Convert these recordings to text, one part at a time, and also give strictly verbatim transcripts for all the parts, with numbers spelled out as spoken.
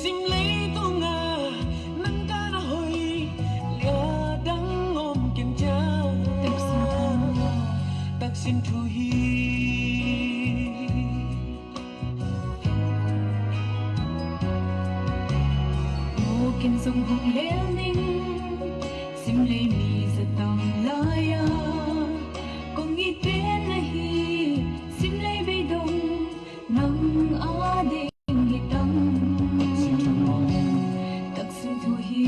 Sim leitungah nang ka na hoih, lia dang om ken ciang, taksin thu hi. Mawk in zong hong lel ning, sim lei mi za tam lai-a kong it pen ahi, sim lei beidong nang ading hi tang, taksin thu hi.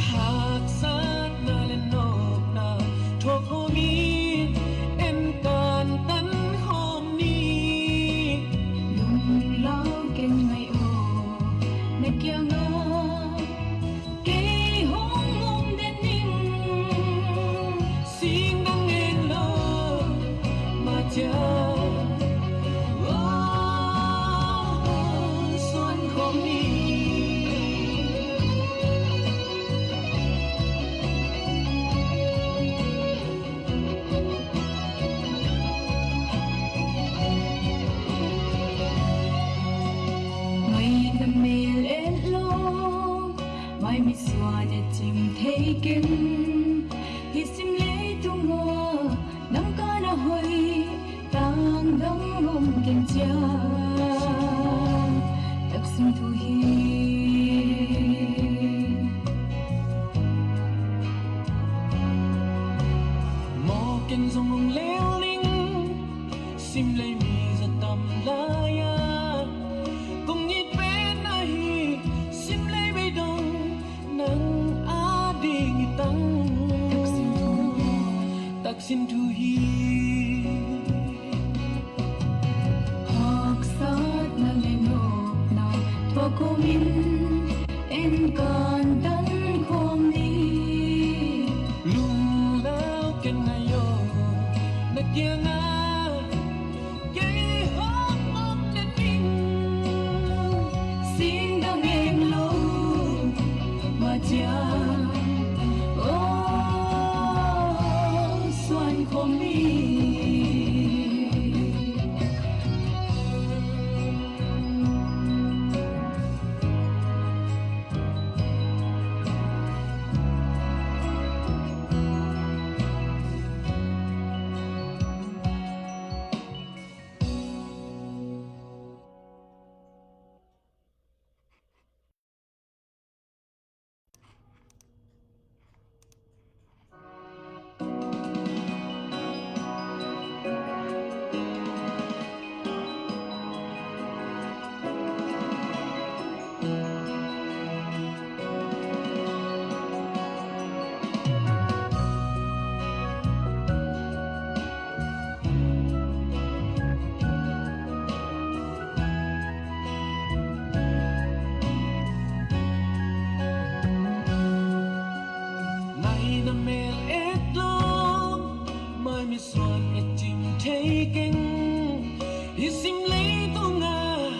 Haksatna le nopna thuak khawmin, en kantan khawm ni. Lunglau ken ngaih aw, na kiangah kei hong om den ning. Singdang en lo, macia, oh, suan khawm ni. Mai na mel et lo, mai mit suan et cim thei keng. Hih sim leitungah nang ka na hoih, tangdang om ken ciang, taksin thu hi. Mawk in zong hong lel ning, sim lei mi za tam lai-a kong it pen ahi, sim lei beidong nang ading hi tang, taksin thu hi. Haksatna le nopna thuak khawmin, en kantan khawm ni. Lunglau ken ngaih aw, na kiangah kei hong om den ning. Singdang en lo, macia, oh, suan khawm ni. Mai na mel et lo, mai mit suan et cim thei keng. Hih sim leitungah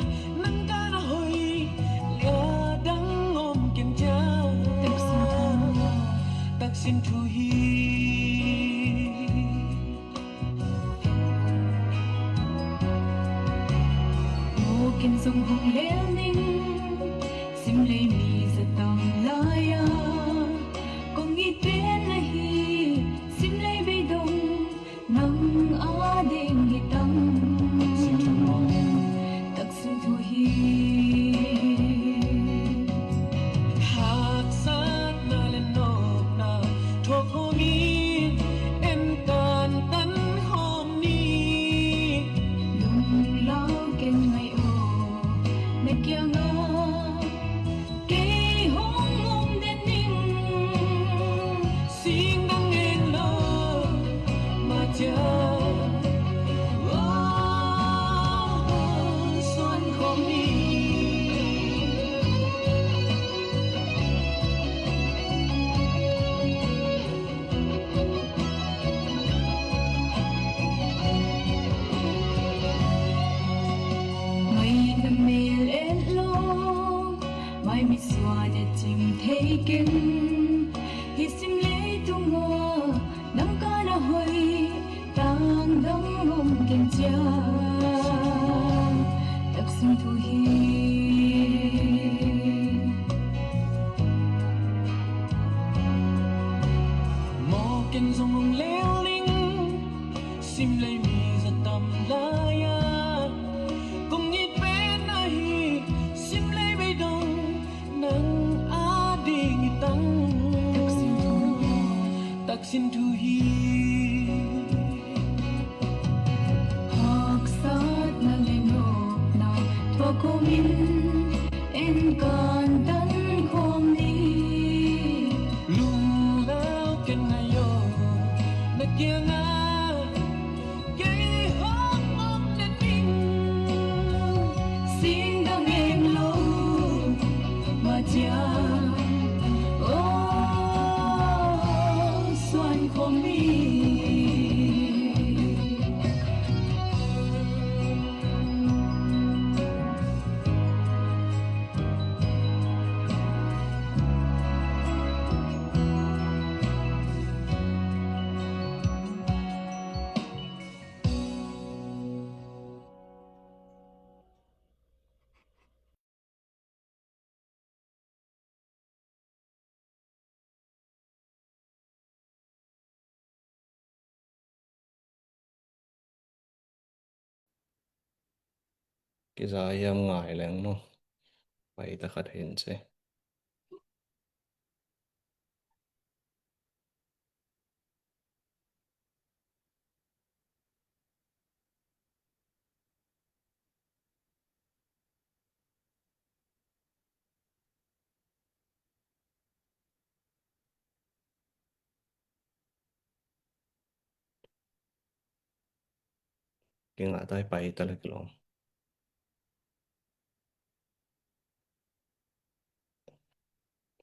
nang ka na hoih, lia dang om ken ciang, taksin thu hi. Mawk in zong hong lel ning, sim lei mi za tam lai-a kong it pen ahi, sim lei beidong nang ading hi tang, taksin thu hi. Haksatna le nopna thuak khawmin, en kantan khawm ni. Lunglau ken ngaih aw, na kiangah kei hong om den ning. Singdang en lo, macia, oh, suan khawm ni. Mai na mel et lo, mai mit suan et cim thei keng. Hih sim leitungah nang ka na hoih, tangdang om ken ciang, taksin Mawk in zong hong leu ning, sim lei mi za tam lai-a kong it pen ahi, sim lei bei dong nang ading i tang. Taksin thu hi. Haksatna le nopna thuak khawmin en kan tan khawm ni. Lunglau ken ahi aw, na kiangah kei hong om na ning. Singdang eng lo, macia, oh, suan khawm hi. Kiza hiam ngai leng maw? Pai ta khat hin se. Kingah tai pai ta le kilawm.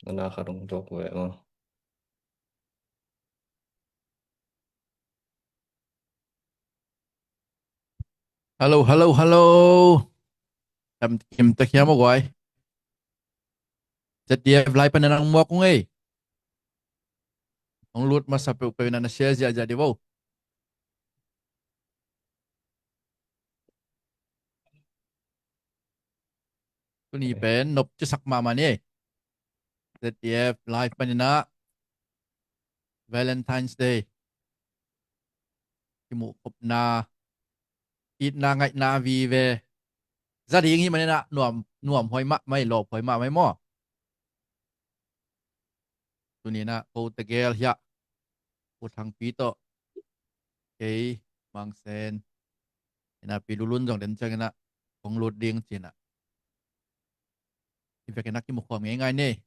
Ana kha dong tok ve maw. Hello, hello, hello. Tam kim ta khiam guai. Z D F live panin ang muak ung ei. Ong lut masa peuhpeuh in na share ziahziah di vo. Tuni pen nop cisak mahmah ni. Z D F live panin ah Valentine's Day kimuh khopna, itna ngaihna vive za ding hi manin ah nuam, nuam huai mahmah hi, lawp huai mahmah hi maw. Tuni in ah ko tegel hiah, Pu Thangpi tawh kei, Mang Sen, in ah Pi Lulun zong den ciangin ah kong lut ding ci-in ah i vekin ah kimukhawm ngeingai ni.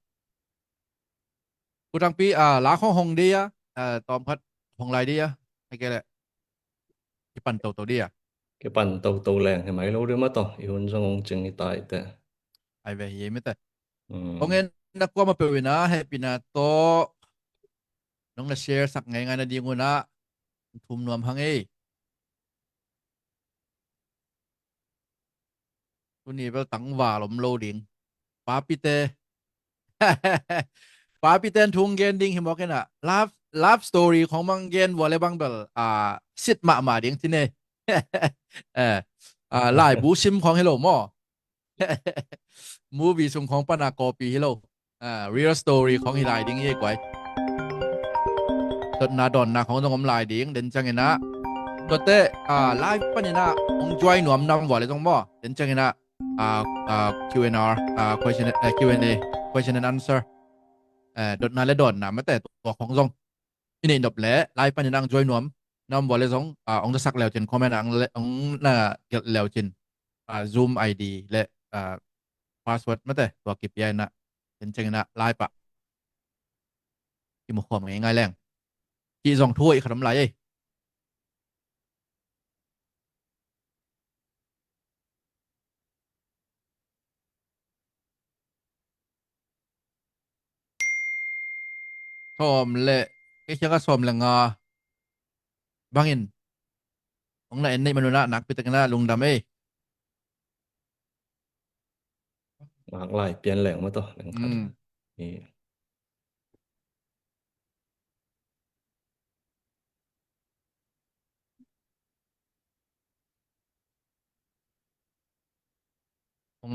Pu Thangpi, ah, la khong hong dih a, ah, tawmkhat hong lai dih a, hei kei leh kipan toto dih a. Kipan toto leng hi mai lo dih mah tawh, i hun zong hong cing hi ta hi teh. Ai ve hi mah teh. Hmm. Hong en na kuamah peuh in ah hehpihna tawh nong na share sak ngeingai nading un ah thum nuam hang ei. Tuni bel tangval om lo ding. Papite. Papite thu gen ding hi mawk in ah. Love, love story khong bang gen vua le bang bel, ah, sit mahmah ding ci ne. Eh, ah, laibu sim khong hi lo maw. Movie sung khong pan a copy hi lo. Ah, real story khong hi lai ding hi guai. Dotna dawnna khong zong om lai ding, den ciangin ah. Tuate, ah, live panin ah hong join nuam na om vua le zong maw, den ciangin ah, ah, ah, Q and R, ah, question, eh, Q and A, question and answer. Eh, dotna le dawnna mate tua khong zong i neih nop leh live panin ah hong join nuam na om vua le zong, ah, hong zasak leu cin, comment ah hong le, hong na gelh leu cin, ah, Zoom I D le, ah, password mate tua kipia in ah, den ciangin ah live ah kimukhawm ngeingai leng. Kizong thu hoih khat om lai ei. Sawm le, kei khiang ah sawm le nga bangin hong na en neih man un ah nakpi takin ah lungdam ei. Ngak lai pian leng mah tawh, leng khat. Hmm. Hi.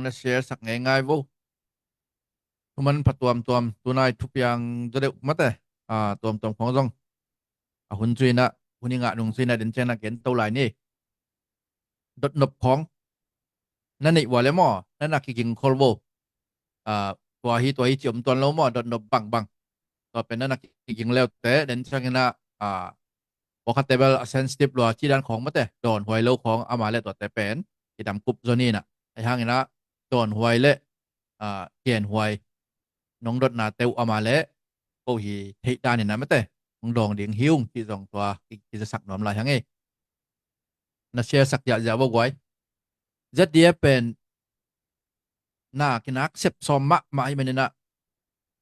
na share sak ngeingai vo. Thuman pha tuamtuam, tunai thupiang zaw deuh mate. A, tuamtuam khong zong a hun cuinah, hun i ngah nung cuinah den cianah gen to lai ni. Dotnop khong na neih ua le maw, na na kiging khol vo. A, tua hi, tua hi ci om tuan lo maw, dotnop bangbang. Tua pen na na kiging leute den cianginah, a, pawlkhatte bel a sensitive lua ci dan khong mate, dawnhuai lo khong ama le tuate pen i damkup zaw ninah. Ahi hanginah dawnhuai le, a, genhuai nong dotnate uh ama le ko hi theih daninah mate, nong dawng ding hi ung cih zong tua ki, kizasak nuam lai hang ei. Na share sak ziahziah vo guai. Z D F pen na kinak sep sawm mahmah hi maninah,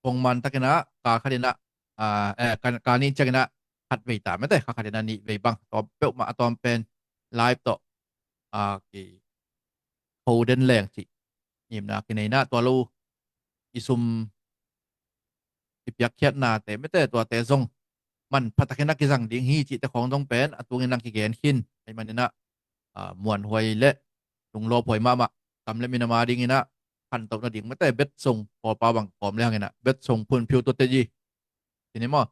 pongman takinah, kal khatinah, a, eh, kal, kal nih cianginah khat vei ta mate, kha khatinah nih vei bang, a tawm peuhmah a tawm pen live tawh, a, ki kho den leng cih ngimna kineinah, tua lo i sum i piakkhiatnate mate, tuate zong manpha takinah kizang ding hi cihte khong zong pen a tungin nang kigen khin ahi maninah, a, muanhuai le lunglawphuai mahmah, tam le minam a dinginah khantoh nading mate, betsong pawlpa bang kawm le hanginah betsong phunphiu tuate ji. Cini maw,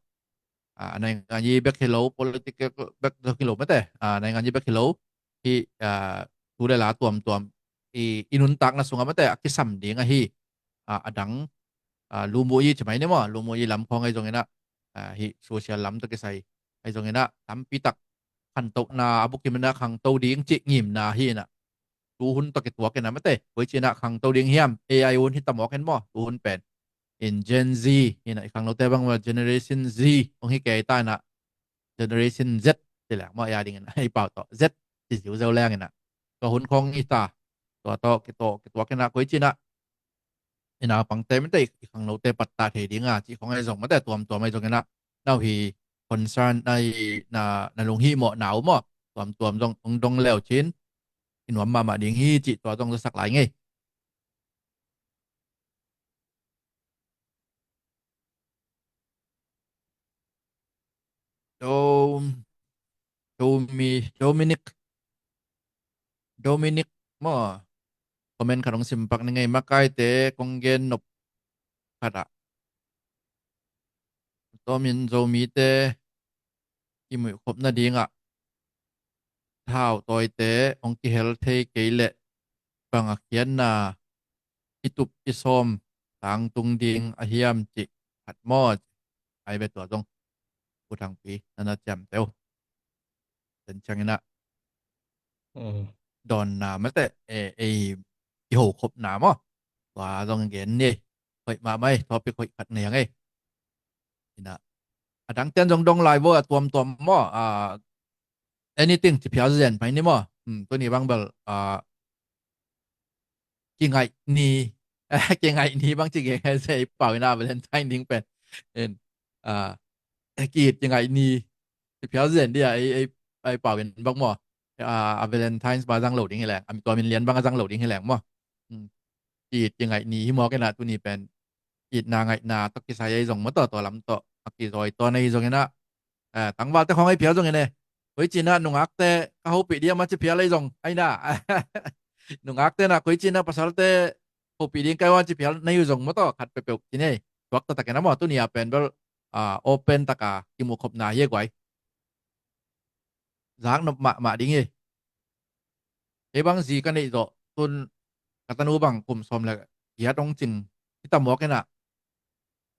a, naingan yi bek hi lo, political bek zong hi lo mate, a, naingan yi bek hi lo, hi, a, thu le la tuamtuam i, i nuntakna sungah mate a kisam ding ahi, a, a dang, a, lumuh yi ci mai ni maw, lumuh yi lam khong ahi zonginah, a, hi social lam tawh kisai ahi zonginah tampi tak khantohna a bukim inah khangto ding cih ngimna hi inah. Tuhun tawh kituak inah mate, koi cinah khangto ding hiam, A I hun hi ta mawk in maw, tuhun pen in Gen Z inah, i khangnote bang maw, Generation Z hong hi kei ta inah, Generation Z ci leng maw, a dingin ei pau tawh Z ci ziuzeu leng inah, tua hun khong i ta, tua tawh kituak, kituak inah koi cinah i naupangte mate, i khangnote pattah thei dinga cih khong ahi zong mate, tuamtuam ahi zonginah nau hi concern na, na, na lunghihmawhna uh maw, tuamtuam zong hong dong leu cin i nuam mahmah ding hi cih tua zong zasak lai ngei. Dom, Domi, Dominic, Dominic maw, comment khat hong simpak ni ngei, makaite kong gen nop khat ah, tomin Zomite i muihkhop nadingah thau tawite hong kihel thei kei leh bang a khiatna i tup i sawm tangtung ding a hiam cih khat maw? Ai ve, tua zong U Thangpi na na ciamteh uh. Ten cianginah dawnna mate, e, ei i hokhopna maw, tua zong gen ni. Hoih mahmah ei, topic hoih khat nei hang ei. Inah a dangten zong dong lai vo, a tuamtuam maw, a, anything ci phial zen pai ni maw. Hmm, tuni bang bel, a, kingaih ni, kingaih ni bang ci geng he se i pau inah Valentine ding pen. In, a, ki-it kingaih ni ci phial zen dia, ei, ei, ei pau in bang maw. A, a Valentine's ba zang lo ding hi leng, a mi tua min lian bang a zang lo ding hi leng maw. Hmm. Ki-it kingaih ni hi mawk inah, tuni pen itna ngaihna tawh kisai ahi zong maw, tua, tua lam tawh a kizawi tawn ahi zonginah, a, tangvalte khawng ahi phial zongin e, koi cinah nungakte ka hopih ding a maw ci phial ahi zong ahi na. Nungakte na koi cinah pasalte hopih ding ka hi a maw ci phial na hi uh zong maw, tua khat peuhpeuh ci ni. Tuak taktakin a maw, tuni a pen bel, a, open taka kimuhkhopna hi e guai. Zaknop mahmah ding hi. Kei bang zi ka neih zawh tun ka tanu bang kum sawm le giat hong cin hi ta mawk inah,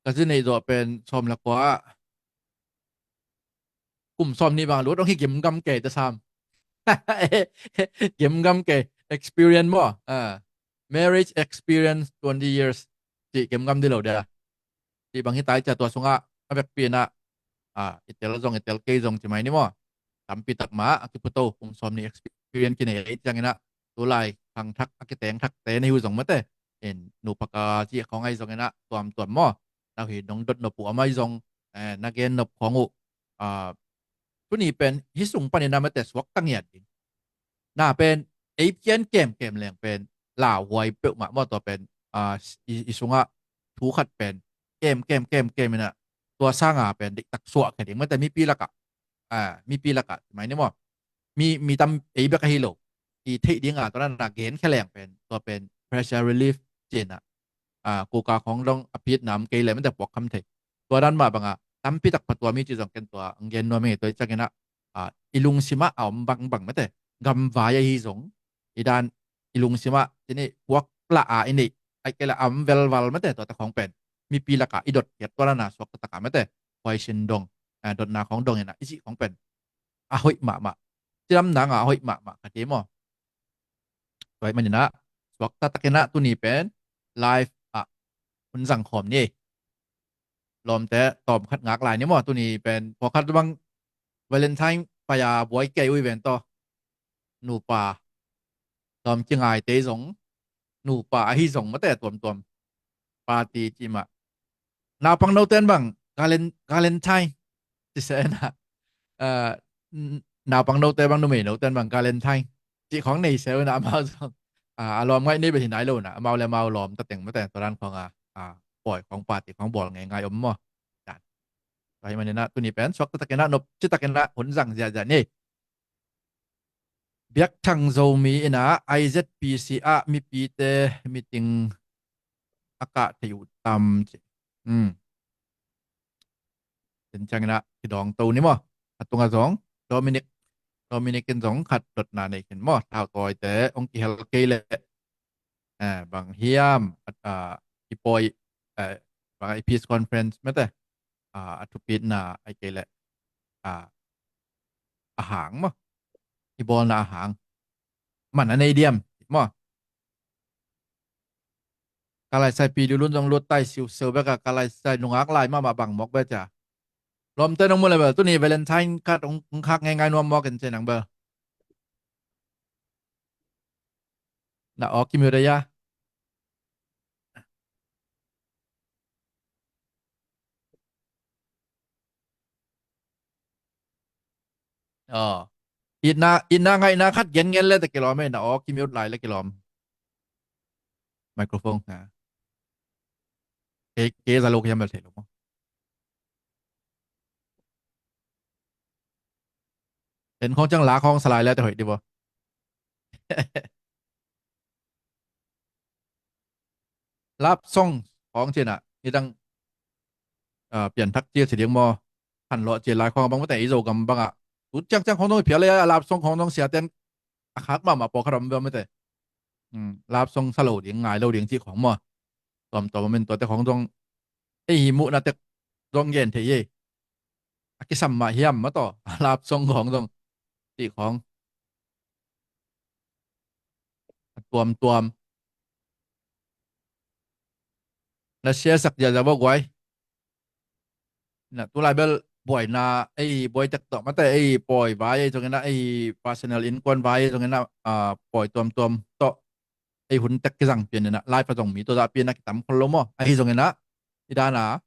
ka zi neih zawh pen sawm le kua ah, kum sawm nih bang a lut hong hi, gemgam kei ta sam. Gemgam kei, experience maw, a, marriage experience twenty years cih gemgam dih lo dia. Cih bang hi tai cia, tua sungah a vekpi inah, a, i tel zong i tel kei zong ci mai ni maw, tampi tak mah a kiputo, kum sawm nih experience kinei ei cianginah, tulai khangthak a kiteng thakte na hi uh zong mate, in nupa ka cih khawng ahi zonginah tuamtuam maw, na hi nong dot nop uh a mai zong, eh, na gen nop khawng uh, a, tuni pen hih sung panin a mate suakta ngiat ding. Na pen ei pian kemkem leng pen lauhuai peuhmah maw, tua pen, a, i, i sungah thu khat pen kemkem kemkem inah, tua sanga pen deihtak suahkhia ding mate, mipi lakah, a, mipi lakah mai ni maw, mi, mi tam ei bek ahi lo, i theih dinga tua na na genkhia leng pen, tua pen pressure relief cih na, ah, kuka khong dong a pit nam kei le mate puak kham thei. Tua dan mah banga tampi tak patuam hi ci zong ken tua ang gen nuam hi. Tua i ciangin ah, ah, i lungsim ah a om bangbang mate, gamvai ahi zong, i dan i lungsim ah tuni puak lah a i neih, ai kei la a om velval mate, tua ta khong pen mipi lakah i dot khiat tua na na suak takah mate, huaisin dong, ah, dotna khong dong in ah i cih khong pen a hoih mahmah, cidam nang a hoih mahmah ka ti maw. Tua ahih manin ah suakta takin ah tuni pen live ah hun zang khawm ni. Lawmte tawm khat ngak lai ni maw, tuni pen pawlkhat bang Valentine pai a buai kei uh hi ven tawh. Nupa lawm kingaite zong, nupa ahi zong mate tuamtuam party cih mah. Naupang note in bang Valen-, Valentine ci se na, ah, n-, naupang note bang, numei note in bang Valentine cih khong nei se uh na, amau zong, ah, a lawm ngaih nei bel hi nai lo na, amau le amau lawm ta teng mate, tua dan khong a, ah, pawi khong party khong bawl ngeingai om maw. Dan tua ahih manin ah tuni pen suakta takin ah nop ci takin ah hun zang ziahziah ni. Biakthang Zomi in ah I Z P C ah mipite meeting a kah thei uh tam ci. Hmm. Tua ciangin ah kidawng to ni maw. A tungah zong Dominic, Dominic in zong khat dotna nei khin maw. Thautawite hong kihel kei leh, eh, bang hiam, ah, i pawi, eh, bang i peace conference mate, ah, a thupitna ai kei leh, ah, a hang maw, i bawlna a hang man a nei diam maw. Ka laisai pi lulun zong lut tai siuseu bek a, ka laisai nungak lai mahmah bang mawk bek cia. Lawmte nong mu le bel tuni Valentine khat hong, hong khak ngeingai nuam mawk in ci nang bel. Na aw kimute ya. Aw. Itna, itna ngaihna khat gen ngen le ta kilawm e, na aw kimute lai le kilawm. Microphone ha. Ke, ke za lo kiam bel thei lo maw. En khong ciang la khong salai le te hoih di bo. Love song khong cin ah nidang, ah, pianthak cia si ding maw. Phanlawh cia lai khong bang mate i Zogam bangah tu ciangciang khong dong i phial le a love song khong dong siaten a khak mahmah pawlkhat om ve mate. Hmm, love song sa lo ding, ngai lo ding cih khong maw. Tuamtuam om in tuate khong dong ei hi muhna tek dong gen thei hi. A kisam mah hiam maw taw, a love song khong dong cih khong. A tuamtuam. Na siasak ziahziah bo guai. Na tulai bel buaina ei buai tek tawh mate, ei pawi vai ei zongin ah, ei personal innkuan vai ei zongin ah, ah, pawi tuamtuam tawh ei hun tek kizang pian in ah, live a zong mi tua zah pian a kitam khol lo maw. Ahi zongin ah i dan a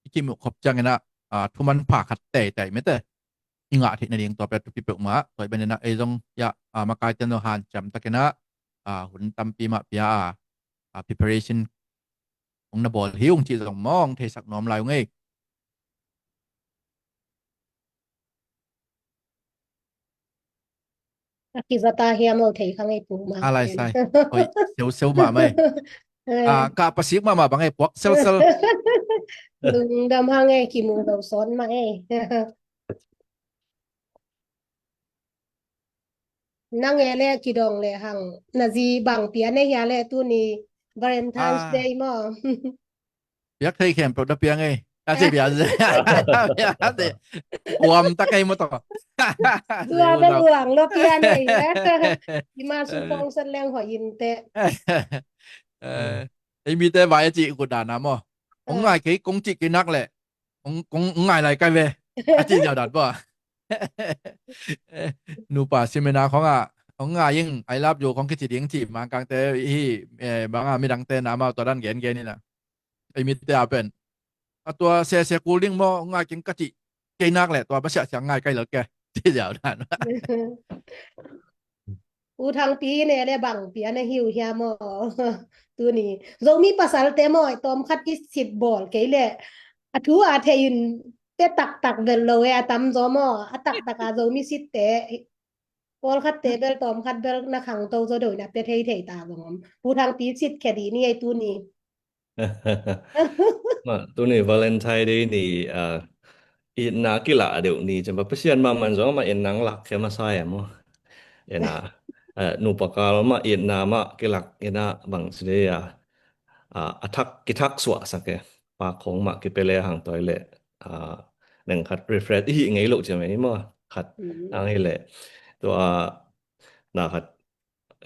i kimuh khop ciangin ah, ah, thuman pha khat teitei mate i ngah theih nading tua pia thupi peuhmah. Tua i benin ah ei zong ia, ah, makaite zong hanciam takin ah, ah, hun tampi mah pia a, ah, preparation hong na bawl hi ung cih zong mawng theisak nuam lai ung ei. A kizata hiam lo thei kha ngei pu ma. A lai sai. Oi, seu seu mah mai. A ka pasik mah mah bang ei puak sel sel. Lungdam hang ei kimu lo son mah ei. Nang e le kidong le hang na zi bang pia ne hia le tuni Valentine's Day maw. Piak thei khempeuh da piang ei. A ci piang ei. Kuam tak ei maw taw. Tua bang luang lo piang ei. Ima su pong san leng hoi in te. Ei mite vai a ci kut dan a maw. Ong ngai kei kong ci kei nak le. Ong, ong ngai lai kai ve. A ci ziau dan bua. Nupa seminar khong a ong ngai ing, I love you khong kici ding ci Mangkangte hi, eh, banga midangte na amau tua dan gen gen ina. Ei mite a pen a tua sese kul ding maw, ngai keng ka cih kei nak le tua basiah siang ngai kai lo ke. Ci ziau dan. U Thangpi ne le bang pia na hiu hia maw. Tuni Zomi pasalte maw, tawm khat i sit bawl kei le a thu a thei in te taktak vel lo e, a tam zaw maw, a taktak a Zomi sitte. Pawlkhatte bel tawmkhat bel na khangto zaw deuh in a pia theithei ta zong om. Pu Thangpi sit khia dih ni ei tuni. Mah, tuni Valentine Day ni, ah, itna kilah deuh ni ciang, Pasian mahmah in zong amah itna lak khia masa e maw. Ina, ah, nupa kal mah itna mah kilak ina bang ci dei a, ah, a thak, kithak suahsak e. Pak khong mah kipia le hang tawi le, ah, neng khat refresh i hih ngei loh ciang ei maw. Khat ang hi le. Tua, na khat,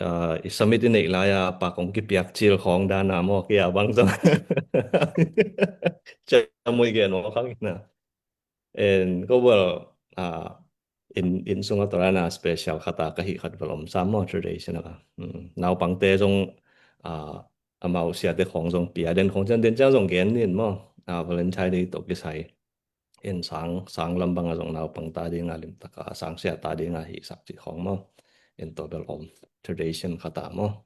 ah, i summit i neih lai a pak khong kipiak cil khong dan a maw, kia bang zong. Ciamui gen maw khang ina. En, ko bel, ah, inn, inn sungah tua dan a special khat a ka hih khat bel om sam maw, tradition a. Hmm, naupangte zong, ah, amau siate khong zong pia den khong ciang den ciang zong gen nin maw. Ah, Valentine Day tawh kisai. En sang, sang lam bang a zong naupang ta ding a limtak a, sang sia ta ding a hihsak cih khong maw. En tua bel om tradition khat a maw.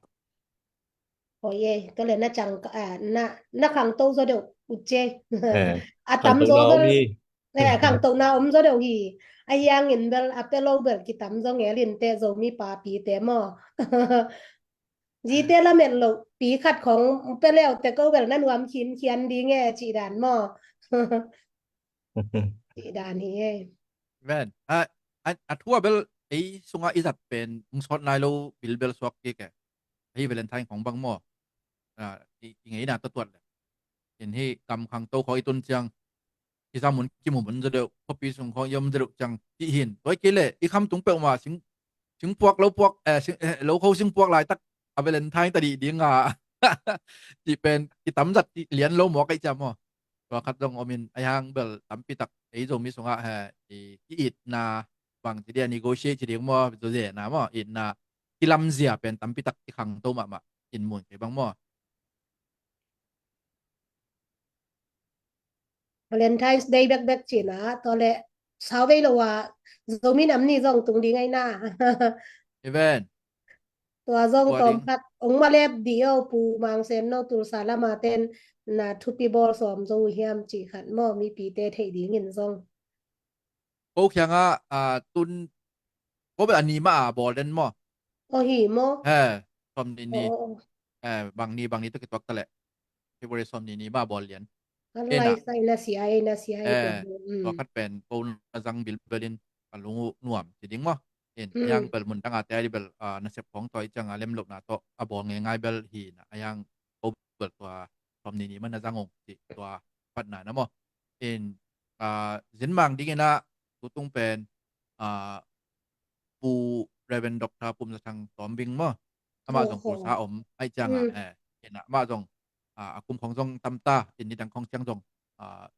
Oi e, tua le na cang ka, ah, na, na khangto zaw deuh uh ci. Eh, a tam khangto zaw na om bel hi. Eh, khangto na om zaw deuh hi. A hiang in bel, a pia lo bel kitam zaw ngel in te Zomi papite maw. Zite lamet loh, pi khat khong pia leu te ko bel na nuam khinkhian ding e, cih dan maw. Cih dan hi e. Ven, a, a, a thu a bel ei sungah i zat pen, ung sawt nai lo bilbel suak kik e. Ahi Valentine khong bang maw. Ah, i, i ngeina tawh tuat le. In hi kam khangto khong i tun ciang. Kiza mun kimu mun zaw deuh, khuapi sung khong i om zaw deuh ciang. Ti hin, tua kei le, i kham tung peuhmah sing, sing puak lo puak, eh, sing, eh, lo kho sing puak laitak a Valentine ta dih ding a. Ti pen, i tam zat i lian lo maw ka i ciam maw. Tua khat zong om in, a hiang bel tampi tak, ei Zomi sungah, eh, i, i itna bang ci dia negotiate ci ding maw, zo ze na maw, itna kilamzia pen tampi tak i khangto mahmah, in mun kei bang maw. Valentine's Day bekbek cina, tua le sau vei lo a, Zomi nam ni zong tung ding ai na. Even. Tua zong tua tawm ding khat, ong malep di o, Pu Mang Sen no Tulsa lama ten na thupi bawl sawm zo hiam ci khat maw, mipite thei ding in zong. Ko khiangah, ah, tun, ko bel a ni mah a bawl den maw? Aw hi maw? He, sawm ni ni. Aw, aw. Eh, bang ni, bang ni tawh kituak ta leh. February sawm ni ni mah a bawl lian. An lai sai na sia ei, na sia ei. Eh, tua khat pen ko na zang bilbel in a lung uh nuam ci ding maw? In, a hiang bel mun dang a te ai bel, ah, na sep khong tawh i ciang a lem lohna tawh a bawl ngeingai bel hi na, a hiang ko bel tua sawm ni ni mah na zang ong ci tua patna na maw. In, ah, zin mang ding in a tutung pen, ah, Pu Reverend Doctor Pum Za Thang Tawm Bing maw. Amah zong Tulsa om ai ciang a, eh, in a amah zong, ah, a kum khong zong tam ta, in nidang khong ciang zong, ah,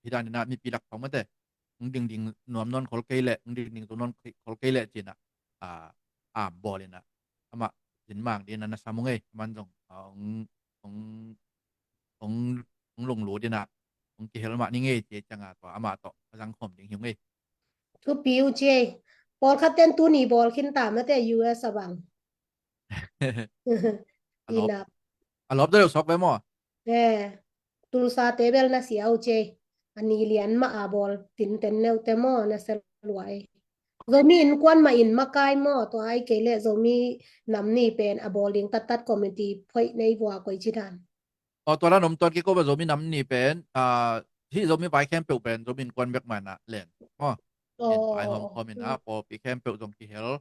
hi dan in a mipi lak khong mate. Ong dingding nuam nawn khol kei leh, ong dingding zo nawn khol kei leh cina, ah, am bawl in a. Amah zin mang ding in a na sam ong ei, aman zong, ah, ong, ong, ong, ong lunglut in a, ong kihel mah ni ngei ci ciang a tua, amah tawh, a zang khawm ding hi ong ei. Thupi uh ci ei. Pawlkhat ten tuni bawl khin ta mate U S a bang. A lawp. Ina. A lawp deuh sawk ve maw? Eh, Tulsa te bel na sia uh ci ei. A ni lian mah a bawl tinten neu te maw na sia lua ei. Zomi innkuan mah in makai maw, tua ai kei leh Zomi nam ni pen a bawl ding tattat committee phoih nei vua koi ci dan. Aw, tua dan om tuan kiko bel Zomi nam ni pen, ah, hih Zomi vai khempeuh pen Zomi innkuan bek mah in a len. Aw, in vai hawm khawm in a, pawlpi khempeuh zong kihel,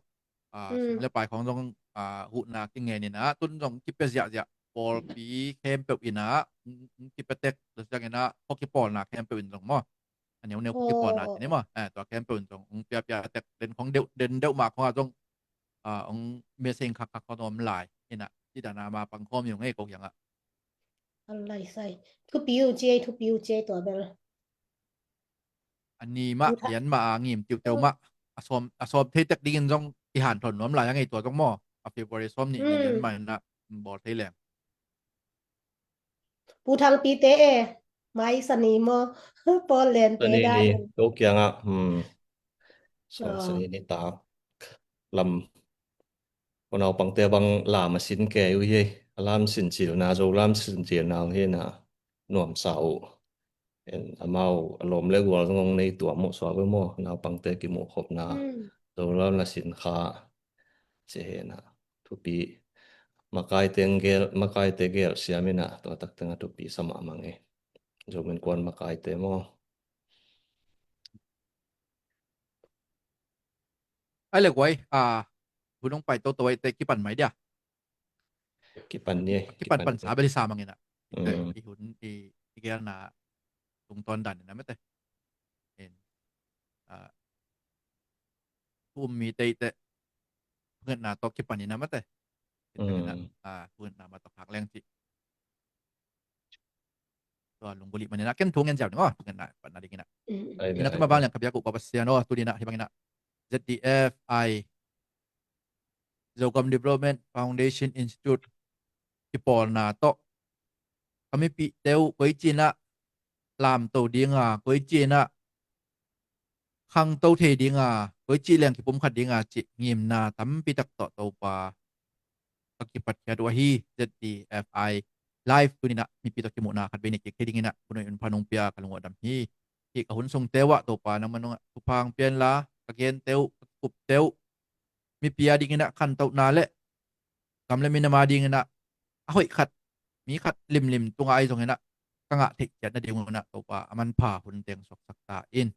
ah, sum le pai khawng zong, ah, huhna kingen in a, tun zong kipia ziahziah, pawlpi khempeuh in a, mm, mm, kipia tek, tua ciang in a, khuakipawlna khempeuh in zong maw. A neuneu khuakipawlna ci ni maw. Eh, tua khempeuh in zong, ong piapia tek, den khawng deuh, den deuh mah khawng a zong, ah, ong message khakkhak khawng om lai, in a, ci dan a ma pang khawm hi ung ei ko kiangah. An lai sai. Thupi uh ci ei, thupi uh ci ei tua bel. A ni mah, lian mah a ngim tiuteu mah. A sawm, a sawm thei tek dingin zong i hanthawn nuam lai a ngei tua zong maw. A February sawm nih ni lian mah in a bawl thei leng. Pu Thangpi te e, mai sa ni maw. Paul Len te dan. Ko kiangah, hmm. Sawm sa ni ni tak lam. Ko naupangte bang lam a sin kei uh hi. A lam sin cilna, Zo lam sin cilna uh hi na nuamsa uh. En amau a lawm le gual zong ong nei tuam uh suak uh maw, naupangte kimuh khopna. Zolam la sin kha. Ci hi na. Thupi. Makaite gel, makaite gel siam hi na. Tua tak teng a thupi sa mahmah ing. Zomin kuan makaite maw. Ai le guai, a, hun hong pai toto ai te kipan mai dia. Kipan ni, kipan kipan pan ni. Sa beli sa mangina. Ite, mm, i hun, i, i gelna tungtawn dan ina mete. En. A, um mi te ite. Ngetna to kipan ina mete. Ite ina, mm, a, ngetna ma to phak leng ci. Tua lunggulh ih manin a ken thu ngen ziau ding aw, thu ngen na, pan na ding ina. Mm. Ai, ina ai, tu ma bang ai. Liang ka biak uh pa Pasian aw, tu ding ina, hi bang ina. Z D F I, Zogam Development Foundation Institute, kipawlna tawh. Ka mipih teuh, koi ci ina, lamto ding a, koi ci ina, khangto thei ding a, koi ci leng kipumkhat ding a, ci ngimna tampi tak tawh Topa. Ka kipat khiat uh ahi, Z D F I live tu ina, mipi tawh kimuhna khat vei nei kik thei ding ina, hun hoih hun pha nong pia ka lungawh dam hi. Hi ka hun sung teuh ah Topa nangmah nungah thupha hong pia inla, ka gen teuh, ka kikup teuh, mipi a ding ina khantohna le gam le minam a ding ina a hoih khat, mi khat limlim tungah ai zong ina ka ngah theih khiat na ding ina Topa a manpha hun teng suaksak ta in.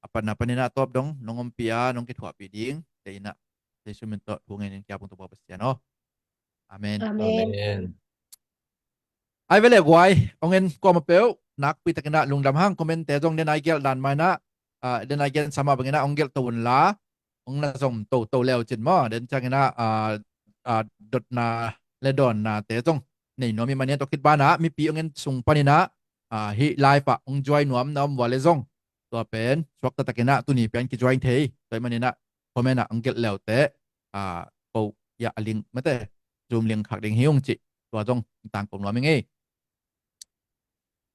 A pan a pan ina tawp dong nong ompih a nong kithuahpih ding te ina Jesu min tawh thu ngen in kiap ung Topa Pasian aw. Amen. Amen. Amen. Ai vele guai, ong en kuama peuh, nakpi tak ina lungdam hang, comment te zong den ai gelh dan mai ina, a, den ai gelh sama bang ina ong gelh to un la, ong na zom toto leu cin maw, den ciang ina, a, a, dotna le dawnna te zong nei nuam ih manin tua khit ban a, mipi ong en sung pan ina, a, hi live ah ong join nuam na om vua le zong, tua pen suakta tak ina tuni pen ki join thei, tua ih man ina comment ah ong gelh leu te, a, ko ia a link mete, Zoom link khak ding hi ung ci, tua zong tangko nuam ing ei.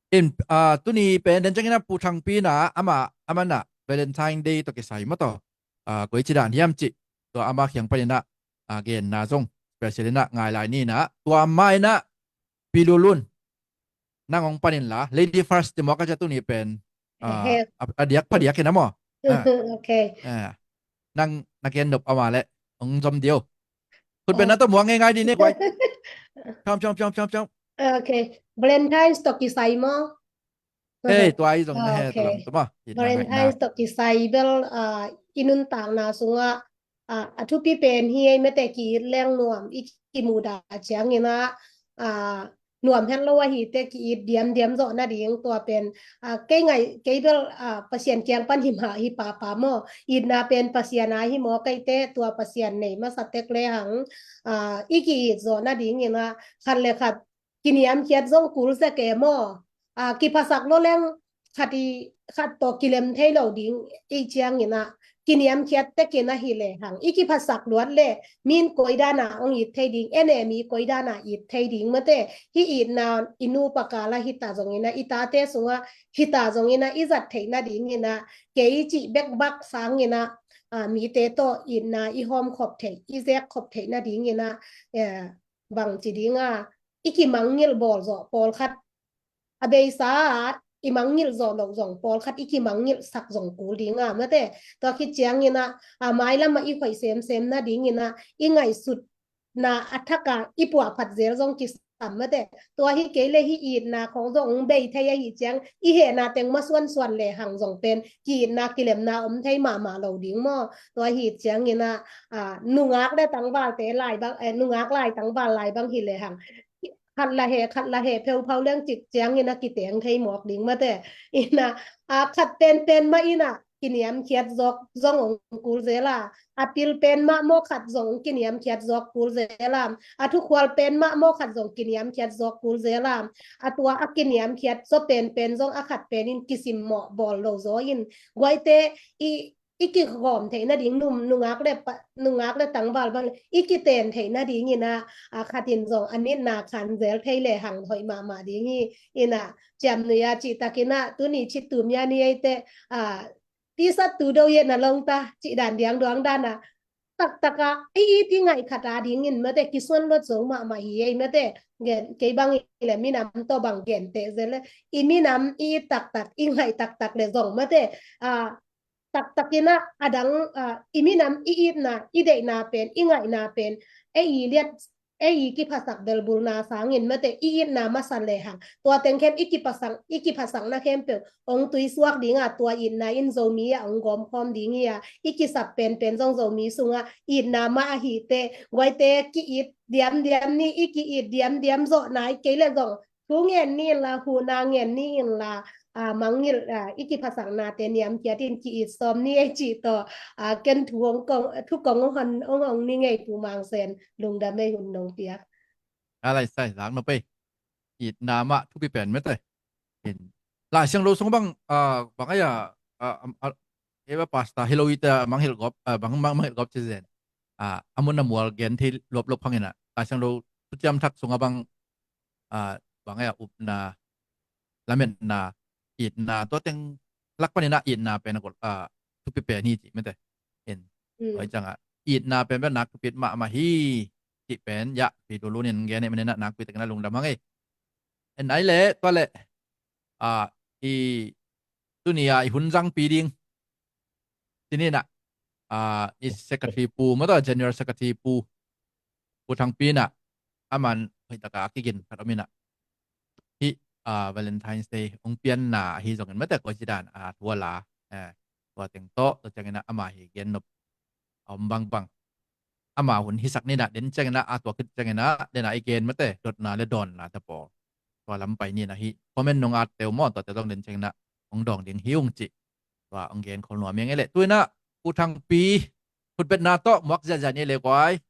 In, a, tuni pen den ciang ina Pu Thangpi ina ama, ama ina Valentine Day tawh kisai maw tawh, a, koi ci dan hiam ci, tua ama kiang pan ina, a, genna zong special ina ngai lai ni ina, tua ma ina Pi Lulun, nang ong pan inla, lady first ti maw ka ci a tuni pen, a, he, a, a diak pha diak ina maw. A. Okay. A, nang na gen nop ama le ong zom dio. Khut beng na tawh muang ngeingai ni ne guai. Chom, chom, chom, chom, chom. Okay. Valentine's tawh kisai maw? Hei, tua i zong na he, okay, tua lam tua maw. Valentine's tawh kisai bel, a, i nuntakna sungah, a, a thupi pen hi ei mete, ki-it leng nuam, i kimuhdah ciang ina, a, nuam het lo ahi te ki-it diamdiam zawh nading tua pen, a, kei ngai, kei bel, a, Pasian kiang pan hi mah hi papa maw, itna pen Pasian a hi maw, kei te tua Pasian nei masa tek le hang, a, i ki-it zawh nading ina khat le khat kiniamkhiat zong kul zek e maw. A, kiphasak lo leng khat i, khat tawh kilem thei lo ding i ciang ina kiniamkhiat tek ina hi le hang i kiphasak luat le min koi dan a ong it thei ding, enemy koi dan a it thei ding mete, hi itna i nupa kal ah hi ta zong ina, i tate sungah hi ta zong ina i zat theih nading ina, kei cih bek bak sang ina, a, mite tawh itna i hawm khop theih, i zek khop theih nading ina, e, bang ci ding a, i kimangngilh bawl zawh pawlkhat, a beisa ah i mangngilh zawh loh zong pawlkhat i kimangngilh sak zong kul ding a mete, tua khit ciang ina, a, mailam ah i khoih semsem nading ina i ngaihsutna a thak a i puahphat zel zong kisam mete, tua hi kei le hi itna khong zong ong bei thei ahi ciang i hehna teng masuansuan le hang zong pen ki-itna kilemna om thei mahmah lo ding maw. Tua hi ciang ina, a, nungak le tangvalte lai bang, e, nungak lai tangval lai bang hi le hang khat la he, khat la he pheuphau leng cik ciang ina kiteng thei mawk ding mete. Ina, a, khat penpen mah ina kiniamkhiat zawk zong ong kul zel a, a pil pen mah maw khat zong kiniamkhiat zawk kul zel a, a thukhual pen mah maw khat zong kiniamkhiat zawk kul zel a, a tua a kiniamkhiat zaw penpen zong a khat pen in kisimmawh bawl lo zaw in guaite i i kigawm theih nading num, nungak le pa, nungak le tangval bang le i kiten theih nading ina, a, khat in zong a nitna khan zel thei le hang hoih mahmah ding hi ina, ciamnuih a cih tak ina tuni cit tu mia ni ei te, a, tisa tu do ye na long ta cih dan diang duang dan a taktak a i it i ngaih khat a ding in mete kisuan luat zo mahmah hi ei mete, gen, kei bang i le minam tawh bang gen teh zel le i minam i it taktak i ngaih taktak le zong mete, a, taktakin ah a dang, ah, i minam i itna, i deihna pen, i ngaihna pen, ei i liat, ei i kiphasak belbulna sangin mate, i itna masa lehang tua teng khem i kiphasak, i kiphasakna khempeuh hong tuisuak ding a, tua itna in Zomi ah hong gawmkhawm ding hi a, i kisap penpen zong Zomi sungah itna mah ahi teh, guaite ki-it diamdiam ni, i ki-it diamdiam zawh nai kei leh zong thu ngen ni inla, huhna ngen ni inla, ah, mangngilh, ah, i kiphasaknate niamkhiat in ki-it sawm ni ei cih tawh, ah, ken thu hong kong, thu kong hong hon, hong hong ni ngei Pu Mang Sen, lungdam ei hun nong piak. A lai sai lak nop ei. Itna mah thupi pen mate. In Lai Siangtho sung bang, ah, bang ei a, ah, am, ah, ei ba pastor hi lo i ta mangngilh gawp, ah, bang mang, mangngilh gawp ci zen. Ah, a mun a mual gen thei luaplop hangin ah Lai Siangtho Thuciam Thak sungah bang, ah, bang ei a upna, lametna, itna, tua teng lak panin ah itna pen a gol, ah, thupi pen hi cih mate. In, mm, tua hi ciangah itna pen pen nak thupi mahmah hi cih pen, ya, pi dulun in gen ei manin ah nak thupi takin ah lungdam hang ei. In ai leh, tua leh, ah, i tuni a i hun zangpi ding. Tuni in ah, ah, i secretary pu, mataw, general secretary pu, Pu Thangpi in ah, aman hoih taka a kigin khat om in ah. Hih, ah, Valentine's Day hong pianna ahi zongin mate, koi ci dan, ah, thu a la, eh, tua teng tawh, tua ciangin ah ama hi gen nop a om bangbang. Ama hun hisak ni in ah, den ciangin ah, a tua khit ciangin ah, den a i gen mate, dotna le dawnna te pawl. Tua lam pai ni in ah hih comment nong at te uh maw, tua te zong den ciangin ah hong dawng ding hi ung cih. Tua hong gen khol nuam ing ei leh. Tu in ah, Pu Thangpi, khutbetna tawh muak ziahziah ni ei leh guai.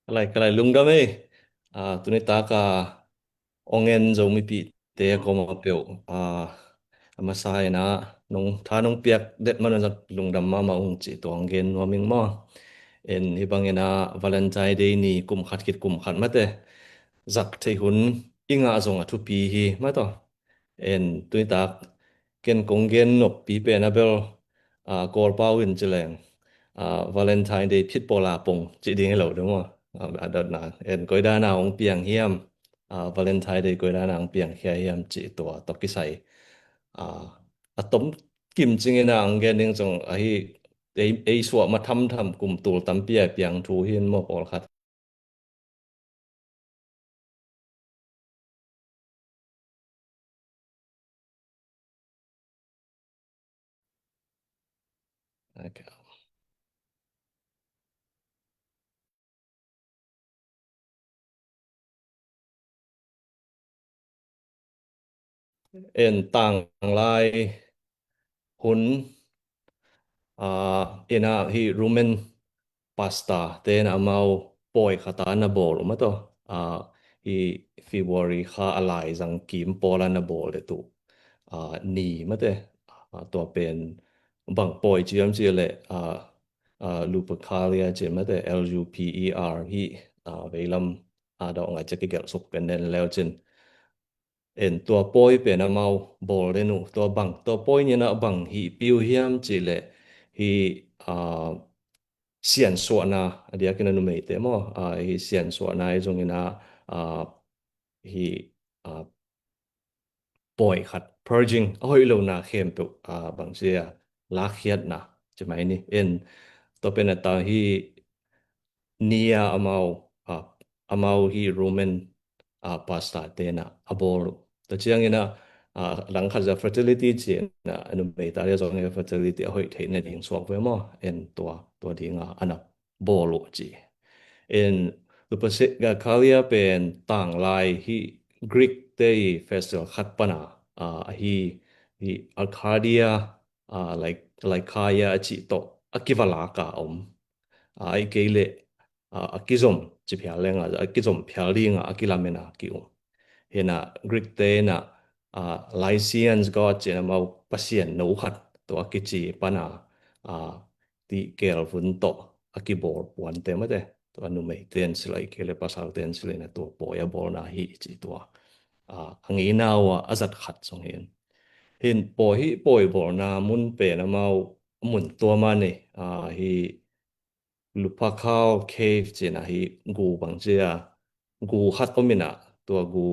Ka lai, ka lai, lungdam ei. Ah, tuni tak a hong en Zomipihte koma peuh, ah, a masa in ah nong, tha nong piak det man un zat lungdam mahmah ung cih tua hong gen nuam ing maw. En, hih bangin ah Valentine Day ni kum khat khit kum khat mate zak thei hun i ngah zong a thupi hi mataw. En, tuni tak ken kong gen noppi pen a bel, ah, Kawlpau in ci leng, ah, Valentine Day phit pawl a pong cih ding hi lo ding maw. Ah, a dotna. En, koi dan a hong piang hiam, ah, Valentine Day koi dan a hong piangkhia hiam cih tua tawh kisai, ah, a tom kim cingin ah hong gen ding zong ahi, ei, ei suah ma thamtham kum tul tampi a piang thu hi in maw pawlkhat. Okay. En, tanglai hun, ah, in ah hih Rumen pastor te in ah amau pawi khat a na bawl uh mataw. Ah, hih February kha a lai zang kim pawl a na bawl le tu, ah, ni mate. Ah, tua pen bang pawi ci hiam cih leh, ah, ah, Lupercalia ci mate, L U P E R, hih, ah, veilam a dawh ngai ciak i gelh suk pen nen leu cin. En, tua pawi pen amau bawl den uh, tua bang, tua pawi ni in ah bang hih piu hiam cih leh hih, ah, siansuahna, a diakin a numeite maw, ah, hih siansuahna i zong in ah, ah, hih, ah, pawi khat, purging, a hoih lona khempeuh, ah, bang ci a, lakkhiatna ci mai ni. En, tua pen a ta hih ni a amau, ah, amau hih Rumen, ah, pastor te in ah a bawl uh. Tua ciangin ah, ah, langkhat zah fertility ci in ah, a numei ta le zong fertility a hoih theih nading suak ve maw. En, tua, tua ding a a na bawl uh ci. En, Lupercalia pen tanglai hih Greek te i festival khat pan a, ah, hih, hih Arcadia, ah, Lyc-, Lycaea a cih tawh a kiva lak a om. Ah, ahih kei leh, ah, a kizom ci phial leng a, a kizom phial ding a, a kilamen a ki-um. Hi in ah Greek te in ah, ah, Lycians god ci in ah amau pasian no khat tua a kici pan a, ah, tihkel vun tawh a kibawl puante mate. Tua numeite in silai kei le pasalte in silai na tua pawi a bawlna hi ci tua, ah, a ngeina uh a zat khat zong hi in. Hi in pawi, hih pawi bawlna mun pen amau mun tua mah ni, ah, hih Lupercal Cave ci in ah hih gu bang ci a, gu khat om in ah tua gu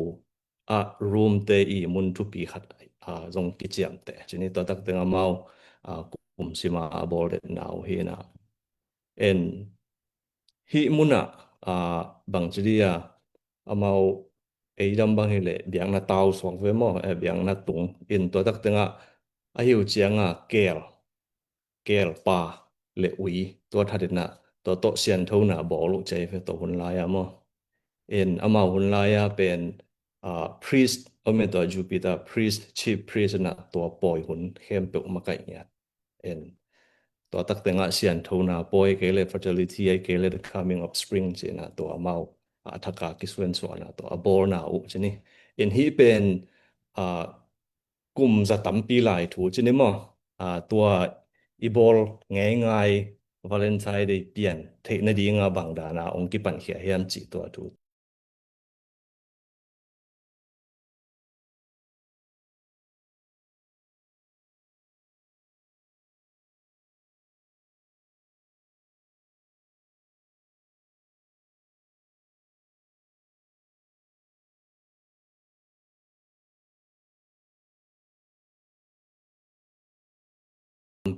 ah Rome te i mun thupi khat, ah, zong kiciamteh. Cih ni tua tak teng amau, ah, kum sima a bawl detna uh hi na. En hih munah, ah, bangci dia amau eidam bang hileh biakna tau suak ve maw, eh, biakna tung in tua tak tengah a hiu cianga keel, keelpa le ui tua thatinah tua tawh sianthona bawl uh cei ve tua hun lai-a maw. En amau hun lai-a pen, ah, priest, omen tua Jupiter priest, chief priest na tua pawi hun khempeuh makaih ngiat. En tua tak tengah sianthona pawi kei le fertility ai kei le the coming of spring cihna tua amau a thaka kisuansuahna tua a bawlna uh cih ni. En hih pen, ah, kum za tampi lai thu cih ni maw. Ah, tua i bawl ngeingai Valentine Day pian theih nadinga bang dana ong kipankhia hiam cih tua thu.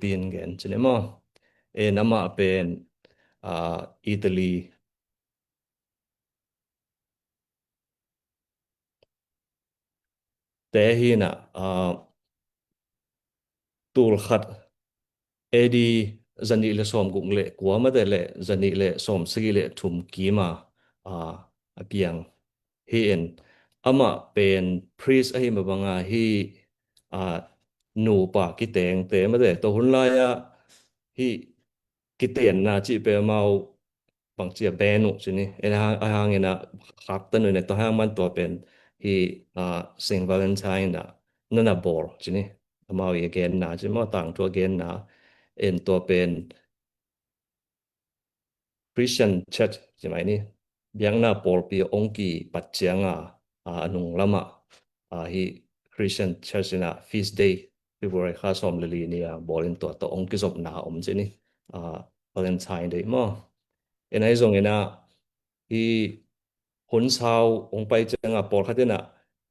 Pin gen cih ni maw. En amah pen, ah, Italy te hi na, ah, tul khat A D zanih le sawmguk le kua mate le zanih le sawmsagih le thum kima, ah, a piang hi in amah pen priest ahi mah banga hi, ah, nupa kitengte mate tua hun lai-a hi kitenna cih pen amau bangci a ban uh cih ni. En a hang, a hangin a khaktan uh ne tua hang man tua pen hi, ah, Saint Valentine na nana bawl cih ni. Amau i a genna cih maw tangthu a genna en tua pen Christian Church cih mai ni. Biakna pawlpi ong kipat cianga, ah, a nung lama, ah, hi Christian Church ina feast day February kha sawm le li ni a bawlin tua tawh ong kizopna om cih ni, ah, Valentine Day maw. En ahi zongin a hi hun sau ong pai cianga pawlkhat ina,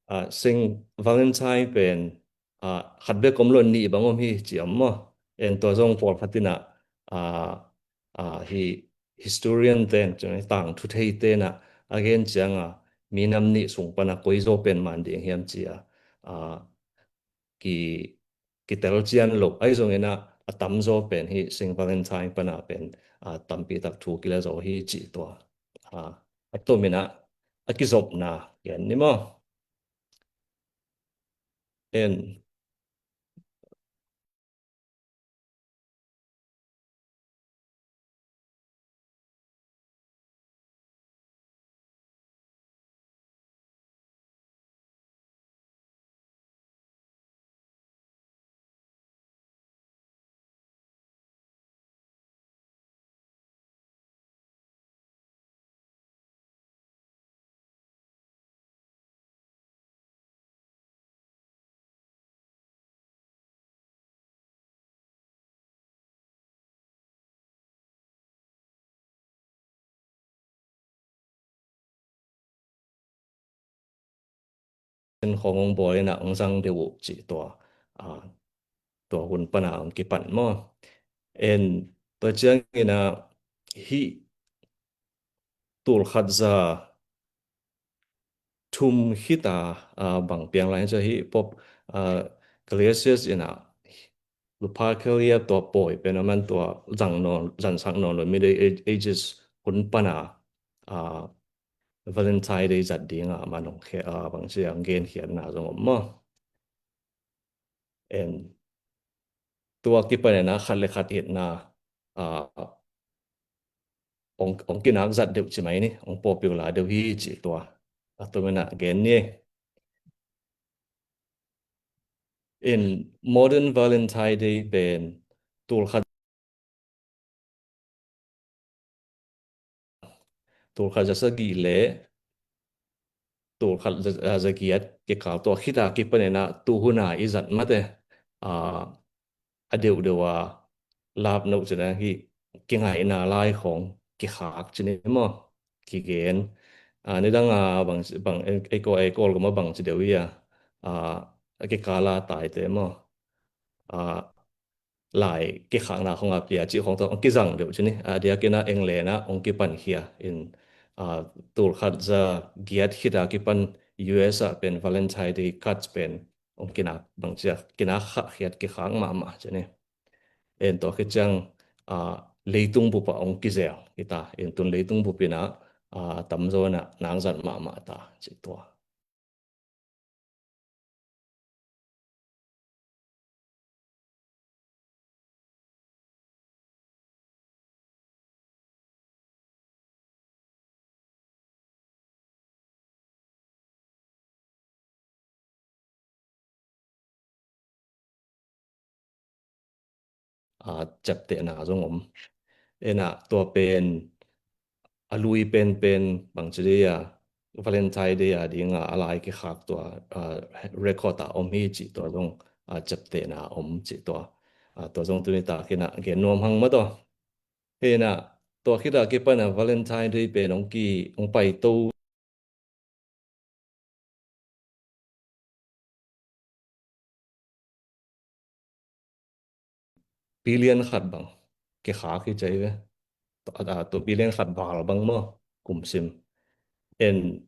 ah, Saint Valentine pen, ah, khat bek om lo nih bang om hi ci om maw. En tua zong pawlkhat ina, ah, ah, hi historian ten, cun hi tangthu thei tena a gen cianga minam nih sung pana koi zaw pen man ding hiam cia, ah, ki, kitel cian lo. Ahi zongin a, a tamzaw pen hi Saint Valentine pana pen, ah, tampi tak thu kila zaw hi cih tua. Ah, a tomin a, a kizopna gen ni maw. En En khong ong bawl ina ong zang deuh uh cih tua, ah, tua hun pana ong kipan maw. En tua ciangina hi tul khat za thum khita, ah, bang piang lai cia hi Pope, ah, Gelasius ina Lupercalia tua pawi pen a man tua zang nawn, zansak nawn lo Middle Ages hun pana, ah, Valentine Day zat dinga man ong khia, ah, bang cia ong genkhiatna zong om maw. En tua kipan ina khat le khat itna, ah, ong, ong kinak zat deuh ci mai ni, ong popular deuh hi ci tua. A tua mina gen ni. In modern Valentine Day pen tul khat tul khat za sagih le tul khat za, za giat kikal tua khita kipan ina tuhuna i zat mate, ah, a deuhdeuh a lap noh cina hi kingaihna lai khong kikhak cini maw kigen. Ah, nidang a bang, bang, ei ko, ei ko gama bang ci deuh ia, ah, a kikala taite maw, a, lai kikhakna khong a pia cih khong tawh hong kizang deuh ci ni. A diakin a England ah hong kipankhia in, a, tul khat za giat khit a kipan U S ah pen Valentine Day cards pen hong kinak bang cia kinak khah khiat kikhak mahmah ci ni. En tua khit ciang, a, leitung bup ah hong kizel hi ta. En tun leitung bup in a, a, tamzaw in a nang zat mahmah ta ci tua. A, ciaptehna zong om. En a tua pen a lui penpen bang ci dei a Valentine Day a ding a, a lai kikhak tua, a, record a om hi cih tua zong, a, ciaptehna om cih tua. A, tua zong tuni takin a gen nuam hang maw tua. Hi na, tua khit a kipan a Valentine Day pen hong ki, hong paito billion khat bang kikhak hi ci ve. Tua, a, tua billion khat val bang maw, kumsim. En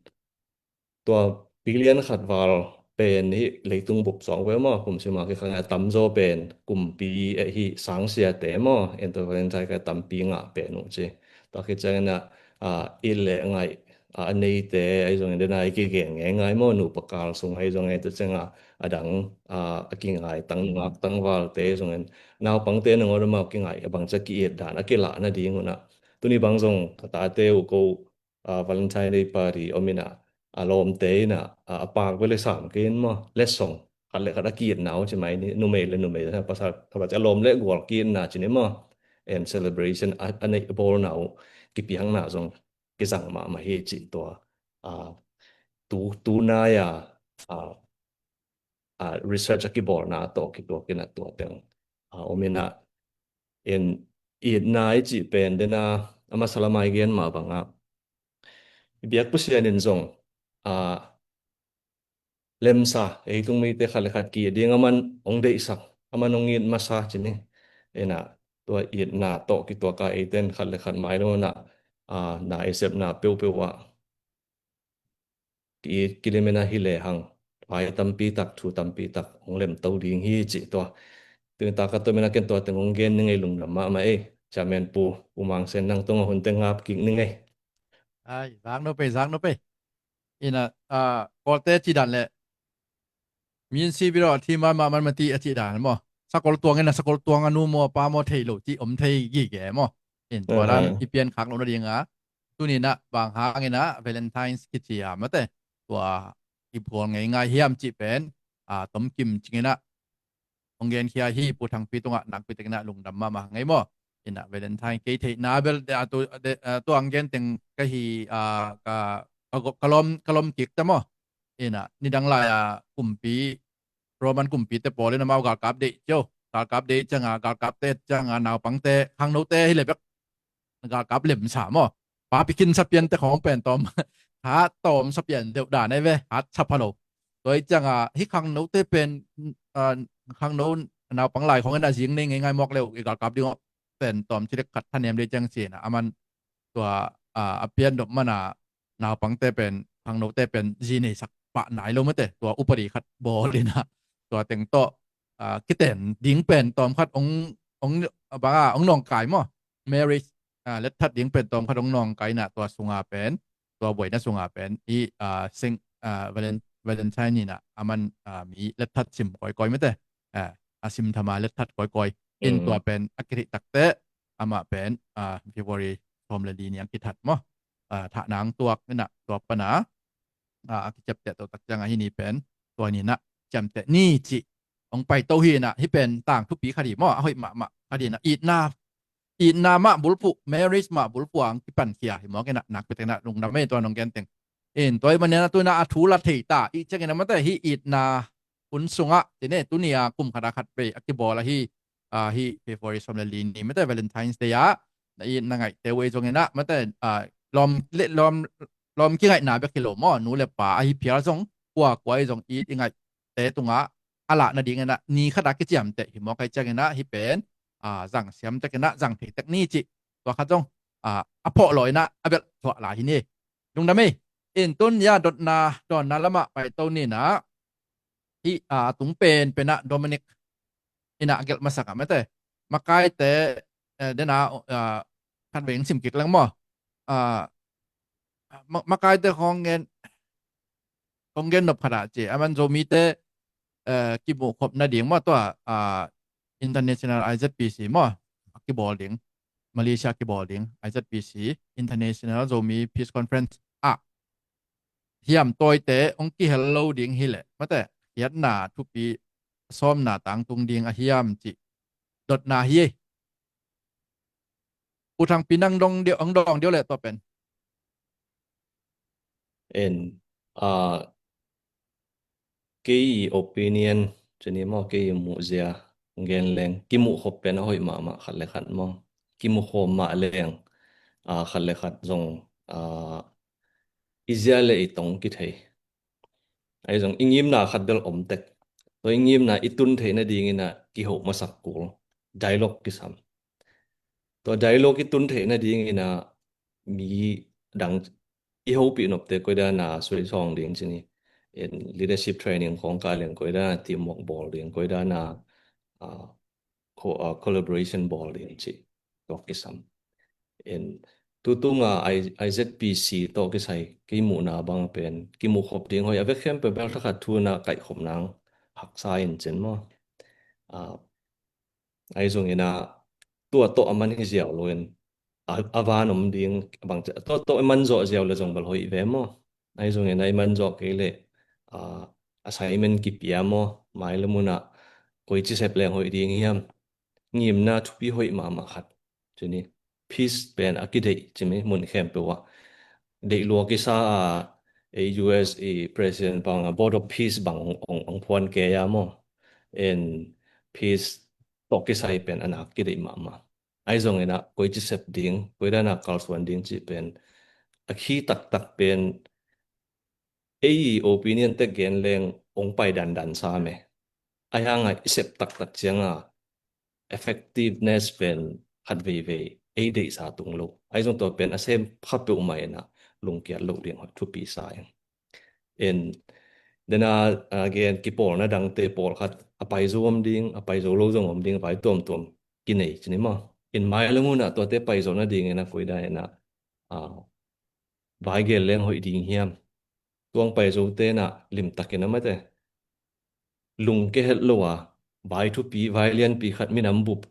tua billion khat val pen hi leitung bup suang ve maw, kumsim a kikhak a tamzaw pen kumpi, eh, hi sangsiate maw, en tua Valentine ka tampi ngah pen uh ci. Tua khit ciangin a, a, it leh ngaih, a, a neite ahi zongin dena i kigen ngeingai maw, nupa kal sung ahi zongin tua ciang a, a dang, a, a kingai tang nungak tangvalte ahi zongin naupangte nangawn a maw kingai a bang cia ki-it dan a kilahna ding un a. Tuni bang zong ka tate uh ko, a, Valentine Day party om in a, a lawmte in a, a, a pak bel i sam kei in maw, letsong khat le khat a ki-itna uh ci mai ni, numei le numei, pasal khat a lawm le gual ki-itna ci ni maw, en celebration a, a neih a bawlna uh kipiakna zong kizang mahmah hi cih tua, a, tu, tu nai a, a, a, research a kibawlna tawh kituak in a tua teng, a, om in a, en itna i cih pen dena a masa lam a i gen mah bang a i biak Pasian in zong, a, lemsa, ei tung mite khat le khat ki-it ding a man hong deihsak, a man hong it masa ci ni. En a, tua itna tawh kituak a eite in khat le khat mai lo na, a, na i sepna peuhpeuh ah ki, kilim in a hi lehang vai tampi tak, thu tampi tak hong lemto ding hi cih tua. Tuni tak a tom in a ken tua teng hong gen ning ei, lungdam mahmah ei. Chairman Pu, Pu Mang Sen, nang tungah hun teng ngap kik ning ei. Ai, zak no pei, zak no pei. In a, a, Kawlte cih dan le min si biro a thi man mah man mati a cih dan maw, sakol tuang in a sakol tuang a nu maw pa maw thei lo cih om thei gige maw. In tua dan i pian khak lo na ding a, tuni in a bang hang in a Valentine's kici a mate tua i bual ngeingai hiam cih pen, a, tomkim cing in a hong genkhia hi. Pu Thangpi tungah nakpi takin a lungdam mahmah ngei maw. In a Valentine kei theihna bel de a tu, de, a, tua hong gen teng ka hi, a, ka, ka, ka lawm, ka lawm kik ta maw. In a nidang lai a kumpi, Roman kumpite pawl in amau galkap deih cio. Galkap deih ciang a, galkapte ciang a naupangte, khangnote hi le bek galkap lemsa maw. Papi khin sa piante khawng pen tawm hat tawm sa pian deuh dan ei ve, hat sa pha lo. Tua i ciang a hih khangnote pen, a, khangno naupang lai khawng in a zing nei ngeingai mawk le uh i galkap ding uh pen tawm ci dek khat thanem dei ciang ci in a, a man tua, a, a pian dop man a naupangte pen, khangnote pen zi neisak pah nai lo mate, tua upadi khat bawl in a, tua teng tawh, a, kiten ding pen tawm khat ong, ong, bang a, ong nawngkai maw. Marriage, a, letthat ding pen tawm khat ong nawngkai in a, tua sung a pen, tua buaina sung a pen i, a, sing, a, Valen-, Valentine in a, a man, a, mi letthat sim kawikawi mate, a, a sim tham a letthat kawikawi. In tua pen a kitheih takte, amah pen, a, February sawm le li ni ang kithat maw. A, thah nang tuak in a, tua pan a, a, a kiciapteh to tak ciang a hih ni pen tua ni in a ciamteh ni cih hong paito hi in a, hih pen tang thupi khat hi maw, a hoih mahmah khat hi in a, itna, itna mah bulphuh, marriage mah bulphuh ang kipankhia hi mawk in a, nakpi takin a lungdam ei tua nong gen teng. In tua i manin a tu in a a thu la thei ta i ciangin a mate hih itna hun sungah, tine, tuni a kum khat a khat vei a kibawl ahi, a, hih February sawm le li ni mate Valentine's Day ah na it na ngaihte uh ei zongin a mate, a, lawm le lawm, lawm kingaihna bek hi lo maw, nu le pa ahi phial zong, kua kua ei zong it i ngaihte tungah a lah nading inah ni khat a kiciamteh hi mawk ahih ciang inah hih pen a zang siam tek inah zang thei tek ni cih tua khat zong a a phawh law inah a belh thuah lai hi ni. Lungdam ei. In tun ya dotna dawnna lamah paito ni inah hih a tung pen penah Dominic inah a gelh masak ah mate makaite dena khat vei sim kik leng maw? Makaite khong gen khong gen nop khat ah ci a man Zomite kimuh khop nading maw tua international I Z P C maw a kibawl ding Malaysia kibawl ding I Z P C International Zomi Peace Conference ah hiam tawite hong kihel lo ding hileh mate khiatna thupi sawmna tangtung ding a hiam cih dotna hi. U Thangpi nang dong deuh hong dong deuh leh tua pen. En a kei opinion cini maw kei muhzia gen leng kimuh khop pen a hoih mahmah khat le khat maw kimuh khop mah leng a khat le khat zong a i zia le i tong kithei. Ahi zong i ngimna khat bel om tek. Tua i ngimna i tun theih nading inah kihoh masak kul dialogue kisam. Tua dialogue i tun theih nading inah mi dang i hopih nopte koidana suaisawng ding cini. En leadership training khong ka leng koidana teamwork bawl ding koidana a collaboration bawl ding cih tua kisam. En tutunga I Z P C tawh kisai kei muhna bang pen kimuh khop ding hoih a vek khempeuh bel thakhat thu na kaihkhop nang haksa in cin maw? Ahi zong inah tua tawh a man hi ziau lo in a van om ding bang tua tawh i man zawh ziau le zong bel hoih ve maw? Ahi zong inah i man zawh kei leh assignment kipia maw? Mai le munah koici sep leng hoih ding hiam? Ngimna thupi hoih mahmah khat cini peace pen a kideih cimi mun khempeuh ah deih lua kisa a ei U S i president bang a board of peace bang hong phuan kei a maw? En peace tawh kisai pen a nak kideih mahmah. Ahi zong inah koici sep ding koidana kalsuan ding cih pen a khi taktak pen ei opinion tek gen leng hong pai dandan sa me. Ahi hanga i sep taktak cianga effectiveness pen khat veivei ei deihsa tung lo. Ahi zong tua pen a sem kha peuhmah inah lungkiat loh ding hoih thupi sa ing. En dena gen kipawlna dangte pawlkhat a paizo om ding a paizo lo zong om ding vai tuamtuam kinei cini maw? In mai le munah tuate paizo nading inah koida inah vai gel leng hoih ding hiam? Tuang paizo tenah limtakin a mate lungke het lo a vai thupi vai lianpi khat minam bup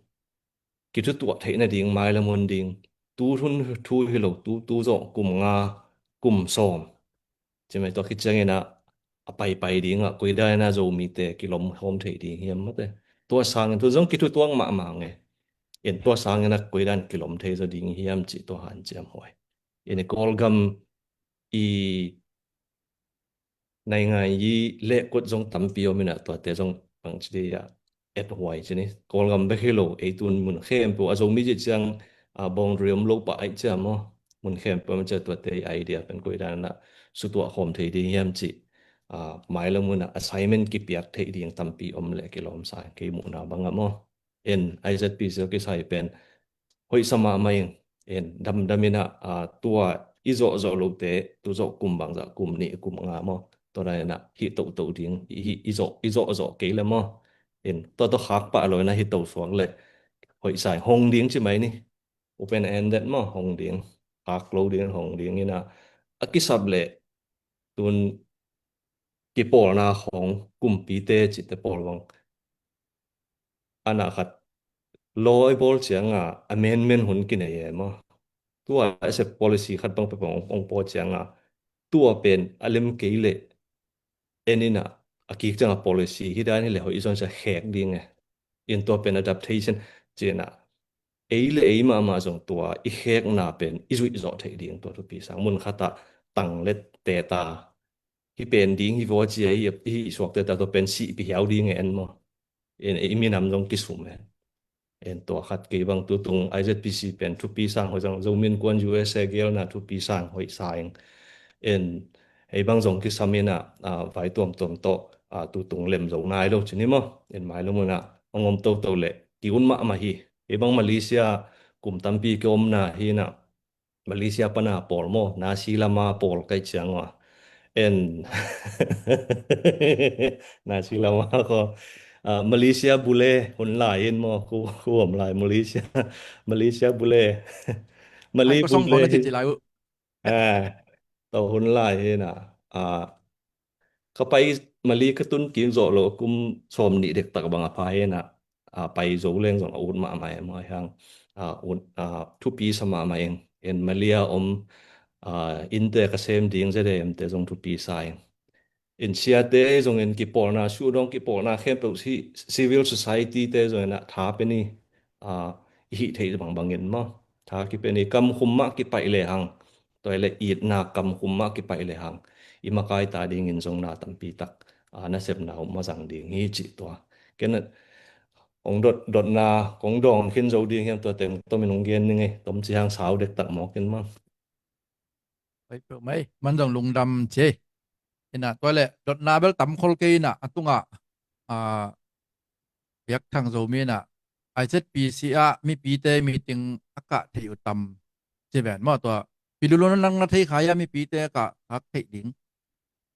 kithutuah theih nading mai le mun ding tu hun thu hi lo tu tu zawh kum nga kum sawm cimai tua khit ciangin ah a paipai dingah koida inah Zomite kilom hawm theih ding hiam mate? Tua sangin tu zong kithutuang mahmah nge. En tua sangin ah koidan kilom thei zaw ding hiam cih tua hanciam huai. En i Kawlgam i naingai i lehkut zong tampi om inah tuate zong bangci dei ah et huai cini Kawlgam bek hi lo ei tun mun khempeuh a Zomi cih ciang a boundary om lo pah aih ciam maw? Mun khempeuh om ciah tuate i idea pen koidan ah sutuah khawm thei ding hiam cih mai lo munah assignment kipiak theih ding tampi om leh kilawm sa kei muhna bangah maw? En I Z P C kisai pen hoihsa mahmah ing. En damdam inah tua i zawhzawh lote tu zawh kum bangzah kum nih kum nga maw? Tua dan inah hih tohtoh ding i zawh i zawhzawh kei le maw? En tua tawh khak pah lo inah hih toh suak le hoihsa ing hong ding ci mai ni. Open ended maw hong ding khak lo ding hong ding inah a kisap le tun kipawlna khong kumpite cihte pawl bang ana khat law i bawl cianga amendment hun kinei e maw? Tua a sep policy khat bang pepang ong paw cianga tua pen a lem kei leh en inah a kik cianga policy hi dan hi le hoih i zon sia khek ding e. In tua pen adaptation cina ei le ei mahmah zong tua i khekna pen i zuih zawh theih ding tua thupi sang mun khatah tang le teta hi pen ding hi vaw cia i suakte ta tua pen sih pihiau ding e en maw? En i minam zong kisum e. En tua khat kei bang tutung I Z P C pen thupi sang hoih zang Zomi Innkuan U S A gelna thupi sang hoih sa ing. En ei bang zong kisam inah vai tuamtuam tawh a, tutung lem zo nai lo ci ni maw. En mai lo muna hong om toto le ki un mahmah hi. Hi bang Malaysia kum tampi ki omna hi na. Malaysia pana pawl maw, nasi lama pawl kai ciang wa. En nasi lama ko, a, Malaysia bule hun lai in maw, ku, ku om lai Malaysia. Malaysia bule. Malay bule hi. Lai uh. A, to hun lai hi na. A, ka pai Mali ka tun kik zawh lo kum sawm nih dektak bang a pha hi na, a, pai zo leng zong a ut mahmah em, a hiang, a, ut, a, thupi sa mahmah eng. En Mali a om, a, innte ka sem ding Z A M te zong thupi sa eng. En siate zong en kipawlna, suhdawng kipawlna khempeuh si, civil society te zong en a tha pe ni, a, i hih theih bangbangin maw. Tha kipe ni, kam khum mah kipaih lehang, tua le itna kam khum mah kipaih lehang, i makai ta dingin zong na tampi tak, a, nasepna om mazang ding hi cih tua. Ken hong dot, dotna kong dawng khin zo ding hiam, tua teng tomin hong gen ning ei, tom ci hang sau dektak mawk in maw. Pai peuh mai, man zong lungdam ci. Ina tua le dotna bel tam khol kei ina, a tunga, a, Biak Thang Zomi ina, I Z P C ah mipite meeting a kah theih uh tam ci ven maw, tua Pi Lulun nang na thei kha ia mipite kah khak theih ding.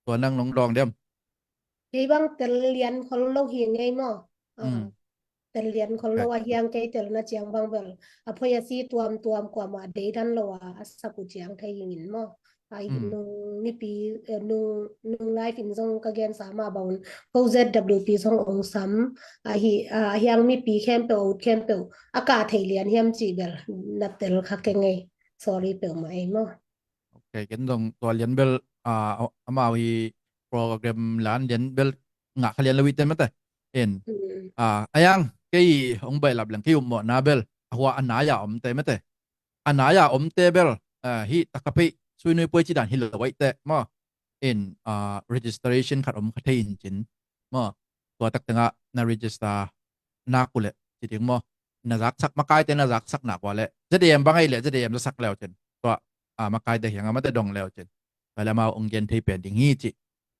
Tua nang nong dawng diam? Kei bang tel lian khol lo hi ngei maw. A, tel lian khol lo a hiang, kei telna ciang bang bel a phoi a si tuamtuam, kuamah deidan lo a a sak uh ciang thei hingin maw. A hi nung mipi, eh, nung, nung live in zong ka gensa mah bang un ko Z W P zong ong sam. A hi, a hiang mipi khempeuh, a ut khempeuh a kah theih lian hiam cih bel na tel kha kei ngei. Sorry peuhmah ei maw. Ok, ken zong tua lian bel, a, amau hi program lan lian bel ngah kha lian lo i te mate. En, a, a hiang kei hong baih lap leng kei upmawhna bel a hua a nai a omte mate. A nai a omte bel, a, hi taka pei sui nui puai ci dan hi lo aih te maw. En, a, registration khat om kha thei in cin maw. Tua tak tengah na register nak uh leh ci ding maw. Na zaksak, makaite na zaksak nak uh leh Z A M bang ei leh Z A M zasak leu cin. Tua, a, makaite hiang a mate dong leu cin. Tua le amau ong gen thei pen ding hi ci.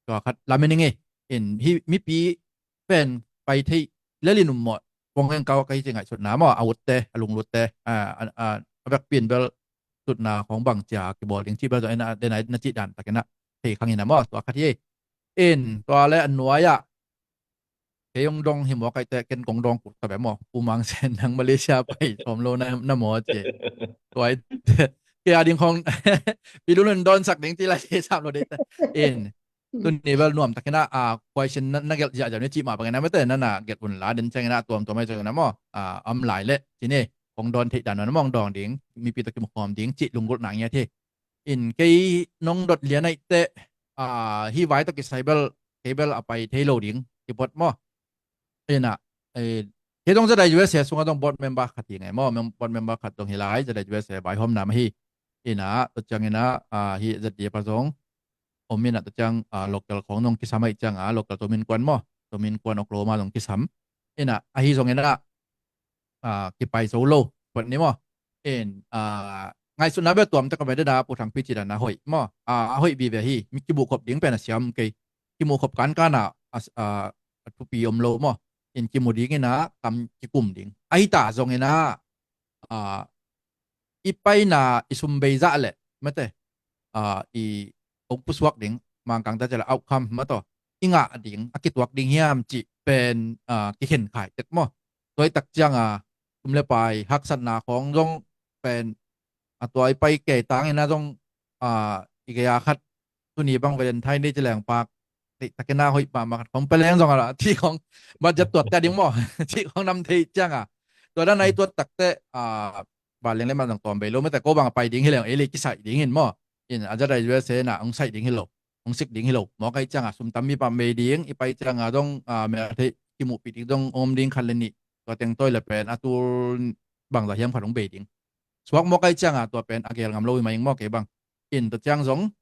Tua khat lamen ing ei. En hi mipi pen pai thei lelin um maw. Pong heng kau ka hi ci ngaihsutna maw, a utte, a lunglutte, a, a, a, a vekpin bel tutna khong bang cia kibawl ding ci bel zong ina, dena na cih dan takina thei khangina maw, tua khat hi. In, tua le a nuai ah kei hong dong hi maw, kaite ken kong dong kut ka be maw, Pu Mang Sen nang Malaysia pai sawm lo na, na maw ci. Tua i, kei a ding khong Pi Lulun dawnsak ding ci lai ci sam lo dei te. In, tuni bel nuam takina, a, question na, na gelh ziahziah ni cih mah bangin a mate, na na gelh un la den ciangin a tuamtuam ai ciangin a maw, a, om lai leh ci ni, kong dawn theih dan un a maw hong dawng ding, mipi tawh kimukhawm ding cih lunggulhna ngiat hi. In kei nong dot lian aih teh, a, hih vai tawh kisai bel, kei bel a pai thei lo ding kipuat maw. Ina, eh, kei zong Z I U S A sungah zong board member khat hi ngei maw, mem-, board member khat zong hi lai, Z I U S A vaihawmna mah hi. Ina, tua ciangina, ah, hih Z D F a zong om ina, tua ciang, ah, local khong zong kisam aih cianga, local Tominkuan maw, Tominkuan Oklahoma zong kisam. Ina, ahi zongina, ah, kipai zo lo, puat ni maw. In, ah, ngaihsutna bel tuamte ka mede da, Pu Thangpi ci dan a hoih maw. Ah, a hoih vive hi, mi kibuhkhop ding pen a siam kei. Kimuhkhop kankana, a, a, a thupi om lo maw. In kimu dingina, kam kikum ding. Ahi ta zongina, ah, i paina, i sum bei zah leh, mate, ah, i ong pusuak ding, Mangkang ta ci leh outcome, mataw, i ngah ding, a kituak ding hiam cih pen, ah, kikhen khai tek maw. Tua i tak cianga, tum le pai, haksatna khong zong pen, a tua i pai kei tangina zong, ah, i gei a khat, tuni bang Valentine Day ci leng pak, theih takina hoih mahmah khat khong peleng zong a la, cih khong budget tuat tia ding maw, cih khong nam thei cianga. Tua dan a i tuat takte, ah, vanleng le man zong tawm bei lo, mate ko bang a pai ding hi leng, ei le kisai ding in maw. In a Z I U S A na, hong sai ding hi lo, hong sik ding hi lo. Mawk aih cianga, sum tam mi pam bei ding, i pai cianga zong, ah, mel a theih, kimuhpih ding zong om ding khat le nih. Tua teng tawi le pen, a tul bangzah hiam khat hong bei ding. Suak mawk aih cianga, tua pen a gel ngam lo i ma ing maw kei bang. In tua ciang zong,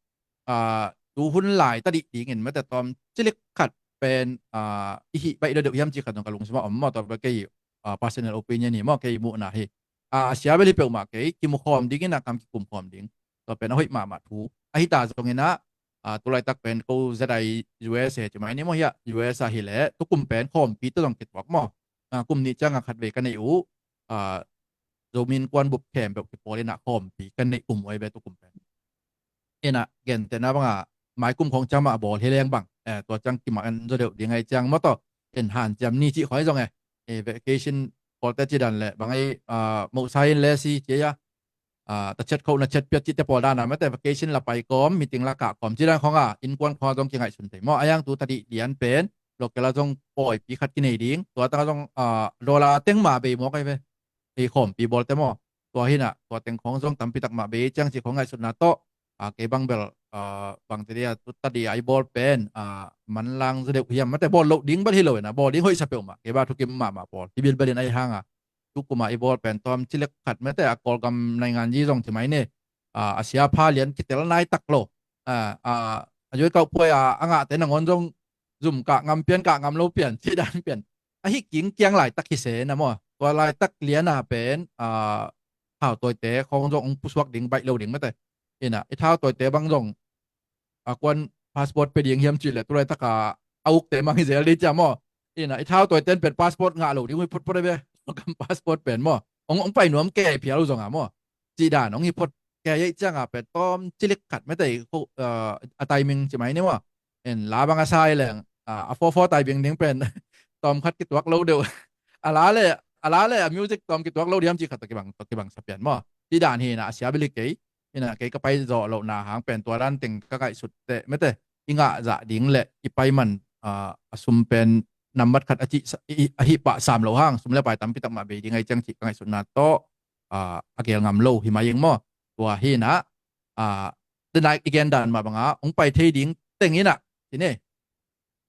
ah, tu hun lai ta dih dingin mate tawm cilik khat pen, ah, i hih baih deuhdeuh hiam cih khat zong ka lungsim a om maw, tua pen kei, ah, personal opinion hi maw, kei muhna hi. Ah, a sia bel hi peuhmah kei, kimukhawm dingina kam kikumkhawm ding. Tua pen a hoih mahmah thu. Ahi ta zongina, Ah, tulaitak pen ko Z I U S A ci mai ni maw, hiah U S A hileh tukum pen khawmpi tawh zong kituak maw. Ah, kum nih ciangah khatvei ka neih uh. Ah, Zomi Innkuan bup khempeuh kipawl inah khawmpi ka neih um uh ei ve tukum pen. Inah gentehna bangah maikum khawng ciang mah a bawl hi leng bang, eh, tua ciang kiman zaw deuh ding ahi ciang maw tawh, in hanciam ni cih khawng hi zong e. Eh, vacation pawlte ci dan leh bang ei, ah, mohsa in lesi ci ei a, ah, ta chet khoh na chet piat cihte pawl dana mate vacation la pai kawm, meeting la kah kawm ci dan khawng a, innkuan khawng a zong kingaihsun thei maw. A yang tu tadih lian pen local a zong pawipi khat kinei ding, tua tangah zong, ah, dollar teng mah bei mawk ahi ve. Ei khawmpi bawlte maw. Tua hinah tua teng khawng zong tampi tak mah bei ciang cih khawng ngaihsutna tawh, ah, kei bang bel, ah, bangte dia tu tadih a i bawl pen, ah, manlang zaw deuh hiam mate, bawl loh ding bel hi lo inah, bawl ding hoihsa peuhmah, kei ba thukim mahmah pawl hi bilbel in ahi hanga. Tukum a i bawl pen tawm ci lek khat mate, a Kawlgam naingan yi zong ci mai ni. Ah, a sia pha lian kitel nai tak lo. Ah, ah, a zuai kauh phuai a, a ngahte nangawn zong zum kah ngam pian, kah ngam lo pian, cih dan pian. Ahi kingkiang laitak hi se na maw. Tua laitak liana pen, ah, thautawite khawng zong hong pusuak ding baih lo ding mate. Inah i thautawite bang zong a kuan passport pe ding hiam cih leh tu laitaka a ukte mang hi zel dih cia maw. Inah i thautawite in pen passport ngah lo ding hong hi photphot a ve. Kam passport pen maw, hong, hong pai nuam kei phial uh zonga maw. Cih dan hong hi phot kei ei cianga pen tawm ci lek khat mate, ah, a timing ci mai ni maw. In la bang a sa i leng, ah, a fawfaw timing ding pen tawm khat kituak lo deuh. A la le, a la le a music tawm kituak lo diam cih khat tawh kibang, tawh kibang sa pian maw. Cih dan hinah a sia bil hi kei. Inah kei ka pai zawh lohna hang pen tua dan teng ka ngaihsut teh mate, i ngah zah ding le i pai man, ah, a sum pen nambat khat a cih sa-, i, a hih pah sam lo hang, sum le pai tampi tak mah bei ding ahi ciang cih ka ngaihsutna tawh, ah, a gel ngam lo hi mai ing maw. Tua hinah, ah, denai i gen dan mah banga hong pai thei ding teng inah ci ni.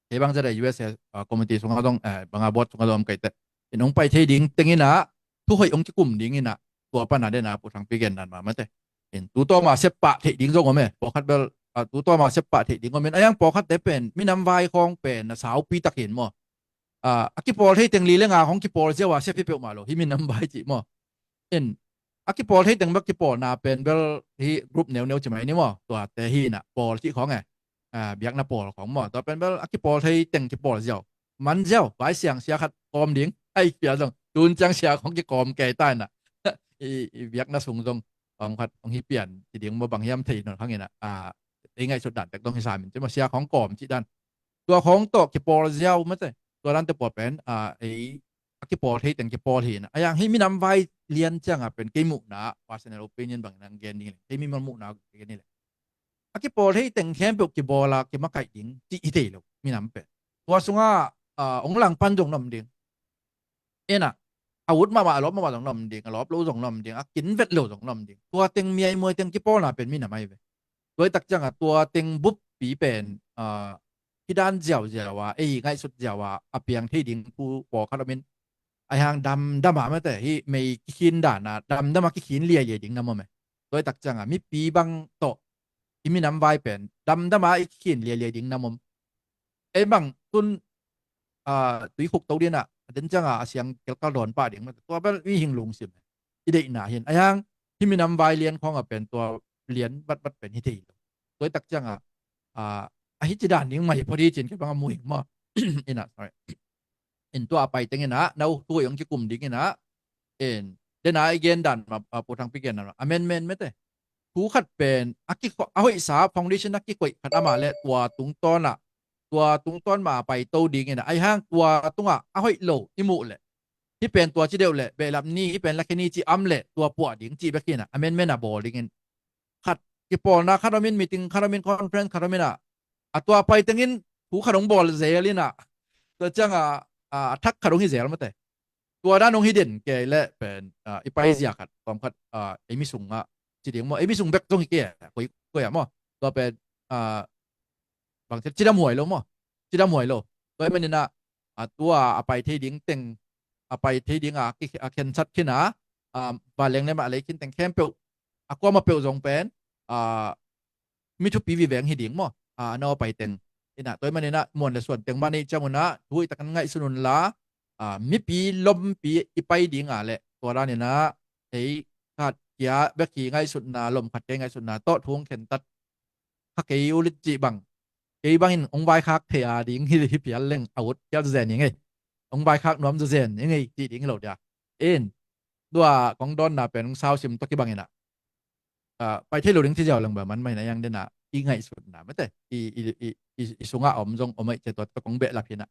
Kei bang zat a U S A, ah, committee sungah zong, eh, banga board sungah zong om kei teh. In hong pai thei ding teng inah thu hoih hong kikum ding inah tua pana dena Pu Thangpi gen dan mah mate. In tu tawma seppah theih ding zong om e. Pawlkhat bel, ah, tu tawma seppah theih ding om in, a yang pawlkhatte pen minam vai khawng pen na saupi tak hin maw. Ah, a kipawl thei teng li le nga khawng kipawl ziau a sep hi peuhmah lo hi minam vai cih maw. In a kipawl thei teng bek kipawlna pen bel hi group neuneu ci mai ni maw. Tuate hinah pawl cih khawng e. Ah, biakna pawl khawng maw. Tua pen bel a kipawl thei teng kipawl ziau. Man ziau, vai siang sia khat kawm ding. Ai, pia zong tun ciang sia khawng kikawm kei ta inah. I, i biakna sung zong kawm khat hong hi pian ci ding maw, bang hiam thei nawn khang inah. Ah, ei ngaihsut dan tek dong hi samin ci maw, sia khawng kawm cih dan. Tua khawng tawh kipawl ziau mate. Tua dante pawl pen, ah, ei a kipawl thei teng kipawl hi inah. A yang hih minam vai lian cianga pen kei muhna, personal opinion bangin ang gen ding le, kei mimal muhna gen ding le, a kipawl thei teng khempeuh kibawl a kimakaih ding cih hi thei lo minam pen. Tua sungah, ah, hong langpan zong na om ding. Inah a ut mahmah, a lawp mahmah zong na om ding, a lawp lo zong na om ding, a kinvet lo zong na om ding. Tua teng miaimuai teng kipawlna pen minam ahi ve. Tua hi tak cianga tua teng buppi pen, ah, hi dan ziauziau a, ei ngaihsut ziau a, a piang thei ding thu pawlkhat om in. Ahi hang damdam a mate, hih mei kikhin dan a damdam a kikhin liailiai ding na maw me. Tua hi tak cianga mipi bang tawh i minam vai pen damdam a i kikhin liailiai ding na maw. Ei bang tun, ah, tui khuk to ding a, a den cianga a siang kelkal dawn pah ding mate, tua bel mihing lungsim i deihna hin. Ahi hang hih minam vai lian khawng a pen tua lian vatvat pen hi thei lo. Tua hi tak cianga, ah, a hi ci dan ding mah hi phot hi cin kei bang a muhing maw. Inah, sorry. In tua a pai teng inah na uh thu hoih hong kikum ding inah. In dena i gen dan mah, ah, Pu Thangpi gen dan mah, amendment mate. Thu khat pen a kikho-, a hoihsa foundation a kikoih khat amah le tua tungtawn ah, tua tungtawn mah a pai to ding inah. Ahi hang tua tungah a hoih lo i muh leh, hih pen tua ci deuh leh behlap ni, hih pen lakhe ni ci am leh tua puah ding cih bek hi inah, amendment a bawl ding in. Khat kipawlna khat om in, meeting khat om in, conference khat om inah, a tua pai teng in thu khat hong bawl zel inah, tua cianga, ah, a thak khat hong hi zel mate. Tua dan hong hi den kei leh pen, ah, i pai zia khat, tawm khat, ah, ei mi sungah ci ding maw, ei mi sung bek zong hi kei a, koi, koi a maw. Tua pen, ah, bang ci, cidam huai lo maw. Cidam huai lo. Tua hi man inah, ah, tua a pai thei ding teng, a pai thei ding a ki-, a khensat khin a, ah, vanleng le mah lei khin teng khempeuh, a kuamah peuh zong pen, ah, mi thupi viveng hi ding maw. Ah, a nau a pai teng inah, tua hi man inah muan le suan teng mah neih ciang unah thu hoih takin ngaihsun unla, ah, mipi lompi i pai ding a leh tua dan inah ei khat kia bek hi ngaihsutna, lom khat kia ngaihsutna tawh thu hong khentat kha kei uh lit cih bang, kei bangin hong vaikhak thei a ding hi, hi phial leng a ut phial zazen hi ngei. Hong vaikhak nuam zazen hi ngei cih ding hi lo dia. In tua kong dawnna pen hong sausim tawh kibangin ah, ah, pai thei lo ding ci ziau leng bang man mah hi na, yang den ah i ngaihsutna mate i, i, i, i, i sungah a om zong om aih cia tua tawh kong behlap hi na.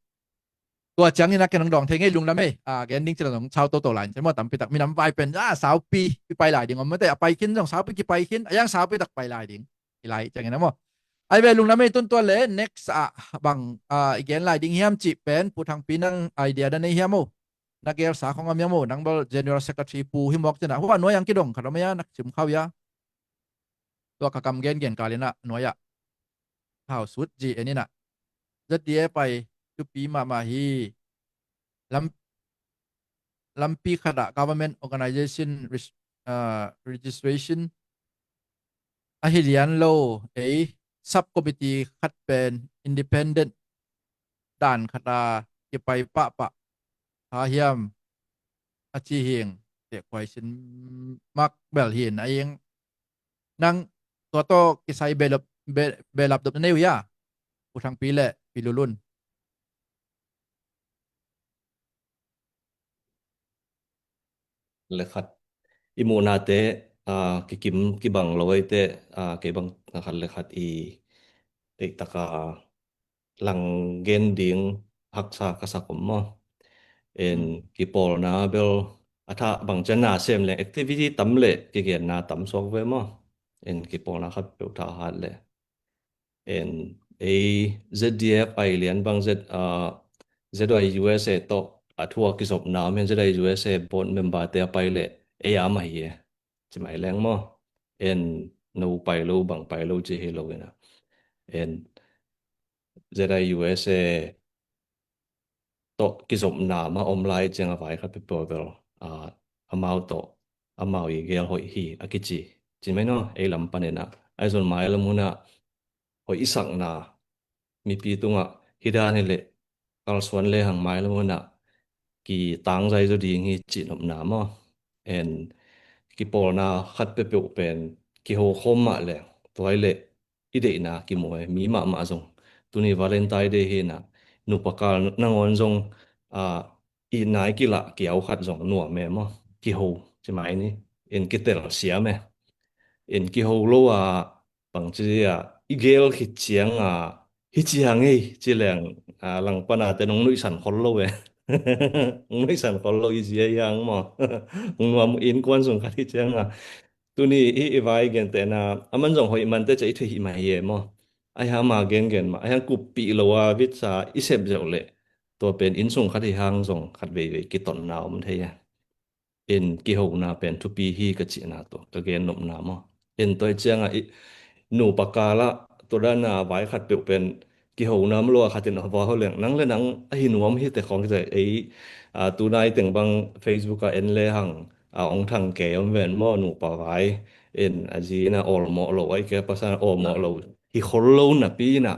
Tua ciangin a ken hong dawng thei ngei lunglam ei, a, gen ding cila zong sau toto lai in cin maw, tampi tak minam vai pen a saupi kipai lai ding om mate, a pai khin zong saupi kipai khin, a yang saupi tak pai lai ding. I lai ciangin a maw. Ai ve lunglam ei, tun tua le next a bang, a, i gen lai ding hiam cih pen Pu Thangpi nang idea da nei hiam o? Na gelsa khong a miam o, nang bel General Secretary pu hi mawk cin a, hua nuai ang kidong khat om ei a, nak sim khau ia. Tua ka kam gengen kal in ah nuai ah hau sut ji en in ah, ZDF pai thupi mahmah hi. Lam, lampi khat ah government organization res-, ah, registration ahi lian lo, ei subcommittee khat pen independent dan khat a kipai pahpah ha hiam a ci hing, te khuai sin mak bel hin a ing. Nang tua tawh kisai belap, be-, belap dop na nei uh ia? Pu Thangpi le Pi Lulun. Le khat i muhnate, a, kikim kibang lo ei te, a, kei bang na khat le khat i teihtaka lang gen ding haksa ka sak om maw. En kipawlna bel a thah bang cian na sem leng activity tam le kigenna tam suak ve maw. En kipawlna khat peuh thah hat le. En ei ZDF ai lian bang Z, a, ZIUSA tawh a thu a kizopna om hen, ZIUSA board member te a pai le ei a mah hi e. Ci mai leng maw. En no pai lo bang pai lo ci hi lo in a. En ZIUSA tawh kizopna mah om lai ciang a vai khat peuhpeuh bel, a, amau tawh amau i gel hoih hi a kici. Ci mai no, ei lam panin a. Ai zon mai lam hun a hoih i sakna mipi tungah hi dan hi leh kalsuan le hang mai lam hun a kitangzai zaw ding hi cih nopna maw. En kipawlna khat peuhpeuh pen kiho khawm mah le tua hi leh i deihna kimu e, mi mahmah zong. Tuni Valentine Day hi na, nupa kal nangawn zong, a, i nai kilah kiau khat zong nuam e maw. Kiho, ci mai ni, in kitel siam e. In kiho lo a, bang ci a, i gel khit ciang a, hi ci hang ei, ci leng, a, langpana te nong nuihsan khol lo e. Nong nuihsan khol lo i ci a hiang maw. Nong nuam in kuan sung khat hi ciang a. Tuni i, i vai gentehna, a man zong hoih man te ca i thei hi mai hi e maw. Ai hang ma gengen mah, ai hang kuppih lo a vitsa i sep zeuh leh tua pen innsung khat hi hang zong khat veivei kitonna om thei a. In kihona pen thupi hi ka cihna tua ka gen nopna maw. In tua hi ciang a i nupa kal ah tua dan a vai khat peuh pen kihona maw lo a khat in a va ho leng nang le nang ahi nuam hi te khawng hi te ei, a, tunai teng bang Facebook ah en le hang, a, ong thang kei om ven maw nupa vai. In a zi in a awlmawh lo, ai ke pasal awlmawh lo hi khol lo napi in a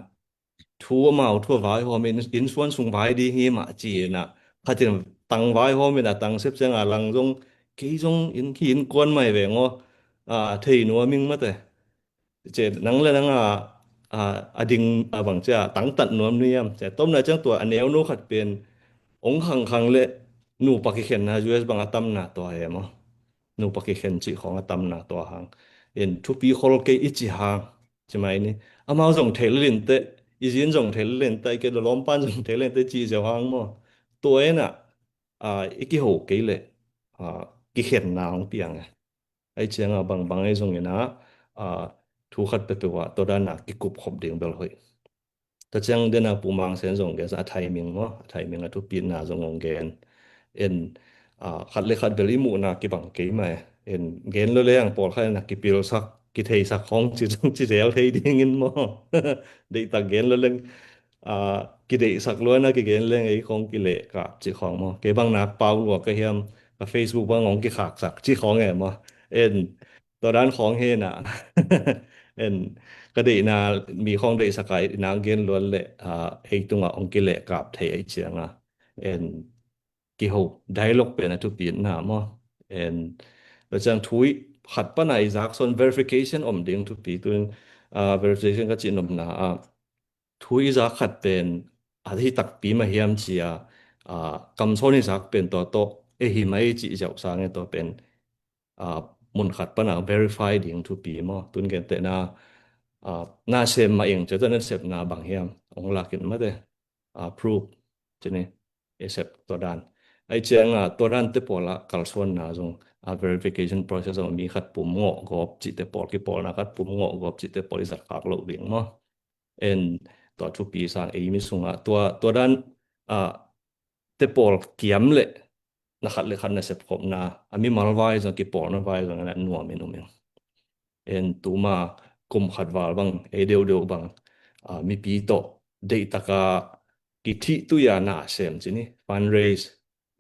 thu amau thu a vai hawm in, innsuan sung vai ding hi mah ci in a khat in tang vai hawm in a tang sep ciang a lang zong kei zong in khi innkuan mai veng aw, a, thei nuam ing mate. Ci nang le nang a, a, a ding a bang cia tangtat nuam nuiam. Cia tomna ciang tua a neu no khat pen ong khangkhang le nupa kikhenna U S bang a tamna tua he maw. Nupa kikhen cih khawng a tamna tua hang. In thupi khol kei i ci hang. Ci mai ni. Amau zong thei lelin te, i zin zong thei lelin te, i ke lawmpan zong thei lelin te ci zeu hang maw. Tua in a, a, i kiho kei le, a, kikhenna hong piang e. Ai ciang a bangbang ei zong in a, a, thu khat peuhpeuh ah tua dan a kikup khop ding bel hoih. Tua ciang den a Pu Mang Sen zong gen a timing maw, a timing a thupitna zong ong gen. En, a, khat le khat bel i muhna kibang kei mai. En gen lo le ang pawl khat in a kipilsak, kitheisak khawng ci zong ci zel thei dingin maw. Deihtak gen lo leng, a, kideihsak luan a kigen leng ei khawng kilehkap ci khawng maw. Kei bang nak pau lua ka hiam, ka Facebook bang ong kikhaksak ci khawng e maw. En tua dan khawng hi na. En ka deihna mi khawng deihsak a i nak gen luan le, a, ei tungah ong kilehkap thei ei ciang a. En kiho, dialogue pen a thupitna maw. En tua ciang thu i khat pan a i zak sawn verification om ding thupi tuin, ah, verification ka cih nopna ah thu i zak khat pen a hi takpi mah hiam ci a, ah, kamsawn i zak pen tua tawh e hi mai cih ziau sangin tua pen, ah, mun khat pana verify ding thupi maw. Tun gentehna, ah, na sem mah ing, tua nasepna bang hiam hong lakin mate, ah, proof cini, accept tua dan. Ai cianga tua dan te pawl a kalsuanna zong, ah, verification process zong mi khat pum ngawh gawp cihte pawl, kipawlna khat pum ngawh gawp cihte pawl i zat khak loh ding maw. En tua thupi sang ei mi sungah tua, tua dan, ah, te pawl kiam leh na khat le khat nasep khopna, a mimal vai zong, kipawlna vai zong na nuam in um in. En tuma kum khat val bang ei deuhdeuh bang, ah, mipi tawh deihtaka kithih tuia na sem cini, fundraise,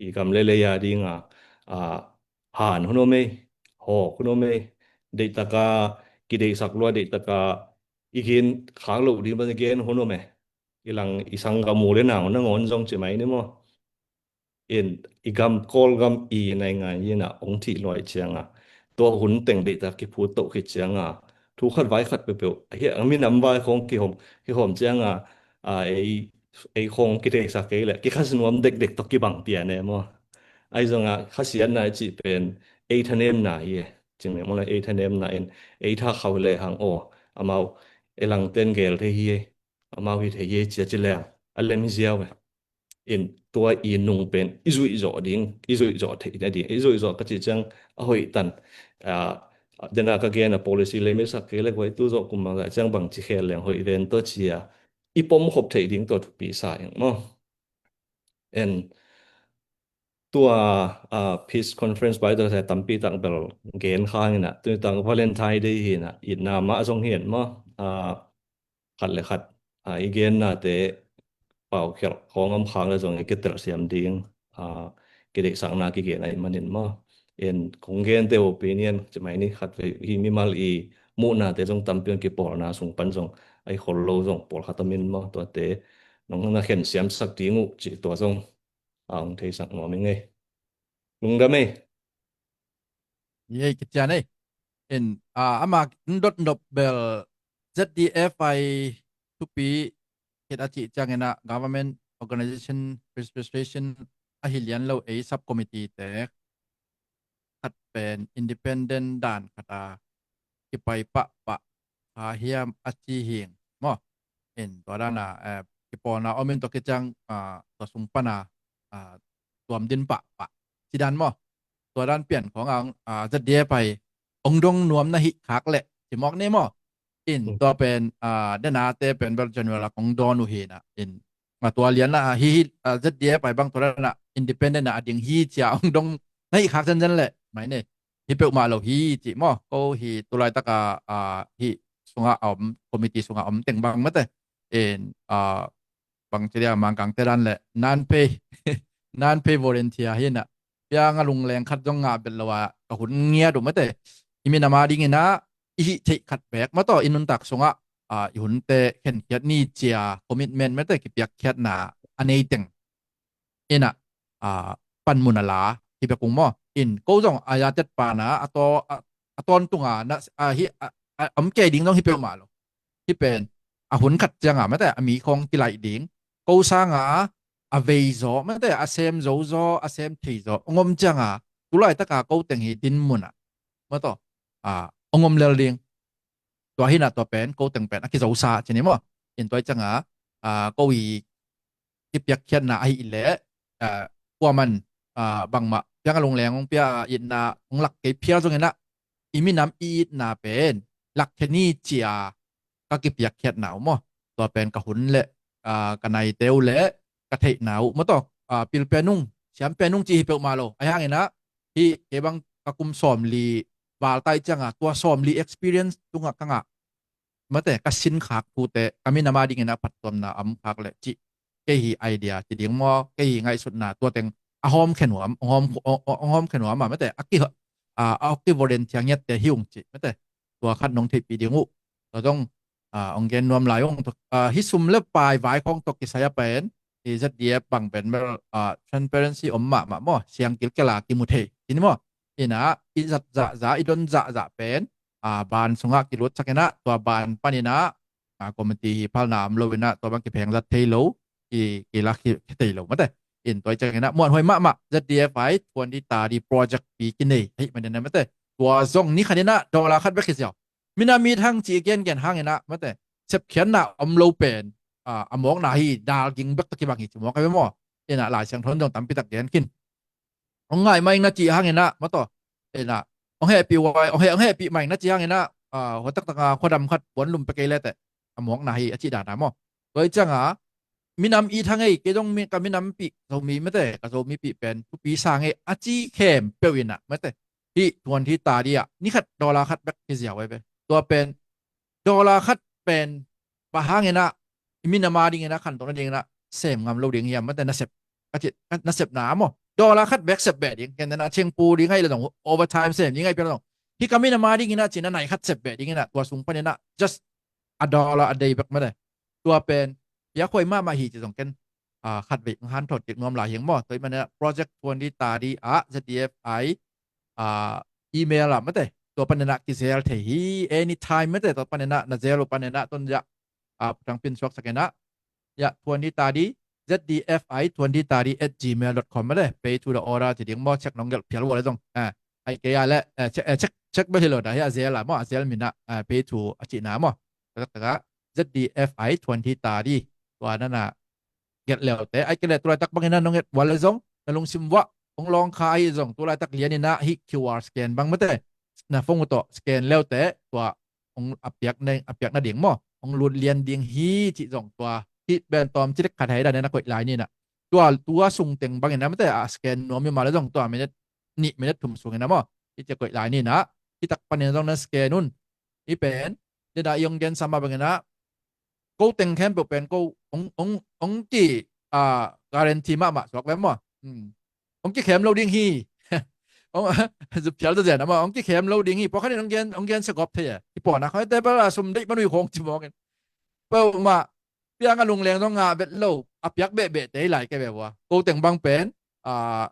i gam le lei a dinga, ah, han hun om ei, hawk hun om ei, deihtaka kideihsak lua, deihtaka i gen khak loh ding bang i gen hun om ei. I lang i sanggam u le nau nangawn zong ci mai ni maw. In i gam, Kawlgam i naingan ina hong thih luai cianga tua hun teng deihtak kiphut toh khit cianga thu khat vai khat peuhpeuh hi a, minam vai khong kihom, kihom cianga, a, ei, ei khong kideihsak kei le kikhasia nuam dekdek tawh kibang pian e maw. Ai zonga khasiatna i cih pen ei thanemna hi e. Cing le maw le ei thanemna in ei tha khau le hang aw, amau e langten gel thei hi e, amau hi thei hi e cia ci leng a lem hi ziau e. In tua i nung pen i zuih zawh ding, i zuih zawh theih na ding, i zuih zawh ka cih ciang a hoih tan. Ah, dena ka gen a policy lem i sak kei le guai tu zawh kum mangzah ciang bang ci khel leng hoih ven tawh cia i pom khop theih ding tua thupi sa ing maw. En tua, ah, peace conference bai tua sa tampi tak bel gen khang ina, tuni tang Valentine Day hi ina, itna mah zong hi en maw. Ah, khat le khat, ah, i gennate paukhialh khawng om khang le zong i kitelsiam ding, ah, kideihsakna kigen ahih manin maw. En kong gente opinion ci mai ni, khat vei hi mimal i muhnate zong tampi on, kipawlna sung pan zong a i khol lo zong pawlkhat om in maw, tuate nong na khen siamsak ding uh cih tua zong a hong theisak nuam ing ei. Lungdam ei. Ei, kician ei. In, ah, ama dot nop bel Z D F I thupi khit a cih ciangin ah government organization registration ahi lian lo ei subcommittee te khat pen independent dan khat a kipai pahpah kha hiam a ci hing maw. In tua dan a, eh, kipawlna om in tua kiciang, ah, tua sung pana, ah, tuam din pahpah ci dan maw. Tua dan pian khawng ang, ah, Z D F I ong dong nuam na hih khak leh ci mawk ni maw. In tua pen, ah, dena te pen bel general a kong dawn uh hi na. In, ah, tua lian a hi hi, ah, Z D F I bang tua dan a independent a ding hi cia ong dong na hih khak zenzen leh mai ni. Hi peuhmah lo hi cih maw. Ko hi tulaitak a, ah, hi sungah a om, committee sungah a om teng bang mate. In, ah, bang ci dia Mangkang te dan le nanpei, nanpei volunteer hi na. Piang a lungleng khat zong ngah bet lo a ka hun ngiat uh mate. I minam a dingin ah i hih theih khat bek maw tawh i nuntak sungah, ah, i hunte khenkhiat ni cia commitment mate kipiakkhiatna a nei teng. Ina, ah, panmun a la hi bek ung maw. In ko zong a ya tet pana a taw, a, a tawntunga na, a hi, a, a, om kei ding zong hi peuhmah lo. Hi pen a hun khat cianga mate a mi khawng kilaih ding. Ko sanga a vei zaw mate a sem zo zaw, a sem thei zaw ong om cianga tulaitaka ko teng hi dinmun ah maw tawh, ah, ong om lel ding. Tua hi na tua pen ko teng pen a kizosa ci ni maw. In tua i cianga, ah, ko i kipiakkhiatna ahih leh, ah, kuaman, ah, bangmah piang a lungleng ong pia, ah, itna ong lak kei phial zongin ah i minam i itna pen lakkhia ni cia ka kipiakkhiatna uh maw. Tua pen ka hun le, ah, ka naite uh le ka theihna uh maw tawh, ah, pil pen ung, siam pen ung ci hi peuhmah lo. Ahi hangin ah hi kei bang ka kum sawmli val tai cianga tua sawmli experience tungah ka ngah mate ka sinkhak thute ka minam a dingin a phattuamna a om khak leh cih kei hi idea ci ding maw, kei hi ngaihsutna tua teng a hawm khen huam, a hawm, a hawm khen huam a mate a ki, a, a ki volunteer ngiatte hi ung cih mate tua khat nong theihpih ding uh. Tua zong, a, ong gen nuam lai ung. A, hi sum le pai vai khawng tawh kisai a pen i Z D F bang pen bel, a, transparency om mahmah maw, siang kilkel a kimu thei ci ni maw. Ina i zat zahzah, i don zahzah pen, a, ban sungah kilutsak inah, tua ban paninah, a, committee hi phalna om lo inah, tua bang kipheng zat thei lo, ki, kila khi, khi thei lo mate. In tua i ciang inah muanhuai mahmah, Z D F I twenty thirty project pi kinei ahih maninah mate. Tua zong ni khat inah dollar khat bek hi ziau. Minam it hang ci i gengen hang inah mate, sepkhiatna om lo pen, a, a mawkna hi, dal ging bek tawh kibang hi ci mawk a ve maw. Inah Lai Siangtho in zong tampi tak gen khin. Hong ngai ma ing na cih hang inah mate, inah hong hehpih huai, hong heh, hong hehpih ma ing na cih hang inah, a, hua taktak a khuadam khat puan lum pia kei le teh a mawkna hi a cih dan a maw. Tua i ciang a minam it hang ei, kei zong mi, ka minampih Zomi mate, ka Zomipih pen thupi sang ei a ci khempeuh inah mate, hih twenty thirty ah ni khat dollar khat bek hi ziau ei ve. Tua pen dollar khat pen bang hang inah i minam a ding inah khantoh nading inah sem ngam lo ding hiam mate, nasep, a ci, nasepna maw. Dollar khat bek sep beh ding, ken inah chengpu ding ahi le zong, overtime sem ding ahi pian le zong, hih ka minam a ding inah ci inah nai khat sep beh ding inah, tua sung pan inah just a dollar a day bek mate. Tua pen piakhuai mahmah hi ci zong ken, a, khatvei hong hanthawt kik nuam lai hi ing maw. Tua ahih maninah project twenty thirty ah Z D F I, a, email ah mate, tua paninah kizel thei hi anytime mate. Tua paninah na zel uh paninah tun zah, a, putang pin suaksak inah, ya, twenty thirty, Z D F I twenty thirty at gmail dot com mate. Pay to the order ci ding maw, check nong gelh phial uh le zong, a, ai kei a le, a, check, a, check, check bel hi lo dah, hi a zel a maw, a zel minah, a, pay to a cihna maw. Taktak a Z D F I twenty thirty, tua nanah gelh leute, ai kei le tulaitak bangin a nong et uh le zong na lungsim uah hong lawng kha ahi zong tulaitak lian inah hih Q R scan bang mate, na phone uh tawh scan leute tua hong a piak na, a piak nading maw, hong lut lian ding hi cih zong tua hih pen tawm ci lek khat hei dan inah koih lai ni inah. Tua, tua sung teng bangin a mate a scan nuam hi mah le zong tua minute nih minute thum sung inah maw, hih ci a koih lai ni inah. Hih tak panin zong na scan un. Hih pen dena i hong gen sam a bangin a ko teng khempeuh pen ko hong, hong, hong ki, a, guarantee mahmah suak ve maw. Hmm. Hong kikhem lo ding hi. Hong, zuphial zazen a maw, hong kikhem lo ding hi. Pawlkhat in hong gen, hong gen segawp thei a, i pawlna khawng te bel a sum deih manui khawng ci mawk in, peuhmah piang a lungleng zong ngah vet lo, a piak behbeh te hi lai kei ve ua. Ko teng bang pen, a,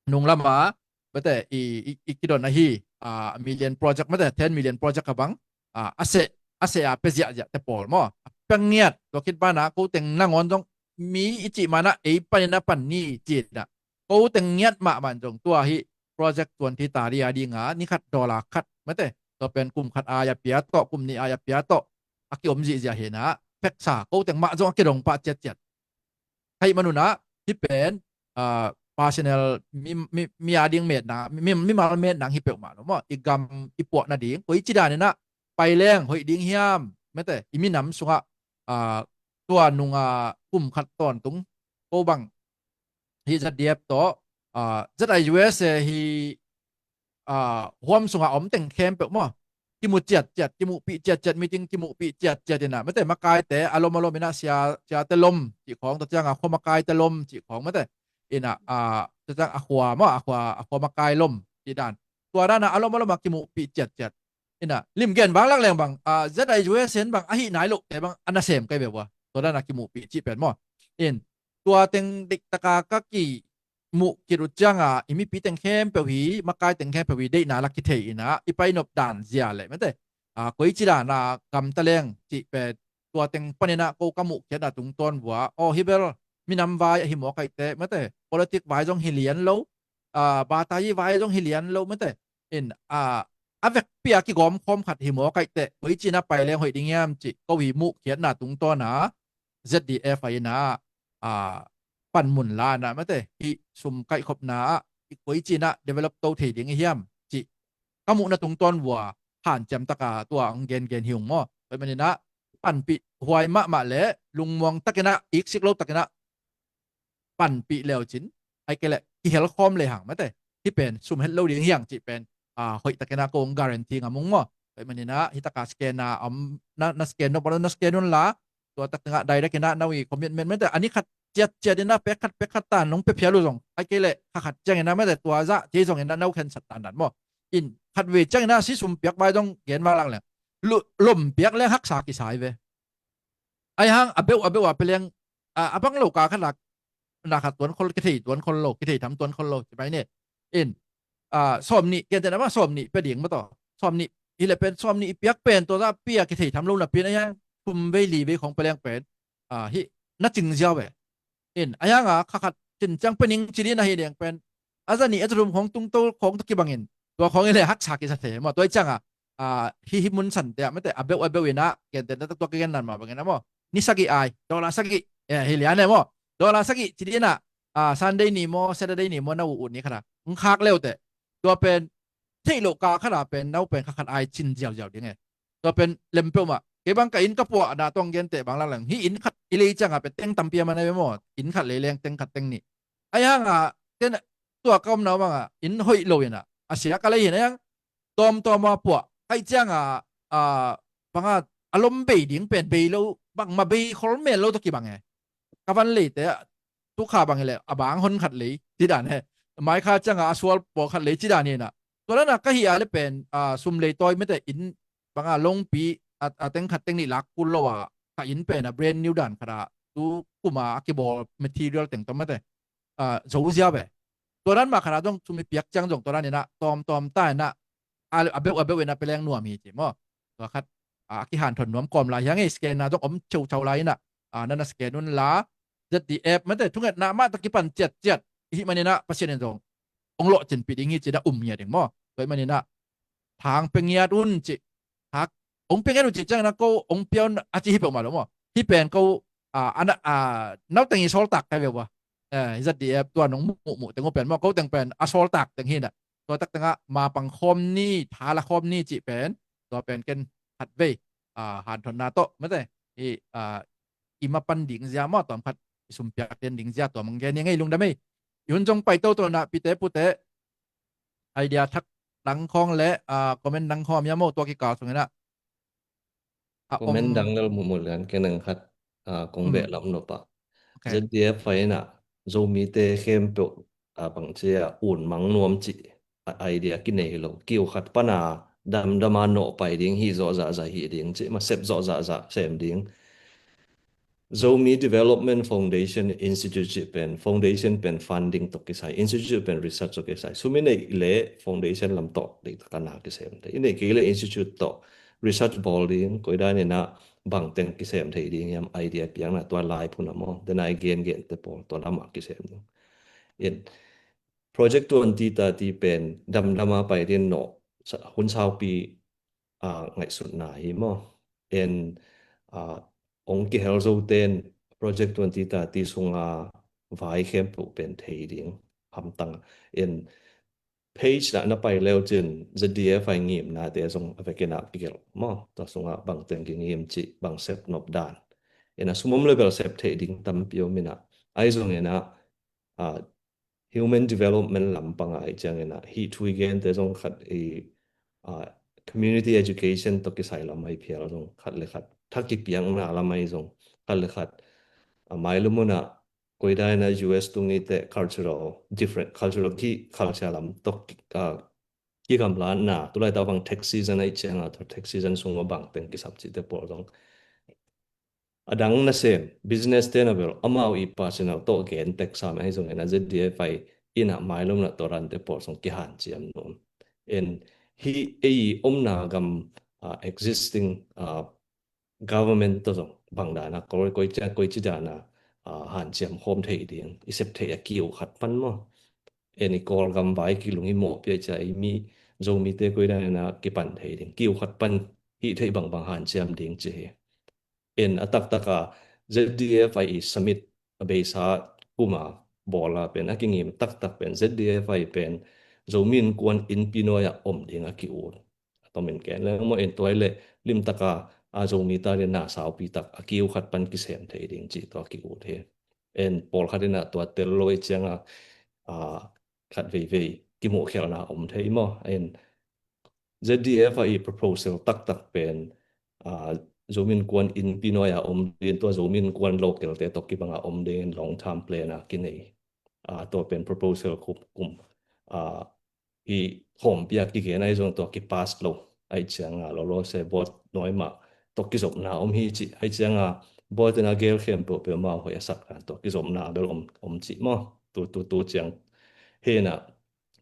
nung lama mate i, i, i kidon ahi, a, million project mate, ten million project a bang, a, a seh, a seh a pia ziahziah te pawl maw, a pia ngiat. Tua khit banah ko teng nangawn zong mi i cih manah ei panin a pan ni ci inah, ko teng ngiat mahmah in zong tua hih project twenty thirty a dinga ni khat dollar khat mate, tua pen kum khat ai a pia tawh, kum nih ai a pia tawh a kiom zihziah hi inah, peksa ko teng mah zong a kidong pah ciatciat. Ahih man un ah hih pen, ah, personal mi, mi, mi a ding metna, mi, mimal metna hi peuhmah lo maw. I gam i puah nading koici dan inah pai leng hoih ding hiam mate, i minam sungah, ah, tua nunga kum khat tawntung ko bang hih Z D F tawh, ah, Z I U S A hi, ah, huam sungah om teng khempeuh maw, kimu ciatciat, kimuhpih ciatciat, meeting kimuhpih ciatciat inah mate, makaite a lom a lom inah sia, siate lom cih khawng, tua ciangah khua makaite lom cih khawng mate, inah, ah, tua ciang a khua maw, a khua, a khua makai lom cih dan, tua danah a lom a lom a kimuhpih ciatciat inah, limgen vanglak leng bang, ah, Z I U S A in bang ahi nai lohte bang a nasem kei ve ua, tua danah kimuhpih cih pen maw. In tua teng deihtaka ka ki muh khit uh cianga i mipi teng khempeuh hi, makai teng khempeuh hi deihna la kithei inah i painop dan zia le mate, ah, koici dana gamta leng cih pen tua teng paninah ko ka muhkhiatna tungtawn vua, aw, hi bel minam vai ahi mawk aihte mate, politik vai zong hi lian lo, ah, batai vai zong hi lian lo mate, in, ah, a vekpi a kigawm khawm khat hi mawk aihte koici na pai leng hoih ding hiam cih ko hi muhkhiatna tungtawna Z D F a inah, ah, panmun la inah mate, hih sum kaihkhopna ah i koici inah develop to thei ding i hiam cih ka muhna tungtawn vua hanciam taka tua hong gengen hi ung maw. Tua ahih maninah panpih huai mahmah le lungmuang takinah, iksik lo takinah panpih leucin, ai kei leh kihelkhawm lehang mate, hih pen sum het lo ding hiang cih pen, ah, hoih takinah ko hong guarantee ngam ung maw. Tua ahih maninah hih taka scan a om na, na scan nop a lo na scan unla, tua tak tengah direct inah na wi commitment mate, a ni khat ciatciat inah pek khat pek khat tan nong pia phial uh zong, ai kei leh kha khat ciang inah mate, tua zah ci zong inah na uh khensat dandan maw. In khatvei ciang inah si sum piak vai zong gen vanglak leng, lu, lom piak leng haksa kisai ve. Ai hang a beuh a beuh a pia leng, a, a bang lo ka khat lak na khat tuan khol, kithei tuan khol lo, kithei tham tuan khol lo ci mai ne. In, ah, sawm nih, gentehna bang sawm nih pia ding maw taw, sawm nih Hi le pen sawm nih i piak pen tua zah pia kithei tham lo napi in a hiang thum vei li vei khong pia leng pen, ah, hi na cing ziau ve. In a hiang a kha khat cin ciang pia ning ci ding a hi deng pen a za nih a za thum khong tung to khong to kibangin tua khong i le haksa kisa thei maw. Tua i ciang a, ah, hi hi mun san te a mete a beuh a beuh in a gen te na tua kigen nan ma bangin a maw. Ni sagih ai, dollar sagih, eh, hi lian e maw. Dollar sagih ci ding a, ah, Sunday ni maw, Saturday ni maw, na u ut ni khat a ng khak leu te. Tua pen theih loh ka khat a pen nau pen kha khat ai cin ziauziau ding e. Tua pen lem peuhmah kei bang ka inn ka puahna tawng gente bang laklang hi inn khat i lei cianga pen teng tampi a man a ve maw, inn khat lei leng teng khat teng nih. Ai hanga ten tua ka omna banga inn hoih lo ina a sia ka lei hin a yang tawmtawm a puah kaih cianga, a, banga a lom bei ding pen bei lo, bangma bei khol men lo tawh kibang e. Ka van leite ah tukha bang hileh a bang hon khat lei ci dan he. Mai kha cianga a sual pawl khat lei ci dan hi na. Tua lana ka hi a le pen, a, sum lei tawi mete inn banga longpi a, a teng khat teng nih lak kul lo a ka inn pen a brand new dan khat a tu kuma a kibawl material teng tawh mete, a, zo zia ve. Tua dan mah khat a zong sum i piak ciang zong tua dan ina tawmtawm ta ina a, a beuh a beuh ina peleng nuam hi ci maw. Tua khat a, a kihanthawn nuam kawm lai hiang ei scan a zong om cheuchau lai ina, a, nana scan un la Z D F mete thungetna mah tawh kipan ciatciat ihi manina Pasian in zong ong lawhcinpih ding hi ci da um ngiat ding maw. Tua i manina thang pe ngiat un ci. Hak ong pe ngiat un ci ciangina ko ong pia un a ci hi peuhmah lo maw. Hi pen ko, a, ana, a, nauteng i sawltak kai ve ua. Eh, Z D F tua nong muhmuh teng uh pen maw ko teng pen a sawltak teng hi na. Tua tak tengah mapang khawm ni, thala khawm ni cih pen tua pen ken khat vei, a, hanthawnna tawh mete i, a, i mapan ding zia maw tuam khat i sumpiak den ding zia tuam ang gen i ngei lungdam ei. I hun zong pai toto na pite pute idea thak dang khawng le, a, comment dang khawng a mia maw tua kikal sungina. A comment om dang lel muhmuh lian ken ang khat, a, kong beh lam nop a. Z D F a ina Zomite khempeuh a bangci a un mang nuam ci a idea kinei hi lo. Kiu khat pana damdama nawh pai ding hi zawh zahzah hi ding ci ma sep zawh zahzah sem ding. Zomi Development Foundation Institute ci pen foundation pen funding tawh kisai, institute pen research tawh kisai. Sum i neih le foundation lam tawh deihtaka na kisem te. I neih kei le institute tawh research bawl ding, koidan ina bangteng kisem thei ding hiam idea piakna tua lai phuna maw. Dena i gen gen te pawl tua lamah kisem ding. In Project twenty thirty pen damdama pai din nawh hun saupi, a, ngaihsutna hi maw. En, a, ong kihel zo ten Project twenty thirty sunga vai khempeuh pen thei ding hamtang. En page na na pai leu cin Z D F a i ngimnate zong a vekin a kigelh maw. Tua sunga bangteng kingim cih bang sep nop dan. En a sum om le bel sep thei ding tampi om ina. Ai zong ina, a, human development lampang a i ciangina hih thu i gente zong khat i, a, community education tawh kisai lam a i phial zong khat le khat thakipiakna lam a i zong khat le khat, a, mailu muna koidan ina U S tung i te cultural different cultural ki culture lam tawh, a, kigamlatna tulai ta bang tax season a i cianga tua tax season sung ma bangteng kisam cih te pawl zong a dang nasem business te na bel amau i personal tawh gen tek sam ahi zong ina Z D F a i ina mailomna tawh rante pawl zong kihanciam nuam. En hi ei omna gam, a, existing, a, government tawh zong bang dana koi koi cia koi ci dana, a, hanciam khawm thei ding i sep thei a kiu khat pan maw. En i Kawlgam vai kilung i mawhpia cia i mi Zomite koidan ina kipan thei ding kiu khat pan hih thei bangbang hanciam ding ci hi. En a taktaka Z D F a i summit a beisa kuma bawla pen a kingim taktak pen Z D F a i pen Zomi Innkuan innpi nuai-ah om ding a ki-ut. A tomin ken le maw en tuai le limtaka a Zomi ta le na saupi tak a kiu khat pan kisem thei ding ci tua ki-ut hi. En pawlkhat ina tua tel lo i cianga, a, khat veivei kimuhkhelhna om thei maw. En Z D F a i proposal taktak pen, a, Zomi Innkuan innpi nuai-a om ding tua Zomi Innkuan local te tawh kibanga om ding long term plan a kinei. A, tua pen proposal kum, kum, a, i hawmpia kigen ahi zong tua kipass lo. Ahi cianga lawlawse board nuai mah tawh kizopna om hi ci. Ahi cianga board ina gel khempeuh peuhmah hoih a sak dan tawh kizopna bel om, om ci maw. Tu, tu, tu ciang hena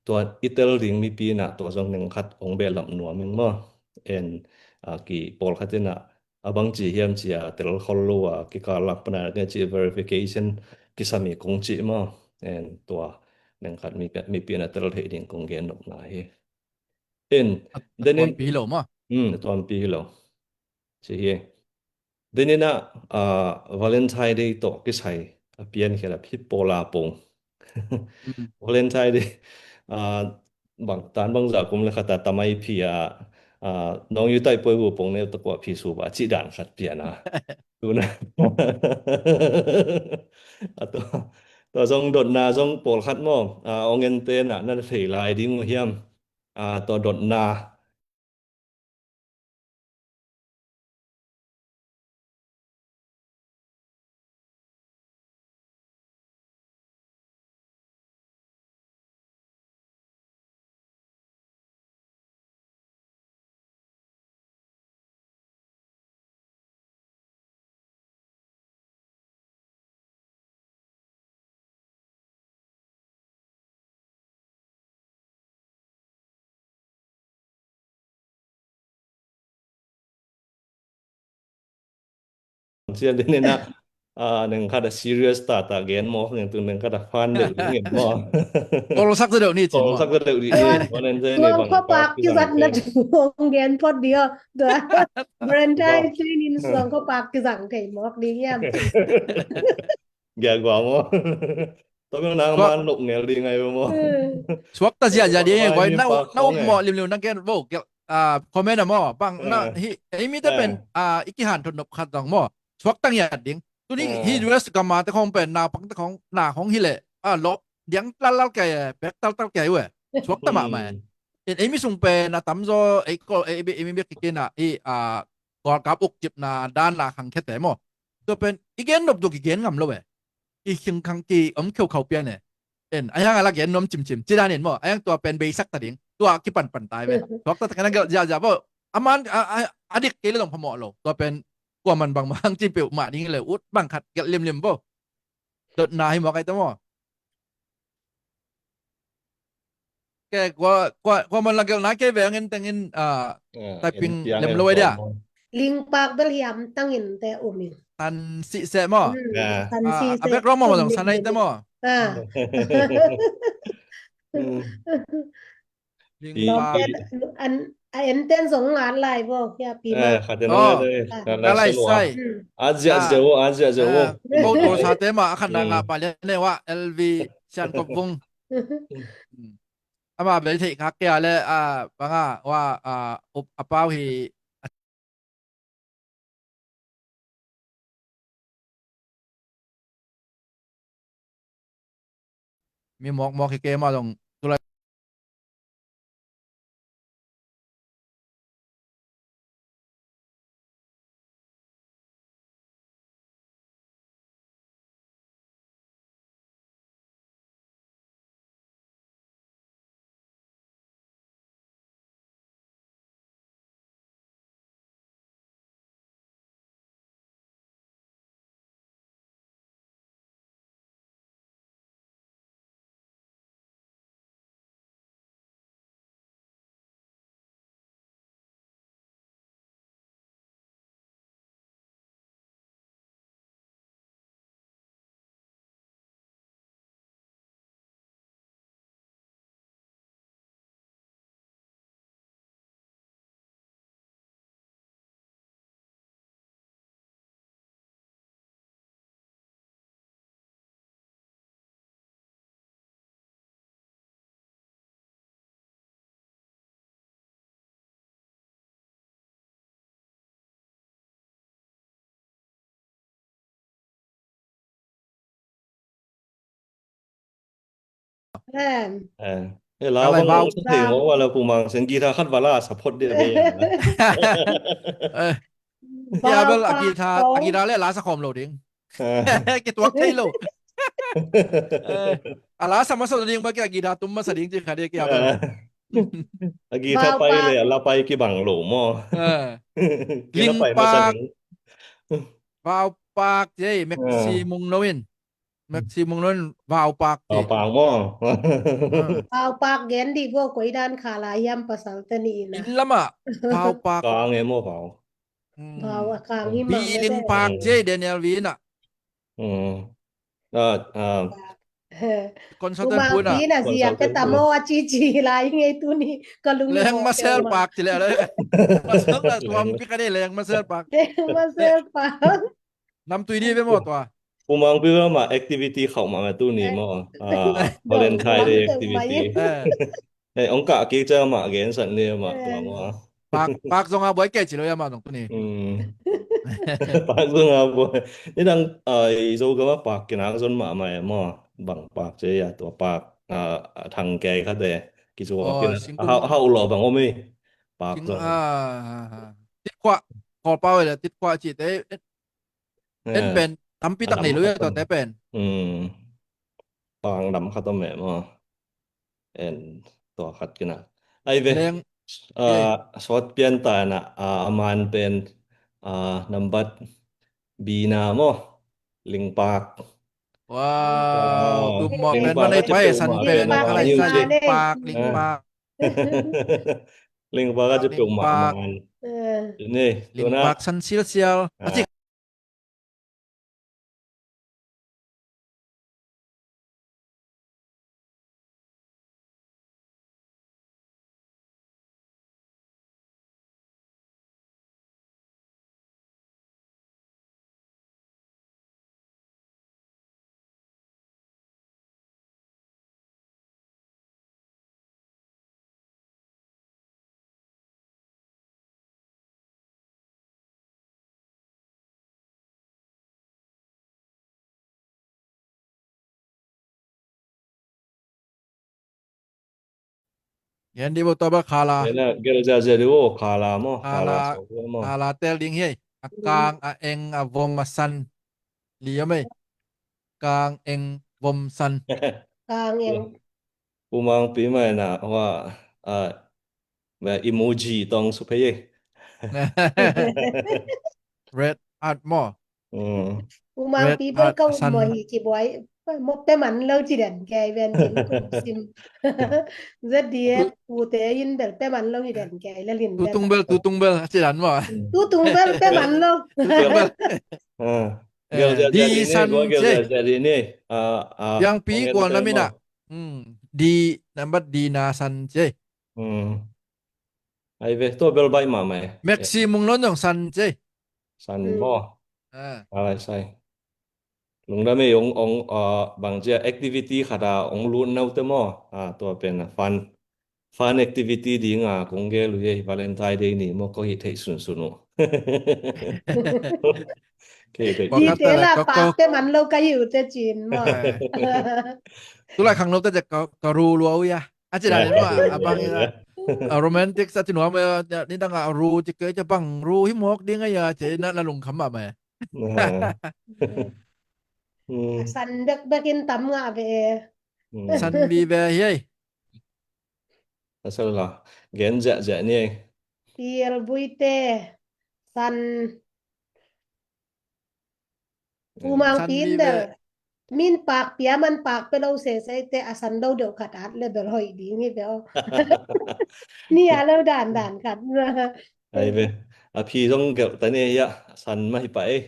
tua i tel ding mipi na tua zong neng khat hong behlap nuam ing maw. En, a, ki pawlkhat in ah, a bang ci hiam ci a, tel khol lo a, kikal lak pan a, nge ci verification, kisam hi kong ci maw. En, tua, neng khat mi, mi pian a tel thei ding kong gen nopna hi. En, a, a denin, tuampi hi lo maw. Hmm, a tuampi hi lo. Ci hi. Denin ah, a, Valentine Day tawh kisai a pian khel a phi pawl a pong. Mm. Valentine Day, a, bang, tan bang za kum le khat a tamai phi a, a, nong yu tai poi gu pong ne to kwa phi su ba ci dan khat pian a. Tuna. A to, to zong dotna zong pawlkhat maw. A, ong en te na, na thei lai ding uh hiam. A, to dotna. Sia din ina, a, neng khat a serious ta ta gen maw, neng tu neng khat a fun deuh ding in maw. Tolsak ta deuh ni cin maw. Tolsak ta deuh ding ni. Tuan, tuan en zen ni tuan bang khuapak kizang kizang na ding. Tu hong gen phot ding aw. Tua Valentine Day ni in tuan khuapak kizang kei mawk ding hiam. Gia gua maw. Tua bang nang man lok ngel ding ngai maw. Suak ta ziahziah ding e, guai, na up mawh limlim na gen bo, a, comment a maw, bang na hi, ei mi te pen, a, i kihan thot nop khat zong maw. Suak ta ngiat ding. Tuni hi U S gam a te khong pen, naupang te khong, na khong hi leh, a, lop diang taltal kia e, pek taltal kia e. Suak ta mahmah e. In ei mi sung pen a tamzaw, ei ko, ei, ei mi bek kikin a, i, a, World Cup ukcipna dan la khangkhiate maw. Tua pen i gen nop tua kigen ngam lo e. I khingkhang ki om kheukhau pian e. En, a hiang a la gen nuam cimcim ci dan in maw. A hiang tua pen beisak ta ding. Tua kipanpan tai ve. Suak ta ta ka na gelh ziahziah bo. A man, a, a, a dik kei le zong phamawh lo. Tua pen kuaman bangmah hang ci peuhmah ding le ut bang khat gelh limlim bo. Dotna hi mawk ai ta maw. Ke, kua, kua, kuaman la gelhna kei ve, a ngen teng in, a, typing lem lo ai dia. Lingpak bel hiam tang in te um in. Tan sih seh maw. Hmm, tan sih seh. A background maw zong san ai te maw. Lingpak. An, a en ten zong ngat lai bo, hia pi ma. Ka lai sai. A ziah ziah bo, a ziah ziah bo. Bo to sa te ma, a khan na nga pa lian ne wa, L V Sian Kop Vung. Ama bel theih khak kei a le, a, banga, wa, a, up a pau hi. Mi mawkmawk hi kei ma zong tulai. Em. Eh, eh, la bang sa thei mo wala pu mang sen guitar khat wala support dia. Eh. Kia bel a guitar, a guitar le la sa khom lo ding. Kituak thei lo. Eh, a la sa masa ding ba kia guitar tum masa ding ci kha dia kia bel. A guitar pai le a la pai kibang lo mo. Eh. Kia la pai masa ding. Vau Pak, J Maxi Mung Noin. Maximum nun vaupak ci. Vaupak maw? Vaupak gen dih bo, koi dan kha lai hiam pasal te ni ina. Inn lamah vaupak. Kang e maw vau? Vau a kang hi mah. Bi inn pak ci, Daniel bi inn ah. Consultant puna. Pina ziak ke tamo a cici lai ngei tuni ka lung. Leng masel pak ci le le. Masel na tuam pi ka ni leng masel pak. Leng masel pak. Nam tui di ve maw tua. Pu Mangpi ve mah activity khauh mah mah tuni maw. Valentine Day activity. Hei, ong kah kik ciang amah gensak ni amah tua maw. Pak, pak zong a buai kei ci lo ia amah zong tuni. Pak zong a buai. Ni dang i Zogam a pak kinak zon mahmah e maw. Bang pak ci ia tua pak thang kei khat e. Kicu a kinak hau lo bang om i. Pak zong. Titkuah, Kawlpau e le titkuah ci te. En pen tampi tak nei lo ia tua te pen. Pang dam khat om e maw. En tua khat kina. Ai ve. Sawt pian ta na a man pen nambat bina maw. Lingpak. Wow, tum maw pen man ei pai san pen na ka lai sa lingpak, lingpak. Lingpak a ci peuh mah man. Ni lingpak san silsial. Yan di bo tua ba khala. Yan a gel zia zia di bo khala mo. Khala, khala so bo mo. Khala tel ding hi. A kang, a eng, a vom, a san. Li om ei. Kang, eng, vom, san. Kang, eng. Pu Mangpi mai na wa, a, emoji tong su phei ei. Red heart mo. Pu Mangpi bel ka um mo hi kibuai. Mo pe man lo ci den kei ben kin kum sim. Zia di e pu te in bel pe man lo ci den kei la lin. Tutung bel, tutung bel ci dan mo. Tutung bel pe man lo. Tutung bel. Di san ci. Yang pi kual na mina. Di nambat di na san ci. Ai ve, tua bel baih mahmah e. Maxi Mung Lon zong san ci. San maw. Alai sai. Lungdam ei, ong, ong, bang cia activity khat a ong lut naute maw. Tua pen a fun, fun activity ding a kong gel uh ei, Valentine Day ni maw, ko hi theih sunsun uh. Di te la pakte man lo ka hi uh te cin maw. Tulai khang lo te ka ru lua uh ia. A ci dan in mah, a bang in a, a romantic sa ci nuam, a, ni dang a ru ci kei ci bang ru hi mawk ding a ia ci na, na lungkham mahmah. San bekbek in tam ngah ve. San vive hi ei. A sal la gen ziahziah ni ei. Pial buite san. Pu Mangpi in bel min pak pia man pak pe lo sesei te a san lo deuh khat at le bel hoih ding hi bel. Ni a lo dan dan khat. Ai ve. A phi zong gelh ta ni a, san mah hi pah ei.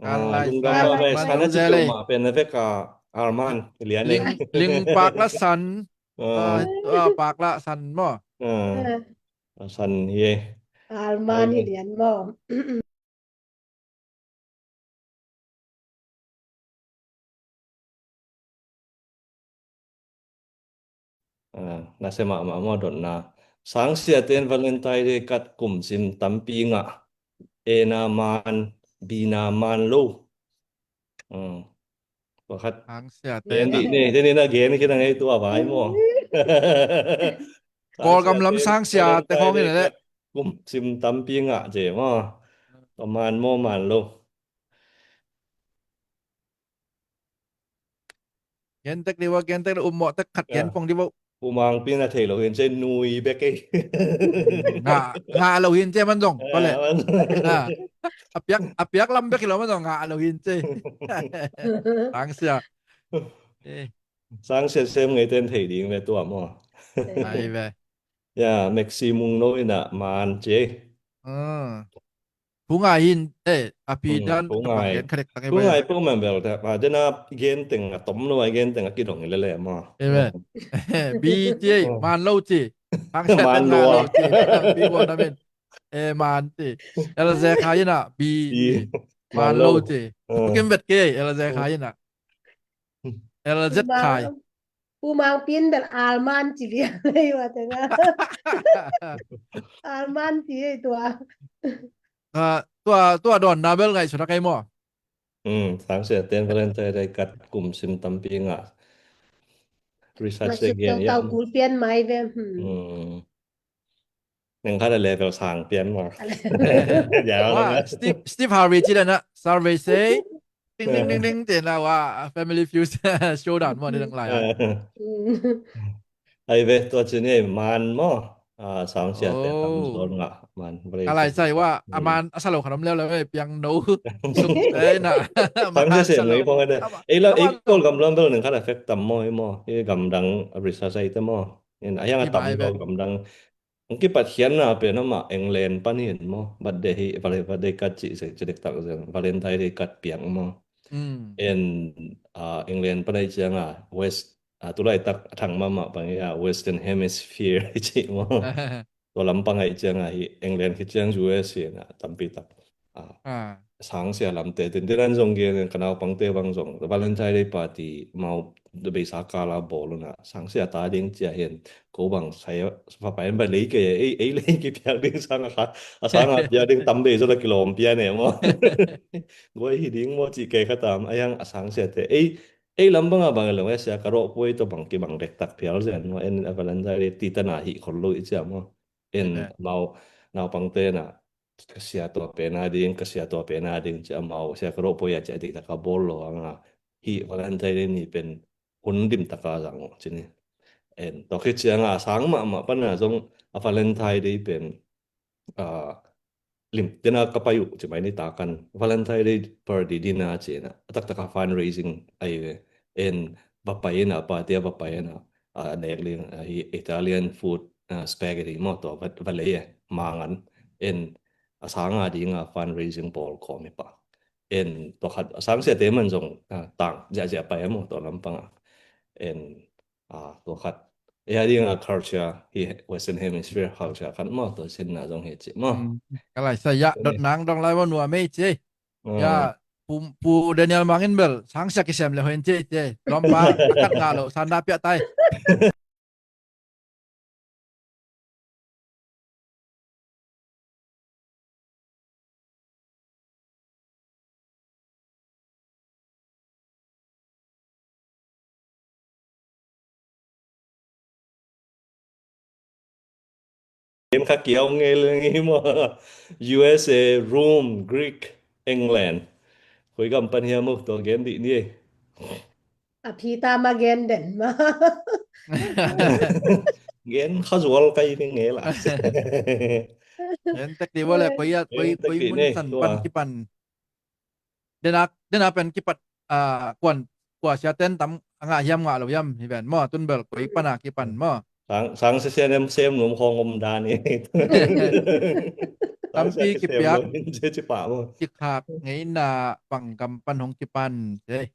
Lungdam mah ve, san a ci peuh mah pen a vek a alman lian ei. Ling pak la san. Pak la san maw. A san hi ei. Alman hi lian maw. Nasia mahmah maw dotna. Sangsia ten Valentine Day kat kum sim tampi ngah. A na man, B na man lo. Pakhat. Sangsia te. Gen dih ni, te ni na gen khin a ngei tua vai maw. Kawlgam lam sangsia te khawng in a leh. Kum sim tampi ngah cia maw. Tua man maw man lo. Gen tek dih ua, gen tek dih, um mawh tek khat gen pong dih ua. Pu Mangpi na thei lo hin cia nui bek ei. Ngah, ngah lo hin cia man zong. Tua leh. A piak, a piak lam bek hi lo maw, ngah lo hin ci. Sangsia. Eh. Sangsia sem ngei ten thei ding ve tua maw. Ai ve. Ya, Maxi Mung No in a man ci. Hmm. Thu ngai hin, eh, a pi dan thu ngai. Gen kha dek tak thu ngai peuh man bel ta, a, dena gen teng a tom lo, a gen teng a kidong i lele maw. Amen. Bi ci, man lo ci. Hang set man lo ci. Bi wa na men. Eh, man ci. El ze khai na, bi. Bi. Man lo ci. Kim vet ke, el ze khai na. El ze khai. Pu Mang Pin bel alman ci bia lei wa te nga. Alman ci ei tua. Ah, tua, tua dawn na bel ngaihsun a kai maw. Hmm, Sangsia ten Valentine Day kat kum sim tampi ngah. Research te gen ya. Tau kul pian mai ve. Hmm. Neng khat a level sang pian maw. Steve, Steve Harvey ci dan a survey say. Ding, ding, ding, ding, te na wa, Family Feud showdown maw, ni dang lai. Ai ve, tua ci ni man maw. Ah, Sangsia te tam zon ngah man. Ka lai sai wa, a man a sa lo khan om leu leu, eh, piang no. Suk te na. Sangsia sem no i pong ade. Ei la, ei Kawlgam lam bel neng khat a fek tam maw, i maw. I gamdang a research ai te maw. In a hiang a tam lo gamdang. Ang kipat khiatna pen amah England pan hi in maw. Birthday hi, birthday card ci, ci, ci dektak zen. Valentine Day card piak maw. In, ah, England pan ai ciang a West, ah, tulaitak a thang mahmah pan hi a Western Hemisphere ci maw. Tua lampang ai ciang a hi England khi ciang U S hi na tampi tak. Ah. Sangsia lamte tin, tinan zong gen, ka naupangte bang zong Valentine Day party mau beisa kala bawl una, Sangsia ta ding cia hin, ko bang sai, fa pa en ba lei ke, ei, ei lei ki piak ding sang a kha, a sang a piak ding tam bei zo la kilawm piak ne maw. Guai hi ding maw ci ke kha tam, a hiang a Sangsia te, ei, ei lam bang a bang lo, eh, sia ka rawh puai to bang ki bang dek tak pial zen maw, en a Valentine Day ti ta na hi khol lo i cia maw. En mau, naupangte na, ka sia tua pen a ding, ka sia tua pen a ding, ci amau, sia ka rawh puai a ci a diktak a bawl lo, a nga, hi Valentine Day ni pen hun dim taka zang, ci ni. En, tua khi ciang a sang mahmah pan a zong a Valentine Day pen, a, lim, tena ka pai uh, ci mai ni ta kan, Valentine Day party dinner ci na, a taktak a fundraising ai ve. En, va pai na, party a va pai na, a, nek ling, a, hi Italian food, a, spaghetti maw, tua va, va lei e, mangan. En, a sang a ding a fundraising bawl kawm hi pa. En, tua khat, a Sangsia te man zong, a, tang, zia, zia pai maw, tua lampang a. En, a, tua khat. E a ding a culture, hi Western Hemisphere culture khat maw, tua sin na zong hi ci maw. Hmm, ka lai sa ya, dot nang dong lai maw, nua mei ci. Ya, pu, pu Daniel Mangin bel, Sangsia kisem le hoin ci, ci. Lom pa, akat nga lo, sanda piak tai. Em kha kiau ngei le ngei maw. U S A, Rome, Greek, England. Koi gam pan hiam uh, tua gen dih ni ei. A phi ta ma gen den ma. Gen kha zual kai ni ngei la. Gen tek di bo le, koi a, koi, koi mun san pan kipan. Dena, dena pen kipat, ah, kuan, kua sia ten tam, a ngah hiam ngah lo hiam, hi ven maw, tun bel koi pana kipan maw. Sang, sang sia sia nem sem num khong om dan i. Tampi kipiak. Kikhak ngeina pang kam pan hong kipan, sia.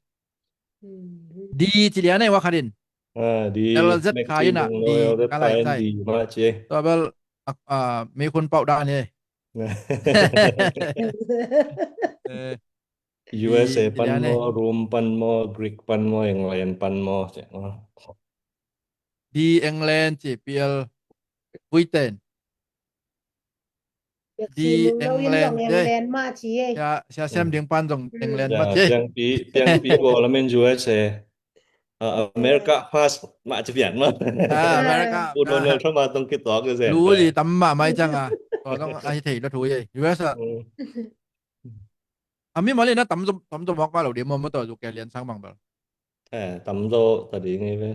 Di ci lian ei wa kha din. Ah, di L Z kha ina, di ka lai sai. Di ma ci. Tua bel, ah, ah, mi khun pau dan ei. Eh, U S A pan maw, Rome pan maw, Greek pan maw, England pan maw, ci maw. Di England ci, P L Puiten. Di England, England ma ci ei. Sia, sia sem ding pan zong England ma ci ei. Piang pi, piang pi bo la men U S A. Ah, America first, ma ci pian ma. Ah, America. U Donald Trump a tong ki tok ke zen. Lu li tam ma mai chang a. Tua zong a hi thei lo thu ei. U S A. A mi mali na tam zom, tam zom mawk ma lo di maw, maw tua zu ke lian sang bang bel. Eh, tam zo ta ding ei ve.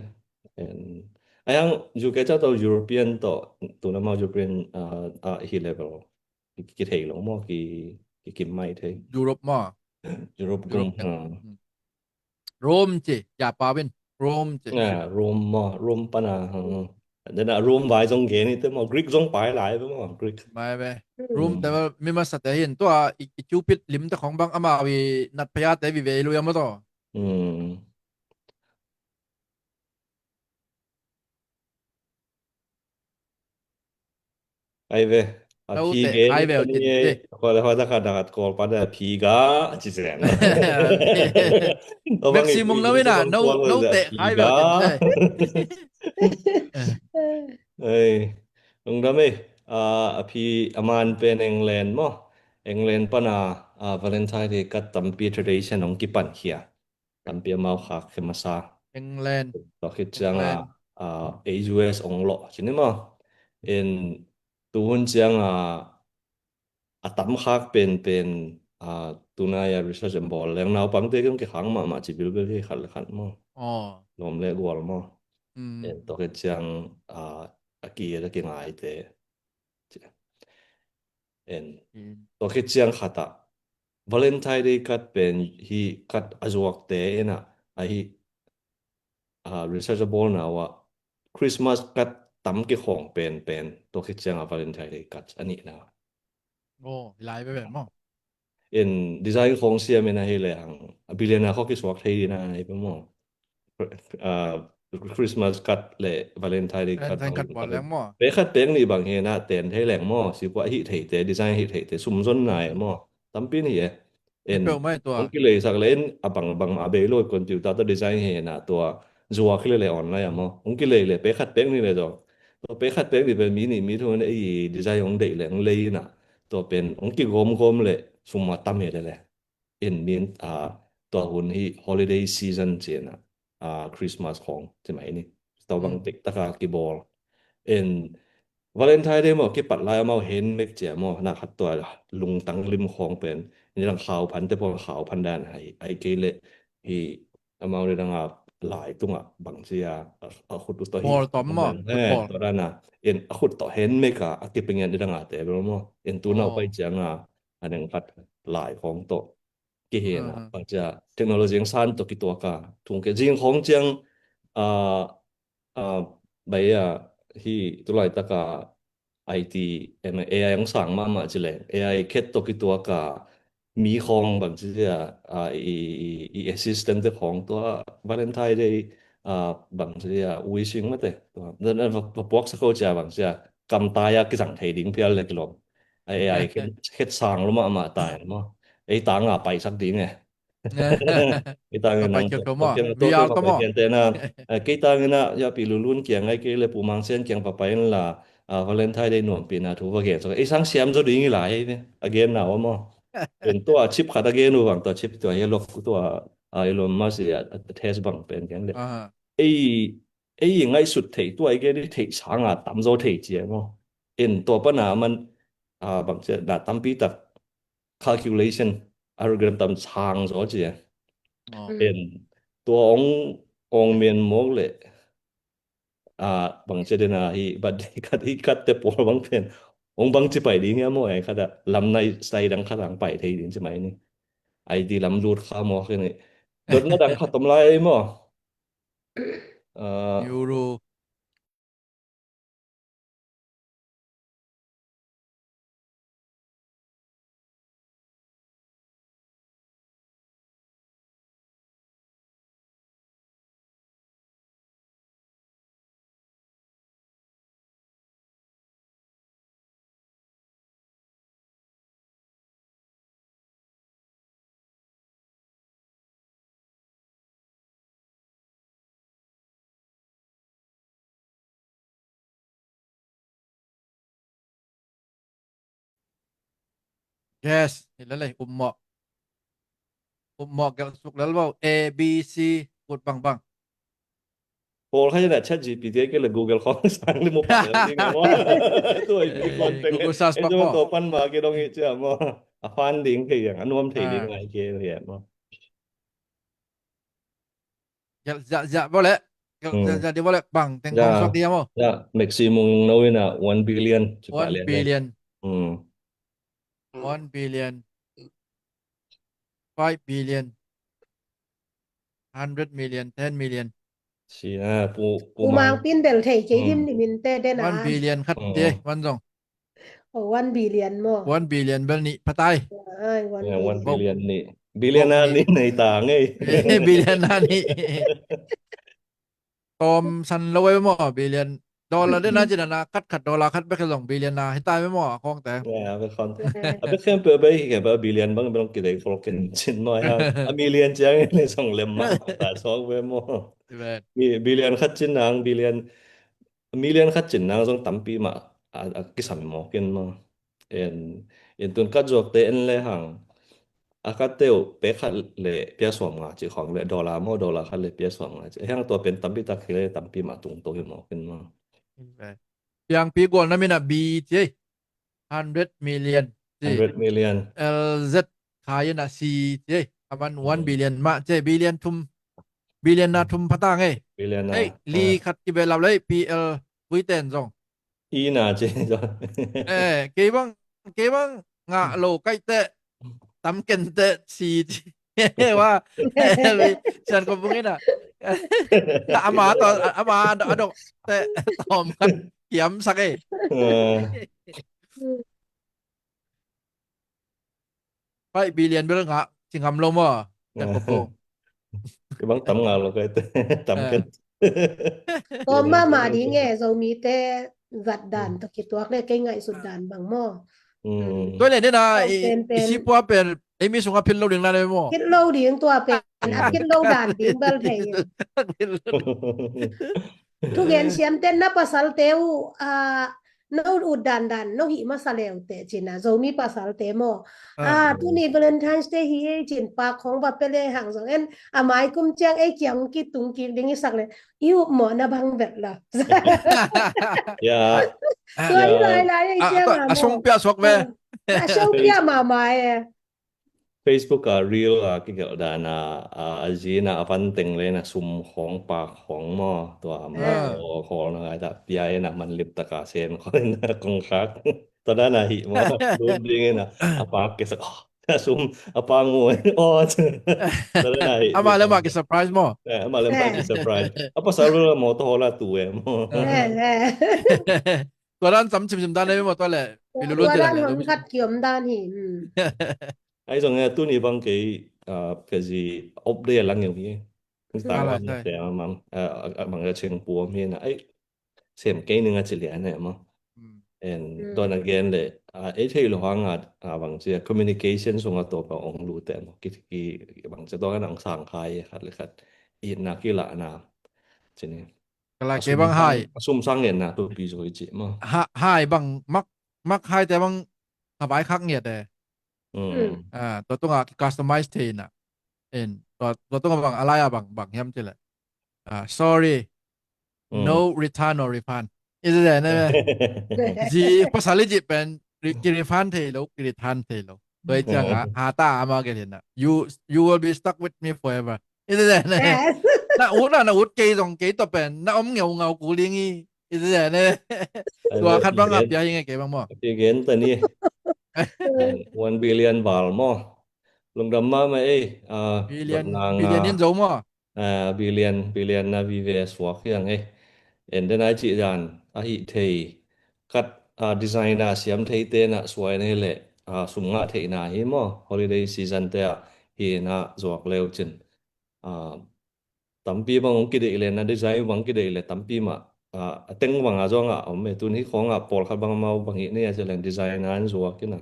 En, a yang U K cha to European to, tu na ma European, ah, ah, hi level. Ki, ki thei lo maw, ki, kikim mai thei. Europe maw? Europe gum. Europe, ha. Hmm. Rome ci, Japan in Rome ci. Ah, Rome maw, Rome pana, ha. Then a Rome vai zong gen hi te maw, Greek zong pai lai ve maw, Greek. Mai ve. Rome te mi masa te hin tua i, i Cupid lim te khong bang amau i nat phaya te vive lui a maw taw. Hmm. Ai ve. A phi gen ai ve, ai ve. Hoi, hoi, dakat, dakat, kol pa da phi ga, ci se. Maximum no ina, no, no te ai ve. Ai, lungdam ei. A phi a man pen England maw. England pana, a Valentine Day card tampi tradition hong kipan khia. Tampi amau khak khe masa. England. Tua khit cianga, England. A, U S ong lo, cini maw. En tuhun cianga, a tam khak pen pen, a, tunai a research em bol leng naupang te kiong kikhang mahmah ci bilbil hi khat le khat maw. Oh. Lom le gual maw. Mm. En tua khit ciang, a, a ki a kingai te. En. Mm. Tua khit ciang khat ah Valentine Day card pen hi card a zuakte ina ahi, a, research a bawlna uh ah Christmas card tam kikhawng pen pen tua khit ciang a Valentine Day card a nihna. Oh, hi lai veve maw. In design khawng siam in ahi le hang a billion a khaw kisuak thei dina ahi pe maw. Ah, Christmas card le Valentine Day card. Valentine card bang bang leng maw. Pek khat pek nih bang hi na ten thei leng maw. Sikuah hih theite, design hih theite, sum zon nai maw. Tampi ni e. En, hong kileisak le in a bang bang mah bei lo, computer tawh design hi na tua zuak hi le le online a maw. Hong kilei le pek khat pek nih le zong. Tua pek khat pek nih pen mi nih mi thum in ei design hong deih le hong lei na. Tua pen hong kigawmgawm le sum a tam hi le le. En min, a, tua hun hi holiday season ci na, a, Christmas khawng ci mai ni. Tua bang tek taka kibawl. En Valentine Day maw kipat lai amau handmade ci a maw, na khat tua lungtang lim khawng pen. Ni dang khau phan te pawl khau phan dan hai, ai kei le hi amau ni dang a lai tunga bang ci a, a, a khut uh tawh hi. Pawl tom maw? Tua dan a. En a khut tawh handmade a, a kipingian ni dang a te bel maw. En tu nau pai ciang a, a neng khat lai khawng tawh. Kihi na, bang cia technology ang san tawh kituak a. Thung ke zing khawng ciang, a, a, bai a, hi tulai taka I T, em, A I ang sang mahmah ci le. A I khet tawh kituak a, mi khawng bang cia, a, i, i, i assistant te khawng tua Valentine Day, a, bang cia, wishing mate. Tua, dan, dan, va, va puak sa ko cia bang cia, kam tai a kizang thei ding pial le kilom. A, A I khet, khet sang lo mahmah tai maw. Ei tang a paisak ding e. Kei tangin nang, kei tangin a, ya pi lulun kiang ai kei le pu mangsian kiang papai in la, a, Valentine Day nuam pi na thu va gen. So, ei sang siam zo ding i la hei ve. A gen na om o. Tua chip khat a gen u vang, tua chip tua hi lok tua, a, Elon Musk a, a test bang pen gen le. Ei, ei ngaihsut thei tua i gen i thei sang a tam zo thei cia maw. En tua pa na man, a, bang cia na tampi tak calculation, algorithm tam sang zaw ci a. En tua ong, ong men mawk le, a, bang ci dena hi, but hi kat, hi kat te pawl bang pen ong bang ci pai ding a maw, ai khat a lam nai sai dang khat ang pai thei ding ci mai ni. Ai di lam lut kha mawk ni. Dotna dang khat om lai maw. A, Euro. Yes, hi lel ei, um mawh. Um mawh gelh suk lel vo, A B C, ut bangbang. Pawl kha ina ChatGPT kei le Google khawng sang le mu pah lel ding maw. Tua i pi khawng teng Google search pak maw. Tua pan ma kei dong i cia maw. A fan ding kei yang, a nuam thei ding ngai kei le maw. Gelh ziahziah vo le. Gelh ziahziah di vo le. Bang teng kong suak di maw. Ya, maximum no ina one billion. One billion. One billion. five billion, hundred million, ten million. Si na pu pu Pu mang. Mangpin bel thei kei limlim in te den a. One billion khat ci ei, one zong. Oh, one billion maw. One billion bel nih pha tai. Ai, one Yeah, one billion. billion nih. Billion na nih nei ta ngei. Billion na nih. Tawm san lo ei maw, billion. Dollar den a ci na na khat khat dollar khat bek zong billion na hi tai maw, a khawng te. Yeah, a bek khawng. A bek khempeuh a bek hi kempeuh a billion bang bel kidei khol ken cin maw, a million ciang in zong lem mah ta sawk ve maw. Ci ve. Billion khat cin nang billion, million khat cin nang zong tampi mah a kisam mawk in maw. En, en tun khat zuakte en le hang a khat teuh pek khat le pia sawm nga ci khawng le dollar maw, dollar khat le pia sawm nga ci hang tua pen tampi tak hi le tampi mah tung to hi mawk in maw. Piangpi gual na min a B ci ei. Hundred million ci. Hundred million. L Z khai in a C ci ei. A man one billion mah ci ei. Billion thum. Billion na thum pha ta ngei. Billion na. Ei, li khat ki ve lau lei P L vui ten zong. I na ci zong. Eh, kei bang, kei bang ngah lo kaih teh tam ken teh C ci. Wa, sian ko bung in a. Ama to, ama a dok teh tawm khat kiam sak ei. Eh, Five billion bel ngah ci ngam lo maw. Sian ko bung. Kei bang tam ngah lo kaih teh tam ken. Tawm mahmah ding e, Zomite zat dan tawh kituak le kei ngaihsut dan bang maw. Tua le nena i sipua pen ei mi sungah phit lo ding na le maw. Phit lo ding tua pen a phit lo dan ding bel thei. Thugen siamten na pasalte uh a no ut dandan no hih masa leute cina Zomi pasalte maw. A tuni Valentine's Day hi ei cin pak khong va pele hang zong en a mai kum ciang ei kiang kitung kik ding i sak le i up mawh na bang vet lo. Ya. Tua hi lai lai ei ciang a song pia suak ve. A song pia mama e. Facebook a reel a kigelh dan a a zina a van teng le na sum khong pak khong maw tua maw khol na ngai ta pia e na man lip taka sen khol na kong khak. Tua dan a hi maw lut ding e na a pak ke sak a sum a pak ngu e. Tua dan a hi. Ama le ma ki surprise maw. Ama le ma ki surprise. A pasal le maw to hola tu e maw. Tua dan sam chim chim dan e maw tua le. Tua dan hong khat kiom dan hi. Ai zong e tuni bang kei a pezi op de lang yong hi. Instagram te a mang a mang a cheng puam hi na ai sem kei ning a ci lian e maw. En don again le a ei thei lo hang a a bang ci a communication sung a to pa ong lu te maw ki ki bang ci to kan ang sang khai khat le khat i na ki la na ci ni. Kala ke bang hai. Sum sang en na tu pi zo i ci maw. Hai bang mak mak hai te bang a bai khak ngiat e. Tua tunga ki customize thei na. En tua tunga bang a lai a bang bang hiam ci le. Sorry. No return or refund. Is it ne? Zi pasal i zi pen ki refund thei lo, ki return thei lo. Tua i ciang a ha ta ama ke na. You you will be stuck with me forever. Is it ne? Na ut na na ut kei zong kei to pen na om ngeu ngau ku ling i. Is it ne? Tua khat bang a pia hi nge kei bang maw. Pia gen ta ni. One billion val maw. Lungdam mahmah ei. Billion billion in zo maw. Billion billion na vive suak hiang ei. En den ai cih dan a hih thei khat design a siam thei te na suai na hi leh sum ngah theihna hi maw holiday season te ah hi na zuak leu cin. Tampi bang hong kideih le na design bang kideih le tampi mah a teng bang a zong a om e tun hi khawng a pawlkhat bang mau bang hi ni a ci leng design a an zuak in a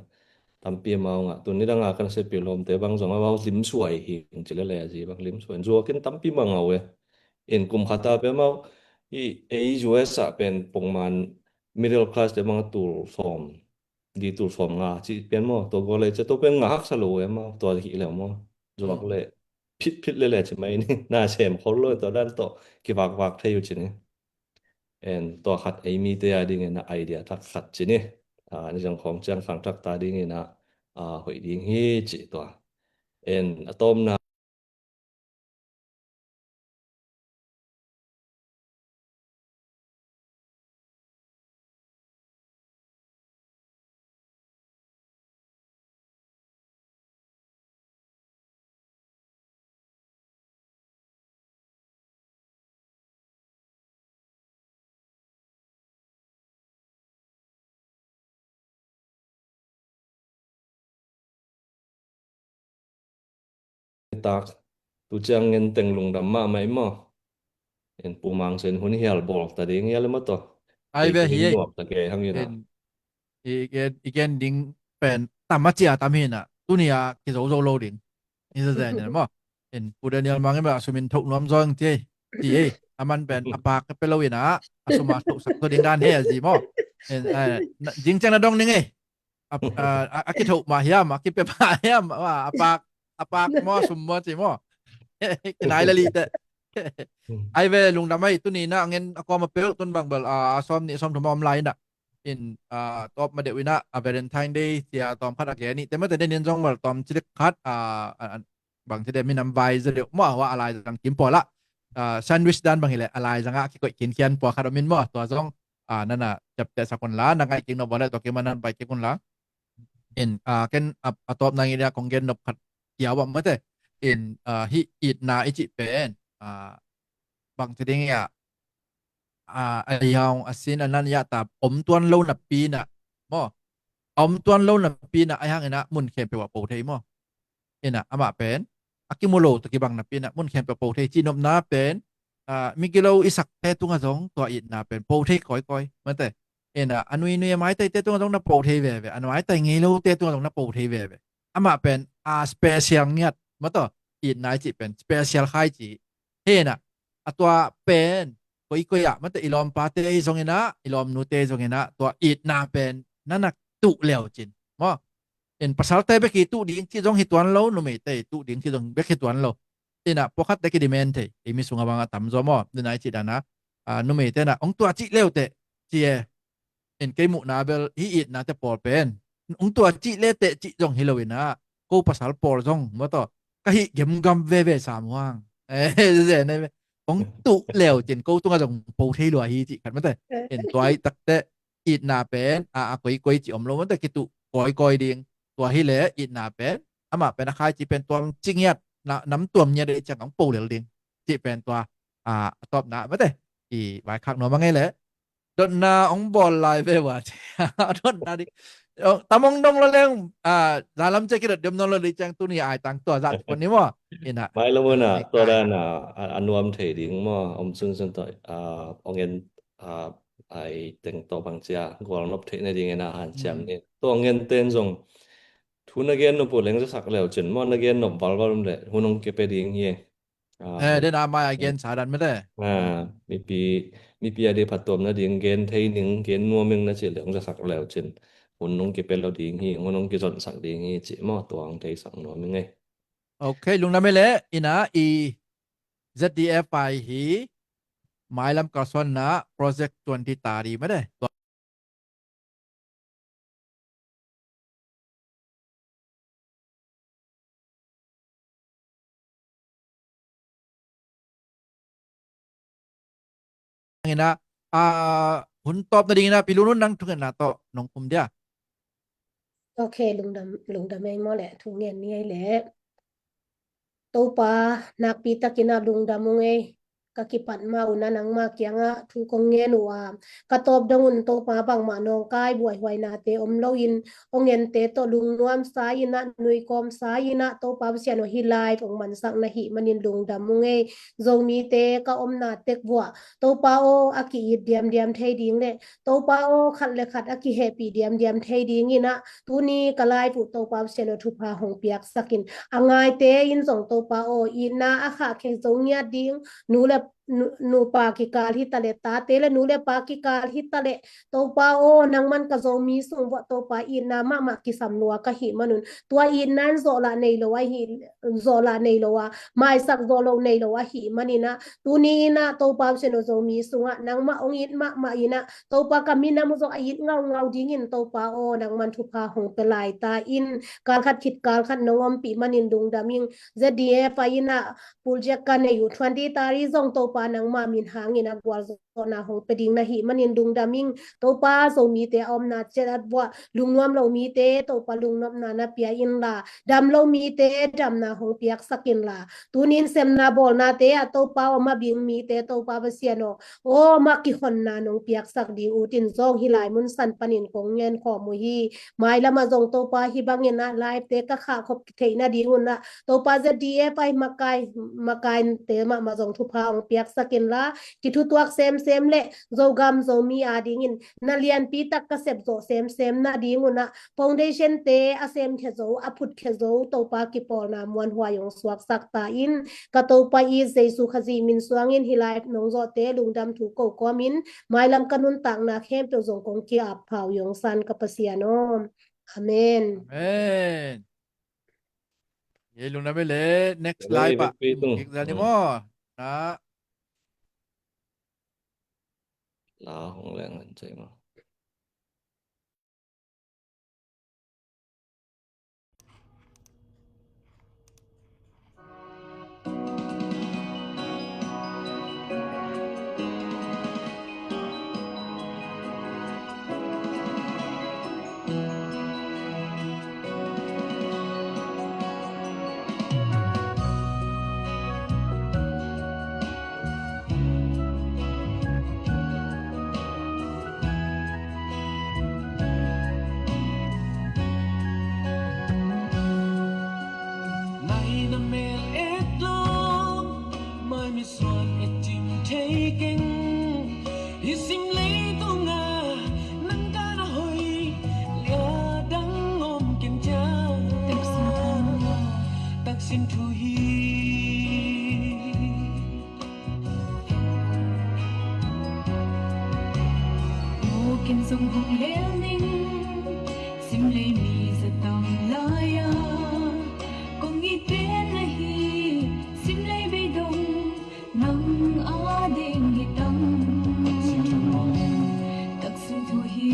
tampi mau ngah tun ni dang a kan sepil hawmte bang zong a mau lim suai hi ci le le a zi bang lim suai zuak in tampi bang au e. In kum khat a pe mau i ei U S a pen pongman middle class te bang a tul sawm di tul sawm nga ci pen maw tua gol le ci tua pen nga haksa lo e maw tua hi le maw zuak le phit phit le le ci mai ni na sem khol lo tua dan tawh kivak vak thei u ci ni. En tua khat ei mite a dingin a idea tak khat ci ni. Ni zong khawng ciang khang tak ta dingin a hoih ding hi ci tua. En a tawmna tak. Tu ciang ngen teng lungdam mahmah i maw. En Pu Mang Sen hun hial bawl ta ding hial i maw tawh. Ai ve hi ei. Nuam ta kei hang in a. En i gen, i gen ding pen tam a cia tam hi na. Tuni a kizo zo lo ding. Ni za zen maw. En Pu Daniel Mang i maw a sumin thok nuam zong ti ei. Ti ei. A man pen a pak ka pe lo in a. A sum a thok sak to ding dan he a zi maw. En, eh, na, jing ciang na dong ning ei. A, a, a, a kithoh mah hiam, a kipe mah hiam, a, a pak, a pak maw, a sum maw, ci maw. Kinai le lite. Ai ve, lungdam ai, tuni na, ngen a kawm a peuh, tun bang bel, a, a sawm nih, sawm thum a om lai na. In, a, tawp ma deuh ina, a Valentine Day, cia tawm khat a gen nih, te mate den in zong bel tawm cilik khat, a, a, a, bang ci de minam vai za deuh maw, hua a laizang kim pawl ah. A, sandwich dan bang hi leh, a laizang ah kikoih kinkhian pua khat om in maw, tua zong, a, nana ciapteh sak un la, na ngaih kik nop uh leh, tua kik ma nan pai kik un la. In, a, ken a, a tawp nang i dia kong gen nop khat kiau ah mate. In, a, hih itna i cih pen, a, bang ci ding i a, a, a yaung a sin a nan i a ta om tuan lo napi na, maw. A om tuan lo napi na, a hang ina mun khempeuh a po thei maw. Ina, amah pen, a kimu lo tawh kibang napi na, mun khempeuh a po thei, cihnopna pen, a, migilo i sakte tungah zong, tua itna pen, po thei kawikawi, mate. Ina, a nuinui a maitaite tungah zong na po thei veve, a maitai ngei lote tungah zong na po thei veve. Amah pen, a special ngiat, maw tawh, itna i cih pen, special khai ci. Hena, a tua pen, koikoi ah, mate i lawmpate hi zong ina, i lawmnute hi zong ina, tua itna pen, na na tuh leu cin. Maw, in pasalte bek hi tuh ding ci zong hi tuan lo, numeite hi tuh ding ci zong bek hi tuan lo. Ina, pawlkhatte ki demand thei, i mi sungah bang a tam zaw maw, dena i cih dana, a, numeite na, ong tua cih leute, ci e, in kei muhna bel, hi itnate pawl pen. Ong tua cih le teh cih zong hi lo ina, ko pasal pawl zong, maw tawh, ka hih gemgam veve sam huang. Eh, zen e, ong tuh leu cin, ko tungah zong po thei lua hi cih khat mate. In tua i takte, itna pen, a, a koikoi cih om lo mate, kituh kawikawi ding. Tua hi le, itna pen, amah pen a khai cih pen tuam ci ngiat, na, nam tuam ngiat i ciang ong po lel ding. Cih pen tua, a, a tawpna mate. I vaikhak nuam a ngei le. Dotna ong bawl lai ve ua ci. Dotna ding. Ong, tam ong dong lo leng, a, zalam cia kidot diam nong lo ding ciang tuni ai tang tua zat pon ni maw. Ina. Mai lo muna, tua dan a, a, a nuam thei ding maw. Om sunsun tawh, a, ong en, a, ai teng tawh bang cia gual nop theih na ding ina hanciam ni. Tua ong en ten zong. Thu na gen nop uh leng zasak leu cin maw, na gen nop valval um le. Hun ong kipe ding hi. A, eh, den a mai a gen sa dan mete. A, mipi, mipi a di phattuam na ding gen thei ning, gen nuam ing na cih leh ong zasak leu cin. Hun nong kipel lo ding hi, hun nong kizonsak ding hi cih maw, tua ong theisak nuam ing ei. Ok, lungdam ei le, ina i Z D F I hi, mailam kalsuanna Project twenty thirty mete. Ina, a, hun tawp nading ina, Pi Lunun nang thungetna tawh nong khum dia. Ok, lungdam, lungdam ei maw le, thungen ni ei le. Topa, nakpi takin a lungdam ung ei. Ka kipat ma un a nangma kiangah thu kong ngen uh a, ka tawp dong un Topa bangmah nawngkai buaihuainate om loin, ong ente tawh lungnuam sa inah, nuikawm sa inah, Topa Pasian aw hih live ong mansak na hih manin lungdam ung ei. Zomite ka omna tek vuah, Topa aw a ki-it diamdiam thei ding le Topa aw, khat le khat a kihehpih diamdiam thei dingin ah, tuni ka live uh Topa Pasian aw thupha hong piaksakin. A ngaite in zong Topa aw, itna a khahkhia zo ngiat ding, nu le nu, nupa kikal hi ta le, tate le nu le pa kikal hi ta le, Topa aw, nangman ka Zomi sung vuah Topa itna mahmah kisam lua ka hih manun. Tua itna in zawhlah nei lo ahi, zawhlah nei lo a, maisak zawh lo nei lo ahi manin ah, tuni in ah Topa Pasian aw Zomi sungah nangmah ong it mahmah in ah, Topa ka minam uh zong a it ngaungau dingin Topa aw nangman thupha hong pia lai ta in, kalkhat khit kalkhat nong ompih manin lungdam ing. Z D F I in ah project ka nei uh twenty thirty zong Topa nangma min hangin a gualzo zawhna hong pia ding na hih manin lungdam ing. Topa, Zomite a omna ciat a vuah lungnuam lo mite Topa lungnopna na pia inla, dam lo mite damna hong piaksak inla, tunin semna bawlnate ah Topa aw, mabing mite Topa Pasian aw, aw, ma kihonna nong piaksak ding utin zong hih lai mun san panin kong ngen khawm uh hi. Mailam ah zong Topa hih bangin ah live te ka khah khop theih nading un ah Topa Z D F ai makai, makaite mahmah zong thupha hong piaksak inla, kithutuak semsem le Zogam Zomi adingin na lianpi tak ka sepzawh semsem nading un ah foundation te a semkhia zo, a phutkhia zo Topa kipawlna muanhuai hong suaksak ta in. Ka Topa i Jesu Khazih min suangin hih live nong zawhte lungdam thu ko kawmin mailam ka nuntakna khempeuh zong kong ki-ap phau i hong san ka Pasian aw. Amen. Amen. Ye lungdam e le, next live ah. Kik zani maw. Na. La hong leng an cai maw. Nai na mel et lo, mai mi suan et cim thei keng. Hih sim leitung ah nang ka na hoih, lia dang om ken ciang. Taksin thu hi. Mawk in zong hong lel ning, sim lei mi za tam lai-a kong it pen ahi, sim lei bei dong nang ading hi tam. Taksin thu hi.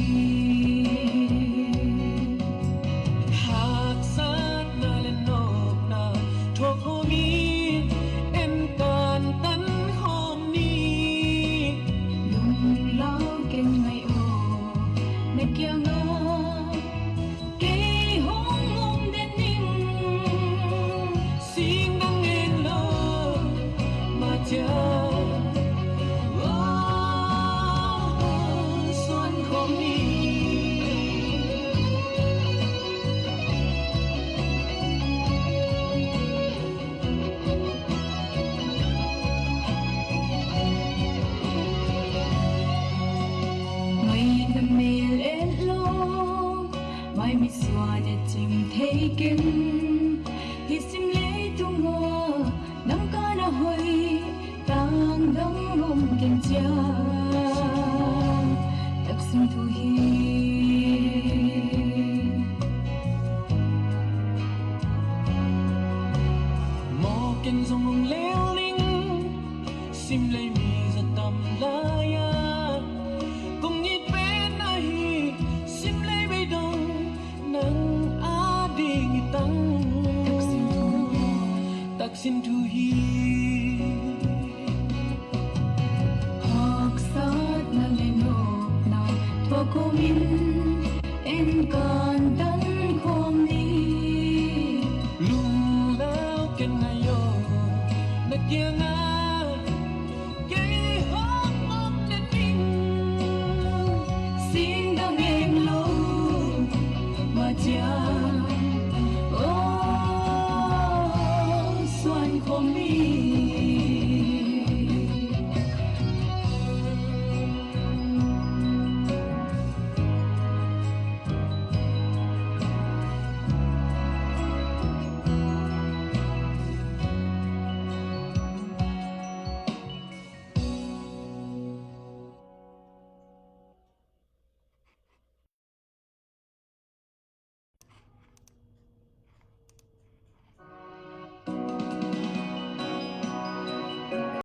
Haksatna le nopna thuak khawm ni, en tan tan khawm ni. Lunglau ken ngai aw, na kiangah kei hong om den ning. Sing dang en lo, ma ciang, oh, suan khawm ni. Mai na mel et lo, mai mi suan et cim thei ken. Hih sim leitung ah nang ka na hoih, tang dang om ken ciang. Taksin thu hi. Mawk in zong hong lel ning, sim lei mi